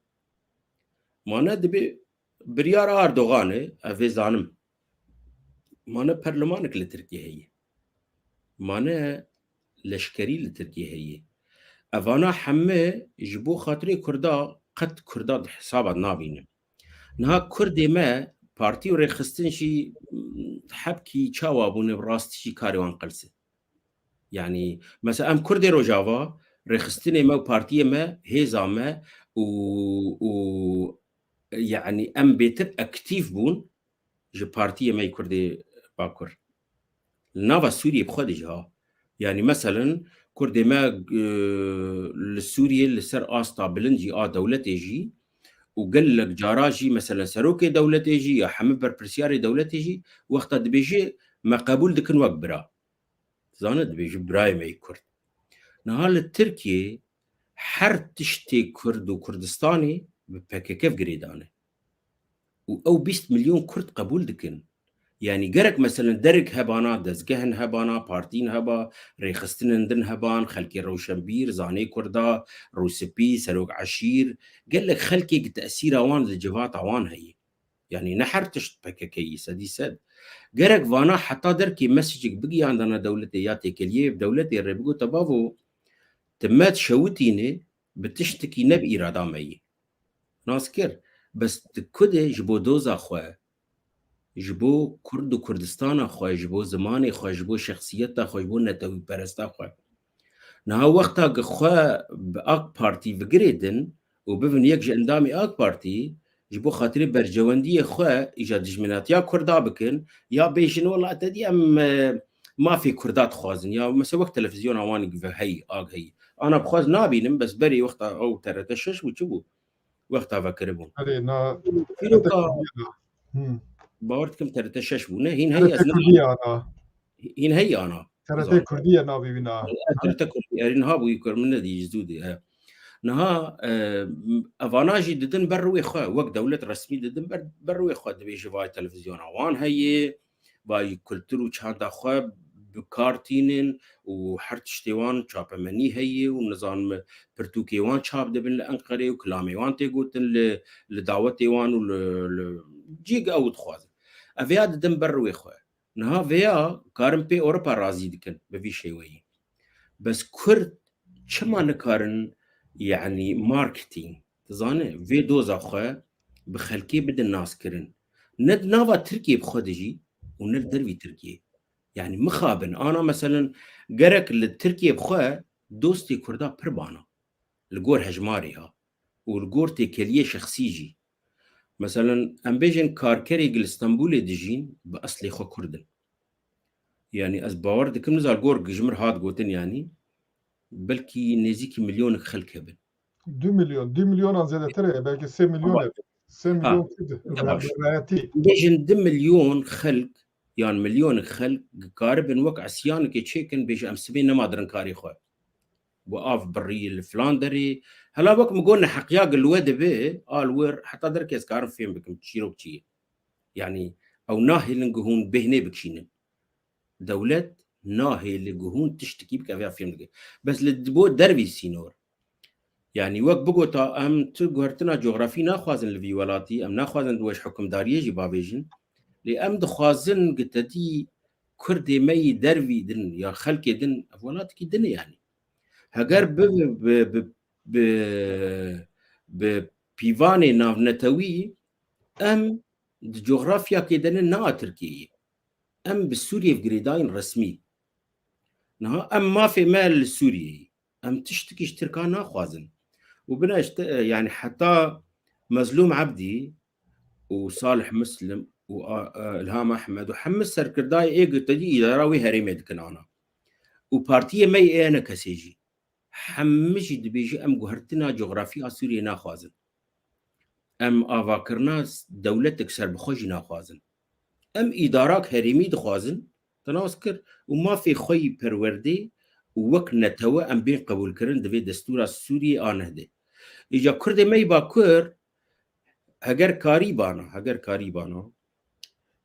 mane dibe biryara Erdogan e, ev ê zanim. Mane perlemanek li Tirkiyê heye. Mane leşkerî li Tirkiyê heye. Evana heme ji bo xatirê Kurda qet Kurda di hesaba nabînin. Niha Kurdê me partî û rêxistin jî, mm, hebkî çawa bûne, bi rastî jî karê wan qels e. Yani, mesela em Kurdê Rojava, rêxistinê me û partiyê me, hêza me û, û, yani em bêtir aktîf bûn ji partiyê me yê Kurdê Bakur. Li nava Sûriyê bi xwe de jî ha. Yani, meselen, Kurdê me, e, li Sûriyê li ser asta bilind jî a dewletê jî û gelek cara jî, meselen, serokê dewletê jî ya hemî berpirsiyarê dewletê jî wexta dibêje, me qebûl dikin wek bira. Dizane dibêje birayê me yê Kurd. Niha li Tirkiyê her tiştê Kurd û Kurdistanê bi P K K girêdane. Û ew bîst milyon Kurd qebûl dikin. Yani gerek meselen derek hebana, dezgehên hebana, partîn heba, rêxistinên din heban, xelkê rewşenbîr, zanê Kurda, rûspî, serok eşîr, gelek xelkê ki tesîra wan li civata wan heye. Yani ne her tişt P K K yî, sedî sed. Gerek vana heta derkê mesajek bigiyandana dewletê ya têkeliyê, bi dewletê re bigota bavo, ti me dişewitîne bi tiştekî ne bi îrada me yî. Nas kir. Bes di ku de ji bo doza xwe, ji bo Kurd û Kurdistana xwe, ji bo zimanê xwe, ji bo şexsiyeta xwe, ji bo netewîperesta xwe. Niha wexta ku xwe bi AK Partî bigirêdin û bibin yek ji endamê AK Partî, ji bo xatirê berjewendiyê xwe îja dijminatiya Kurda bikin, ya bêjin, wela te dî em, e, mafê Kurda dixwazin. Ya mesela wek televizyona wan ve heyî, ag heyî. Ana bixwaz nabînim, bes berê wexta ew T R T şeş bû, çi bû? Wexta vekiribûn. Erê, na, Çîroka, T R T Kurdiye na. Hmm. Bawer dikim T R T şeş bû, ne? Hîn heyî, T R T ez ne Kurdiye ana. Hîn heyî ana. T R T Kurdiye navê wî na. T R T Kurdiye, erê niha bûyî kur, min nedî ji zû dî, he. Niha, e, evana jî didin ber rûyê xwe, wek dewlet resmî didin ber, ber rûyê xwe, dibêje vay televizyona wan heye, vay kultur û çanda xwe bi kar tînin û her tiştê wan çapemenî heye û nizanim pirtûkê wan çap dibin li Enqerê û kilamê wan tê gotin li, li dawetê wan û li, li cî ew dixwazin. Ev ya didin ber rûyê xwe. Niha vêya karin pê Ewropa razî dikin bi vî şêweyî. Bes Kurd çima nikarin, yanî marketing, dizane, vê doza xwe bi xelkê bidin naskirin? Ne di nava Tirkiyê bi xwe de jî û ne li dervî Tirkiyê. Yanî mixabin, ana meselen gerek li Tirkiyê bi xwe dostê Kurda pir bana. Li gor hejmarê ha. Û li gor têkeliyê şexsî jî. Meselen, em bêjin karkerê li Stenbolê dijîn, bi eslê xwe Kurd in. Yanî ez bawer dikim, niza li gor ji mir hat gotin, yanî belkî nêzîkî milyonek xelk hebin. Du milyon, du milyonan zêdetir e, belkî sê milyon e. Sê milyon Kurd, rayetî. Bêjin du milyon xelk, yan milyonek xelk karibin wek isyanekê çêkin, bêje em sibê nema dirin karê xwe. Bi av birî li filan derê. Hela wek min got neheqiya gi li we dibe, a li wir heta derkez karim fêm bikim çîrok çi ye. Yanî ew nahêlin gi hûn bêhnê bikişînin. Dewlet nahêle gi hûn tiştekî bike, vêya fêm dike. Bes li bo dervî sînor. Yanî wek bigota em tu guhertina cografî naxwazin li vî welatî, em naxwazin di weş hukimdariyê jî bavêjin. Lê em dixwazin gi tedî Kurdê me yî dervî din ya xelkê din, ev welatekî din e yanî. Heger bi, bi, bi, bi, bi pîvanê navnetewî em di cografyakê de ne, na Tirkiyeyê. Em bi Sûriyê ve girêdayîn resmî. Niha em mafê me li Sûriyeyê. Em tiştekî ji Tirkan naxwazin. Û bina işte, e, yanî heta Mezlûm Ebdî û Salih Muslim û a, e, Ilham Ahmed û hemû serkirdayê ê gi tedî îdara wê herêmê dikin ana. Û partiyê me yê ENKSê jî. Hemû jî dibêje em guhertina cografî a Sûriyê naxwazin. Em avakirina s-, dewletek serbixwe jî naxwazin. Em îdarak herêmî dixwazin, te nas kir, û mafê xwe yî perwerdê û wek netewe em bên qebûlkirin di vê destûra Sûriyê a neh de. Îca Kurdê me yî Bakur, heger karîbana, heger karîbana,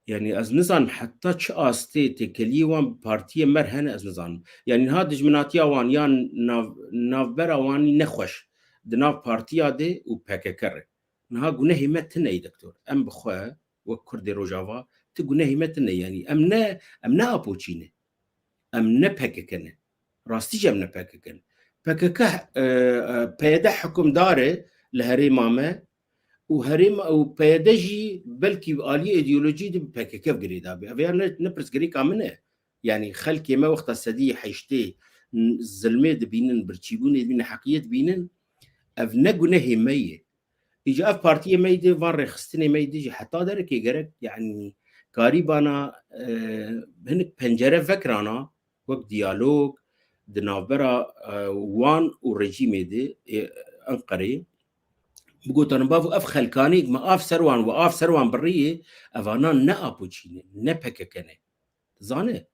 yanî ez nizanim heta çi astê têkeliyê wan bi partiyê me re hene, ez nizanim. Yanî niha dijminatiya wan yan nav-, navbera wan nexweş di nav partiya de û P K K re. Niha gunehê me tune ye, doktor. Em bi xwe wek Kurdê Rojava, ti gunehê me tune ye. Yanî em ne, em ne A P O Çî ne. Em ne P K K ne. Rastî jî em ne P K K ne. P K K, e, e, P Y D hukimdar e li herêma me û herêma û P Y D jî belkî bi aliyê îdeolojî de bi P K K ve girêdayî be. Ev ya ne, ne pirsgirêka min e. Yanî xelkê me wexta sedî heştê n-, zilmê dibînin, birçîbûnê dibînin, neheqiyê dibînin, ev ne gunehê me ye. Îca ev partiyê me yî de, van rêxistinê me yî de jî heta derekê gerek, yanî karîbana, e, hinek pencere vekirana, wek diyalog di navbera, e, wan û rejîmê de, ê Enqerê, bigotin, bavo, ev xelkanê me av ser wan û av ser wan birî ye, evana ne A P O Çî ne, ne P K K ne. Dizane?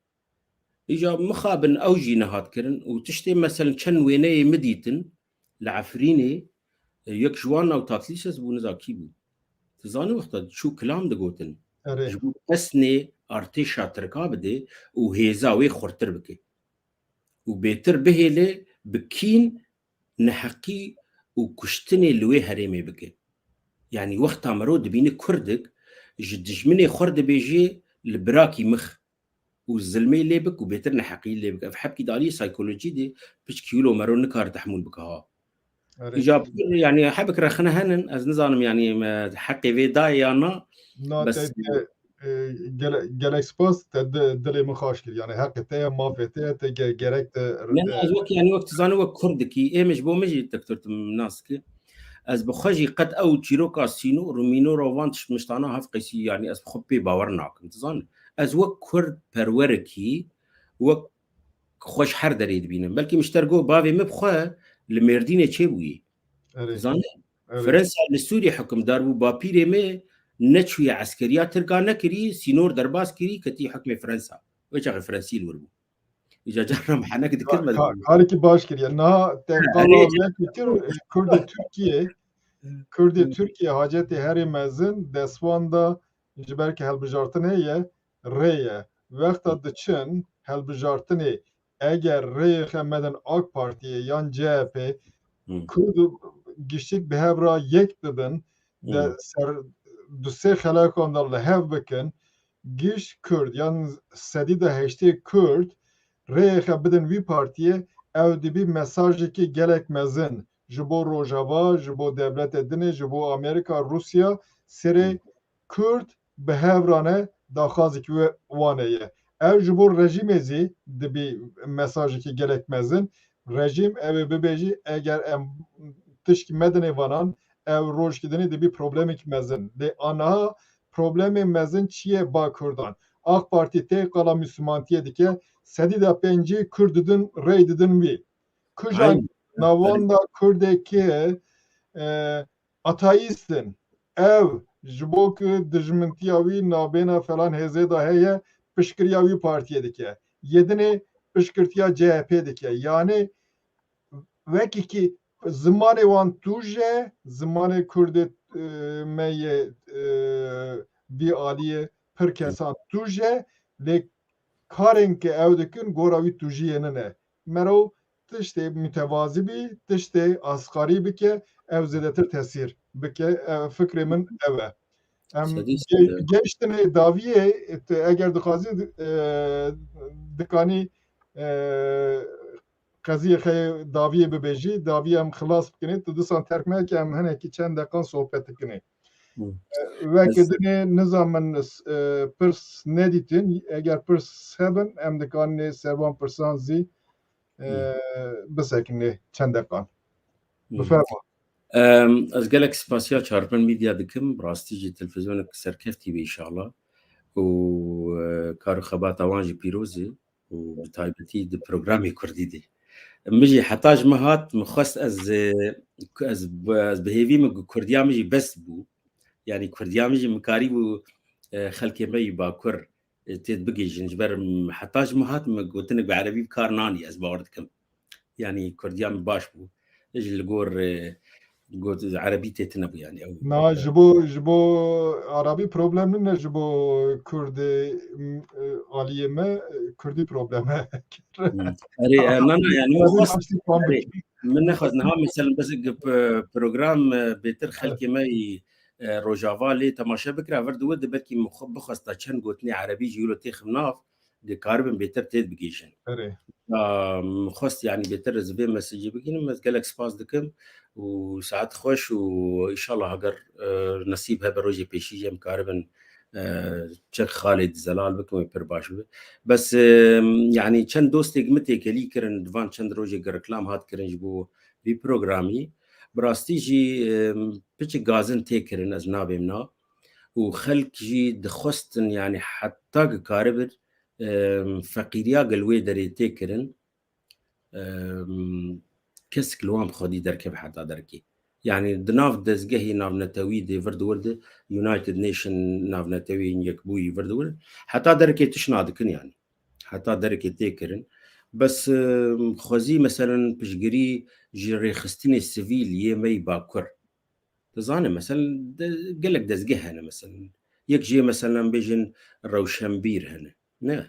Îca mixabin ew jî nehat kirin û tiştê, meselen, çend wêneyê min dîtin li Efrînê, e, yek ji wan nav Tatlîses bû, niza kî bû. Tu zanî wexta diçû kilam digotin. Erê. Ji bo pesnê artêşa Tirka bide û hêza wê xurtir bike. Û bêtir bihêle bi kîn, neheqî û kuştinê li wê herêmê bike. Yanî wexta mero dibîne Kurdik ji dijminê xwe re dibêje li birakî mix û zilmê lê bik û bêtir neheqî lê bik. Ev hebkî di aliyê saykolojî de piç kîlo mero nikare tehmûl bike ha. Erê. Îca pir, yanî hebik rexne henin, ez nizanim, yanî me heqê vê daye ya na. Na, bes te, te, e, gele-, gelek spas, te di-, dilê min xaş kir. Yanî heqê te ye, mafê te ye, te ge-, gerek te. Ne, ne, ez wek, yanî wek tu zanî, wek Kurdikî, ê min ji bo min jî, doktor, tu nas ki. Ez bi xwe jî qet ew çîroka sînor û mînor û van tişt miştana hevqêsî, yanî ez bi xwe pê bawer nakim, tu zanî. Ez wek Kurd perwerekî wek xwe ji her derê dibînim. Belkî min ji te re got, bavê min bi xwe li Mêrdînê çêbûyî. Erê. Zanî? Erê. Fransa li Sûriyê hukimdar bû, bapîrê me neçûye eskeriya Tirka nekirî, sînor derbas kirî, ketî hukmê Fransa. Wê çaxê Fransî li wir bû. Îca carna mihenek dikir me. Ka-, karekî baş kiriye. Niha te qala vekî kir, Kurdê Tirkiye, Kurdê Tirkiye hacetê herê mezin destvan da ji ber ki helbijartinê ye, rê ye. Wexta diçin helbijartinê, eger rêyê xe medin AK Partiyê yan C H P, Kurd û giştik bi hev ra yek bibin, de ser du sê xelakan de li hev bikin, gişt Kurd yan sedî de heştê Kurd rêyê xe bidin wî partiyê, ew dibî mesajekî gelek mezin ji bo Rojava, ji bo dewletê dinê, ji bo Amerîka, Rûsya, serê Kurd bi hev re ne daxwazekî we-, wan e ye. Ew ji bo rejîmê zî dibî mesajekî gelek mezin. Rejîm ew ê bibêjî, eger em tişkî medinê vanan, ew rojkî dinê dibî problemekî mezin. Lê aniha problemê mezin çi ye ba Kurdan? AK Partî tê qala Mislimantiyê dike, sedî de pêncî Kurd didin, rey didin wî. Kujan Aynen. Navanda Kurdekî, e, ateîst in. Ev ji bo ku dijmintiya wî nabêna falan hêzê de heye, piştgiriya wî partiyê dike. Yê dinê piştgirtiya C H P dike. Yanî wekî ki zimanê wan tûj e, zimanê Kurdê, e, me yê, e, vî aliyê pir kesan tûj e, lê karên ke ew dikin gora wî tûjiyê nine. Mero tiştê mutevazî bî, tiştê asqarî bike, ew zêdetir tesîr bike. E, fikrê min ew e. Em Sedî ge-, sedî. Geştinê daviyê, te eger dixwazî, e, dikanî, e, qeziyê xeyê daviyê bibêjî, daviyê em xilas bikinê, tu disan terk neke, em hinekî çend deqan sohbet dikinê. Hı. E, weke Ez dinê nizamin, e, pirs nedîtin, eger pirs hebin, em dikanê servan pirsan zî, e, Hı. bisekinê çend deqan. Hı. Biferma. Em, ez gelek spasiya Çarpin Media dikim, rastî jî televîzyonek serkeftî be înşallah. Û, e, kar û xebata wan jî pîroz e. Û bi taybetî di programê kurdî de. Min jî heta ji min hat, min xwest ez, e, ez, ez bi hêvî min ku kurdiya min jî bes bû. Yanî kurdiya min jî min karîbû, e, xelkê me yî Bakur, e, têd bigihîjin. Ji ber min heta ji min hat, min gotinek bi erebî bi kar nanî, ez bawer dikim. Yanî kurdiya min baş bû. Ji li gor, e, got, erebî tê tune bû yanî. Ew Na, ji bo, ji bo arabî problem nîne, ji bo kurdê, m, e, aliyê me, e, kurdî problem e. Hmm. Erê, e, na, na, yanî, min xwest, erê, min nexwest niha, mesela, bes, p-, program, e, bêtir Evet. xelkê me yî, e, Rojava lê temaşe bikira, vir di wir de belkî min xwe bixwesta çend gotinê erebî jî wilo têxim nav, dikaribin bêtir têd bigihîjin. Erê. Ya, min xwest, yanî, bêtir ez vê mesajê bigihînim. Ez gelek spas dikim û saet xweş û înşallah heger, e, nesîb hebe rojê pêşî jî em karibin, e, çek Xalid Zelal bikim wê pir baş bibe. Bes, e, yanî çend dostêk min têkelî kirin, di van çend rojê reklam hat kirin ji bo vî programî. Bi rastî jî, e, piçik gazin tê kirin, ez nabêm na. Û xelk jî dixwestin, yanî heta ki karibir, em, feqîriya gel wê derê tê kirin, em, kesik li wan bi xwedî derkeve heta derekê. Yanî di nav dezgehê navnetewî de vir di wir de United Nation navnetewî yekbûyî vir di wir heta derekê tişt nadikin yanî. Heta derekê tê kirin. Bes, em, xwezî meselen piştgirî ji rêxistinê sivîl yê me yî Bakur. Dizane, meselen, de, gelek dezgeh hene, meselen. Yek jê, meselen, bêjin rewşenbîr hene. Ne?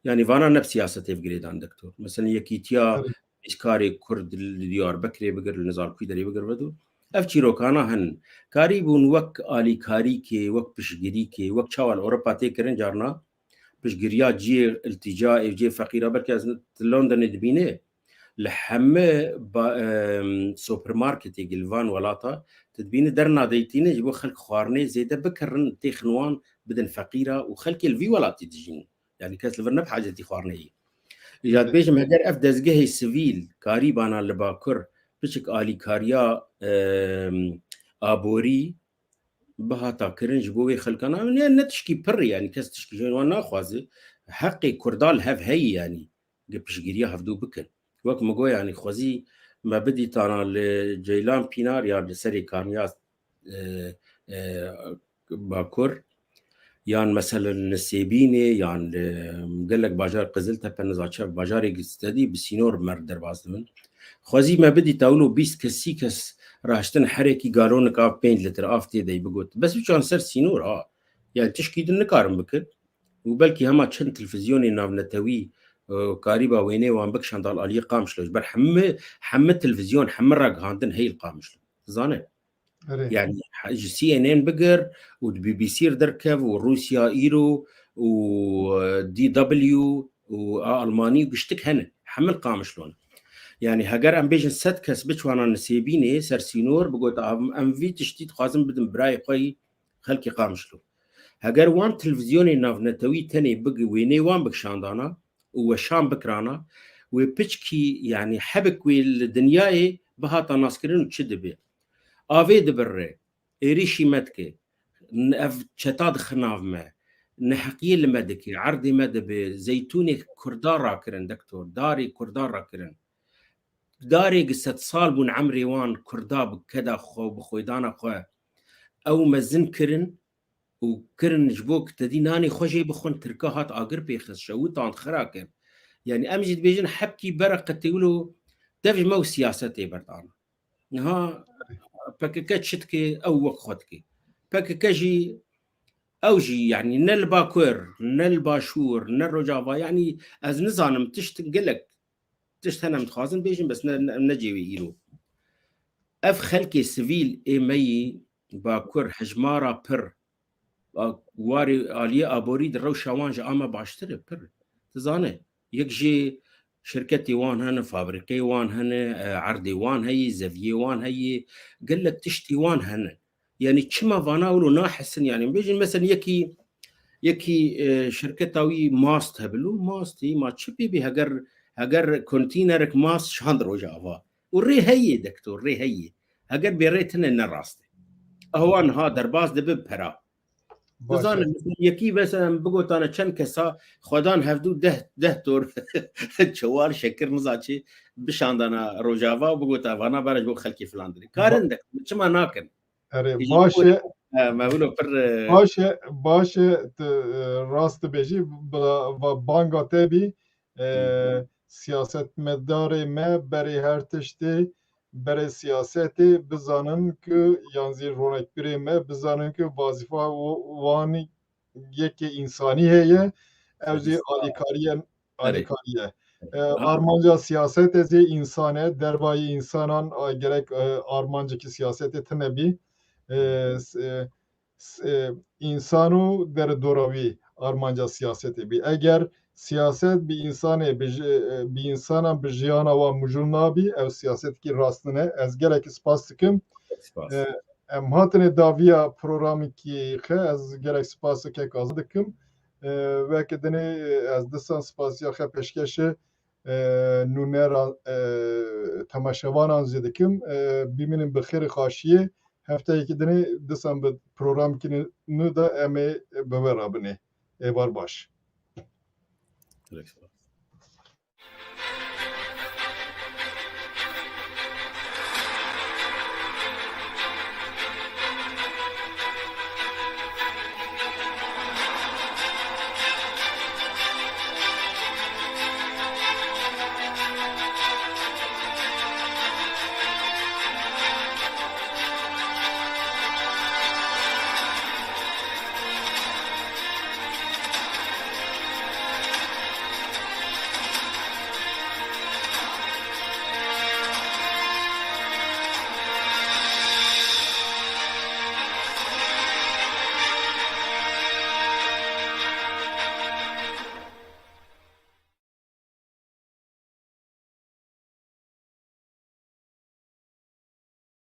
Yanî vana ne bi siyasetê bi girêdan, doktor. Meselen, yekîtiya Tabii. Nivîskarê Kurd li Diyarbekirê bigir, li Nizarkuyê derê bigir vedo. Ev çîrokana hene. Karîbûn wek alîkarîkê, wek piştgirîkê, wek çawa li Ewropa tê kirin carna, piştgiriya cihê iltîca, ê cihê feqîra, belkî ez li Londonê dibîne, li hemî ba-, em, supermarketê li van welata, tu dibînî dernadeytîne ji bo xelk xwarinê zêde bikirin, têxin wan bidin feqîra û xelkê li vî welatî dijîn. Yanî kes li vir ne bi hacetî xwarinê yî. Ya Evet. dibêjim, heger ev dezgehê sivîl karîbana li Bakur piçik alîkariya, em, aborî bihata kirin ji bo wê xelkana, ne, ne tişkî pir e, yanî kes tişkî ji wan naxwaze. heqê Kurda li hev heyî, yanî gi piştgiriya hevdû bikin. Wek min got, yanî xwezî me bidîtana li Ceylan Pînar ya li serê kaniya, e, e, Bakur, yan meselen li Sêbînê, yan li gelek bajar Qiziltepe, nizaçev bajarê gistedî bi sînor mer derbas dibin. Xwezî me bidîta wilo bîst kes, sî kes raştin herekî galonik av pênc litre av tê dey bigot. Bes biçan ser sînor ha. Yani tişkî din nikarin bikin. Û belkî hema çend televîzyonê navnetewî, e, karîba wênê wan bikişan dal aliyê Qamişlo. Ji ber hemî, hemî televîzyon, hemî ragihandin heyî li Qamişlo. Zane? Erê. Yani, ha, ji C N N bigir û di B B C re derkev û Rûsya îro û, e, D W û a Almanî û giştik hene. Hemî li Qamişlo ne. Yani, heger em bêjin sed kes biçwana Nisêbînê ser sînor, bigota, "Em, em vî tiştî dixwazin bidin birayê xwe yî xelkê Qamişlo." Heger wan televîzyonê navnetewî tenê big-, wênê wan bikişandana û weşan bikirana, wê piçkî, yani hebik wê li dinyayê bihata naskirin û çi dibe? Avê dibirre, êrîşî me dike, n-, ev çeta dixe nav me, neheqiyê li me dike, erdê me dibe, zeytûnê Kurda rakirin, doktor, darê Kurda rakirin. Darê gi sed sal bûn emrê wan Kurda bi keda xwe, bi xwêdana xwe. Ew mezin kirin û kirin ji bo ku te dî nanê xwe jê bixwin, Tirka hat agir pê xist, şewitan xira kir. Yani em jî dibêjin hebkî bere qetê wilo dev ji me û siyasetê berdana. Niha P K K çi dike, ew wek xwe dike. P K K jî, ew jî, yani ne li Bakur, ne li Başûr, ne Rojava, yani ez nizanim, tişt gelek, tişt hene em dixwazin bêjin, bes ne, ne, em necê wê îro. Ev xelkê sivîl ê me yî Bakur hejmara pir, a, warê aliyê aborî di rewşa wan ji a me baştir e, pir. Tu zane, yek jê şirketê wan hene, fabrîqeyê wan hene, e, erdê wan heye, zeviyê wan heye, gelek tiştê wan hene. Yani çima vana wilo nahesin, yani bêjin mesela yekî, yekî, e, şirketa wî mast hebilo, mastî ma çi pê bê, heger, heger kontînerek mast şand Rojava. Û rê heye, doktor, rê heye. Heger bê rê tine ne rast e. Ewa niha derbas dibe pera. Baş e. Dizanim, mesela yekî mesela em bigotane çend kesa xwedan hevdû deh, deh tor çewal şekir nizaçî bişandana Rojava û bigota vana bere ji bo xelkê filan dirê. Karin de, çima nakin? Erê, Jî baş e. He, me wilo pir, e, Baş e, baş e, tu, e, rast dibêjî, bila va banga te bî, e, Hı hı. siyasetmedarê me berê her tiştî, berê siyasetê bizanin ku, yan zî ronekbirê me bizanin ku wazîfa w-, wan yekê însanî heye, ew zî Siyaset. alîkariye, Erê. alîkariye. E, Ha. armanca siyasetê zî însan e, dervayî însanan, a, gerek, e, armancekî siyasetê tine bî. E, s-, e, s-, e, însan û deredora wî armanca siyasetê bî. Eger siyaset bi însanê, bi ji-, e, bi însanan, bi jiyana wan mijûl nabî, ew siyasetekî rast nine. Ez gelekî spas dikim. Spas. E, em hatine daviya programekî xe, ez gelek spas kek Azad dikim. E, weke dinê, e, ez disan spasiya xe pêşkeşe, e, nûnera, e, temaşevanan jî dikim. E, bimînin bi xêr û xaşiyê. Hefteyekî dinê disan bi programekî nû de em ê bi we re binê. Êvar baş. Gelek spas.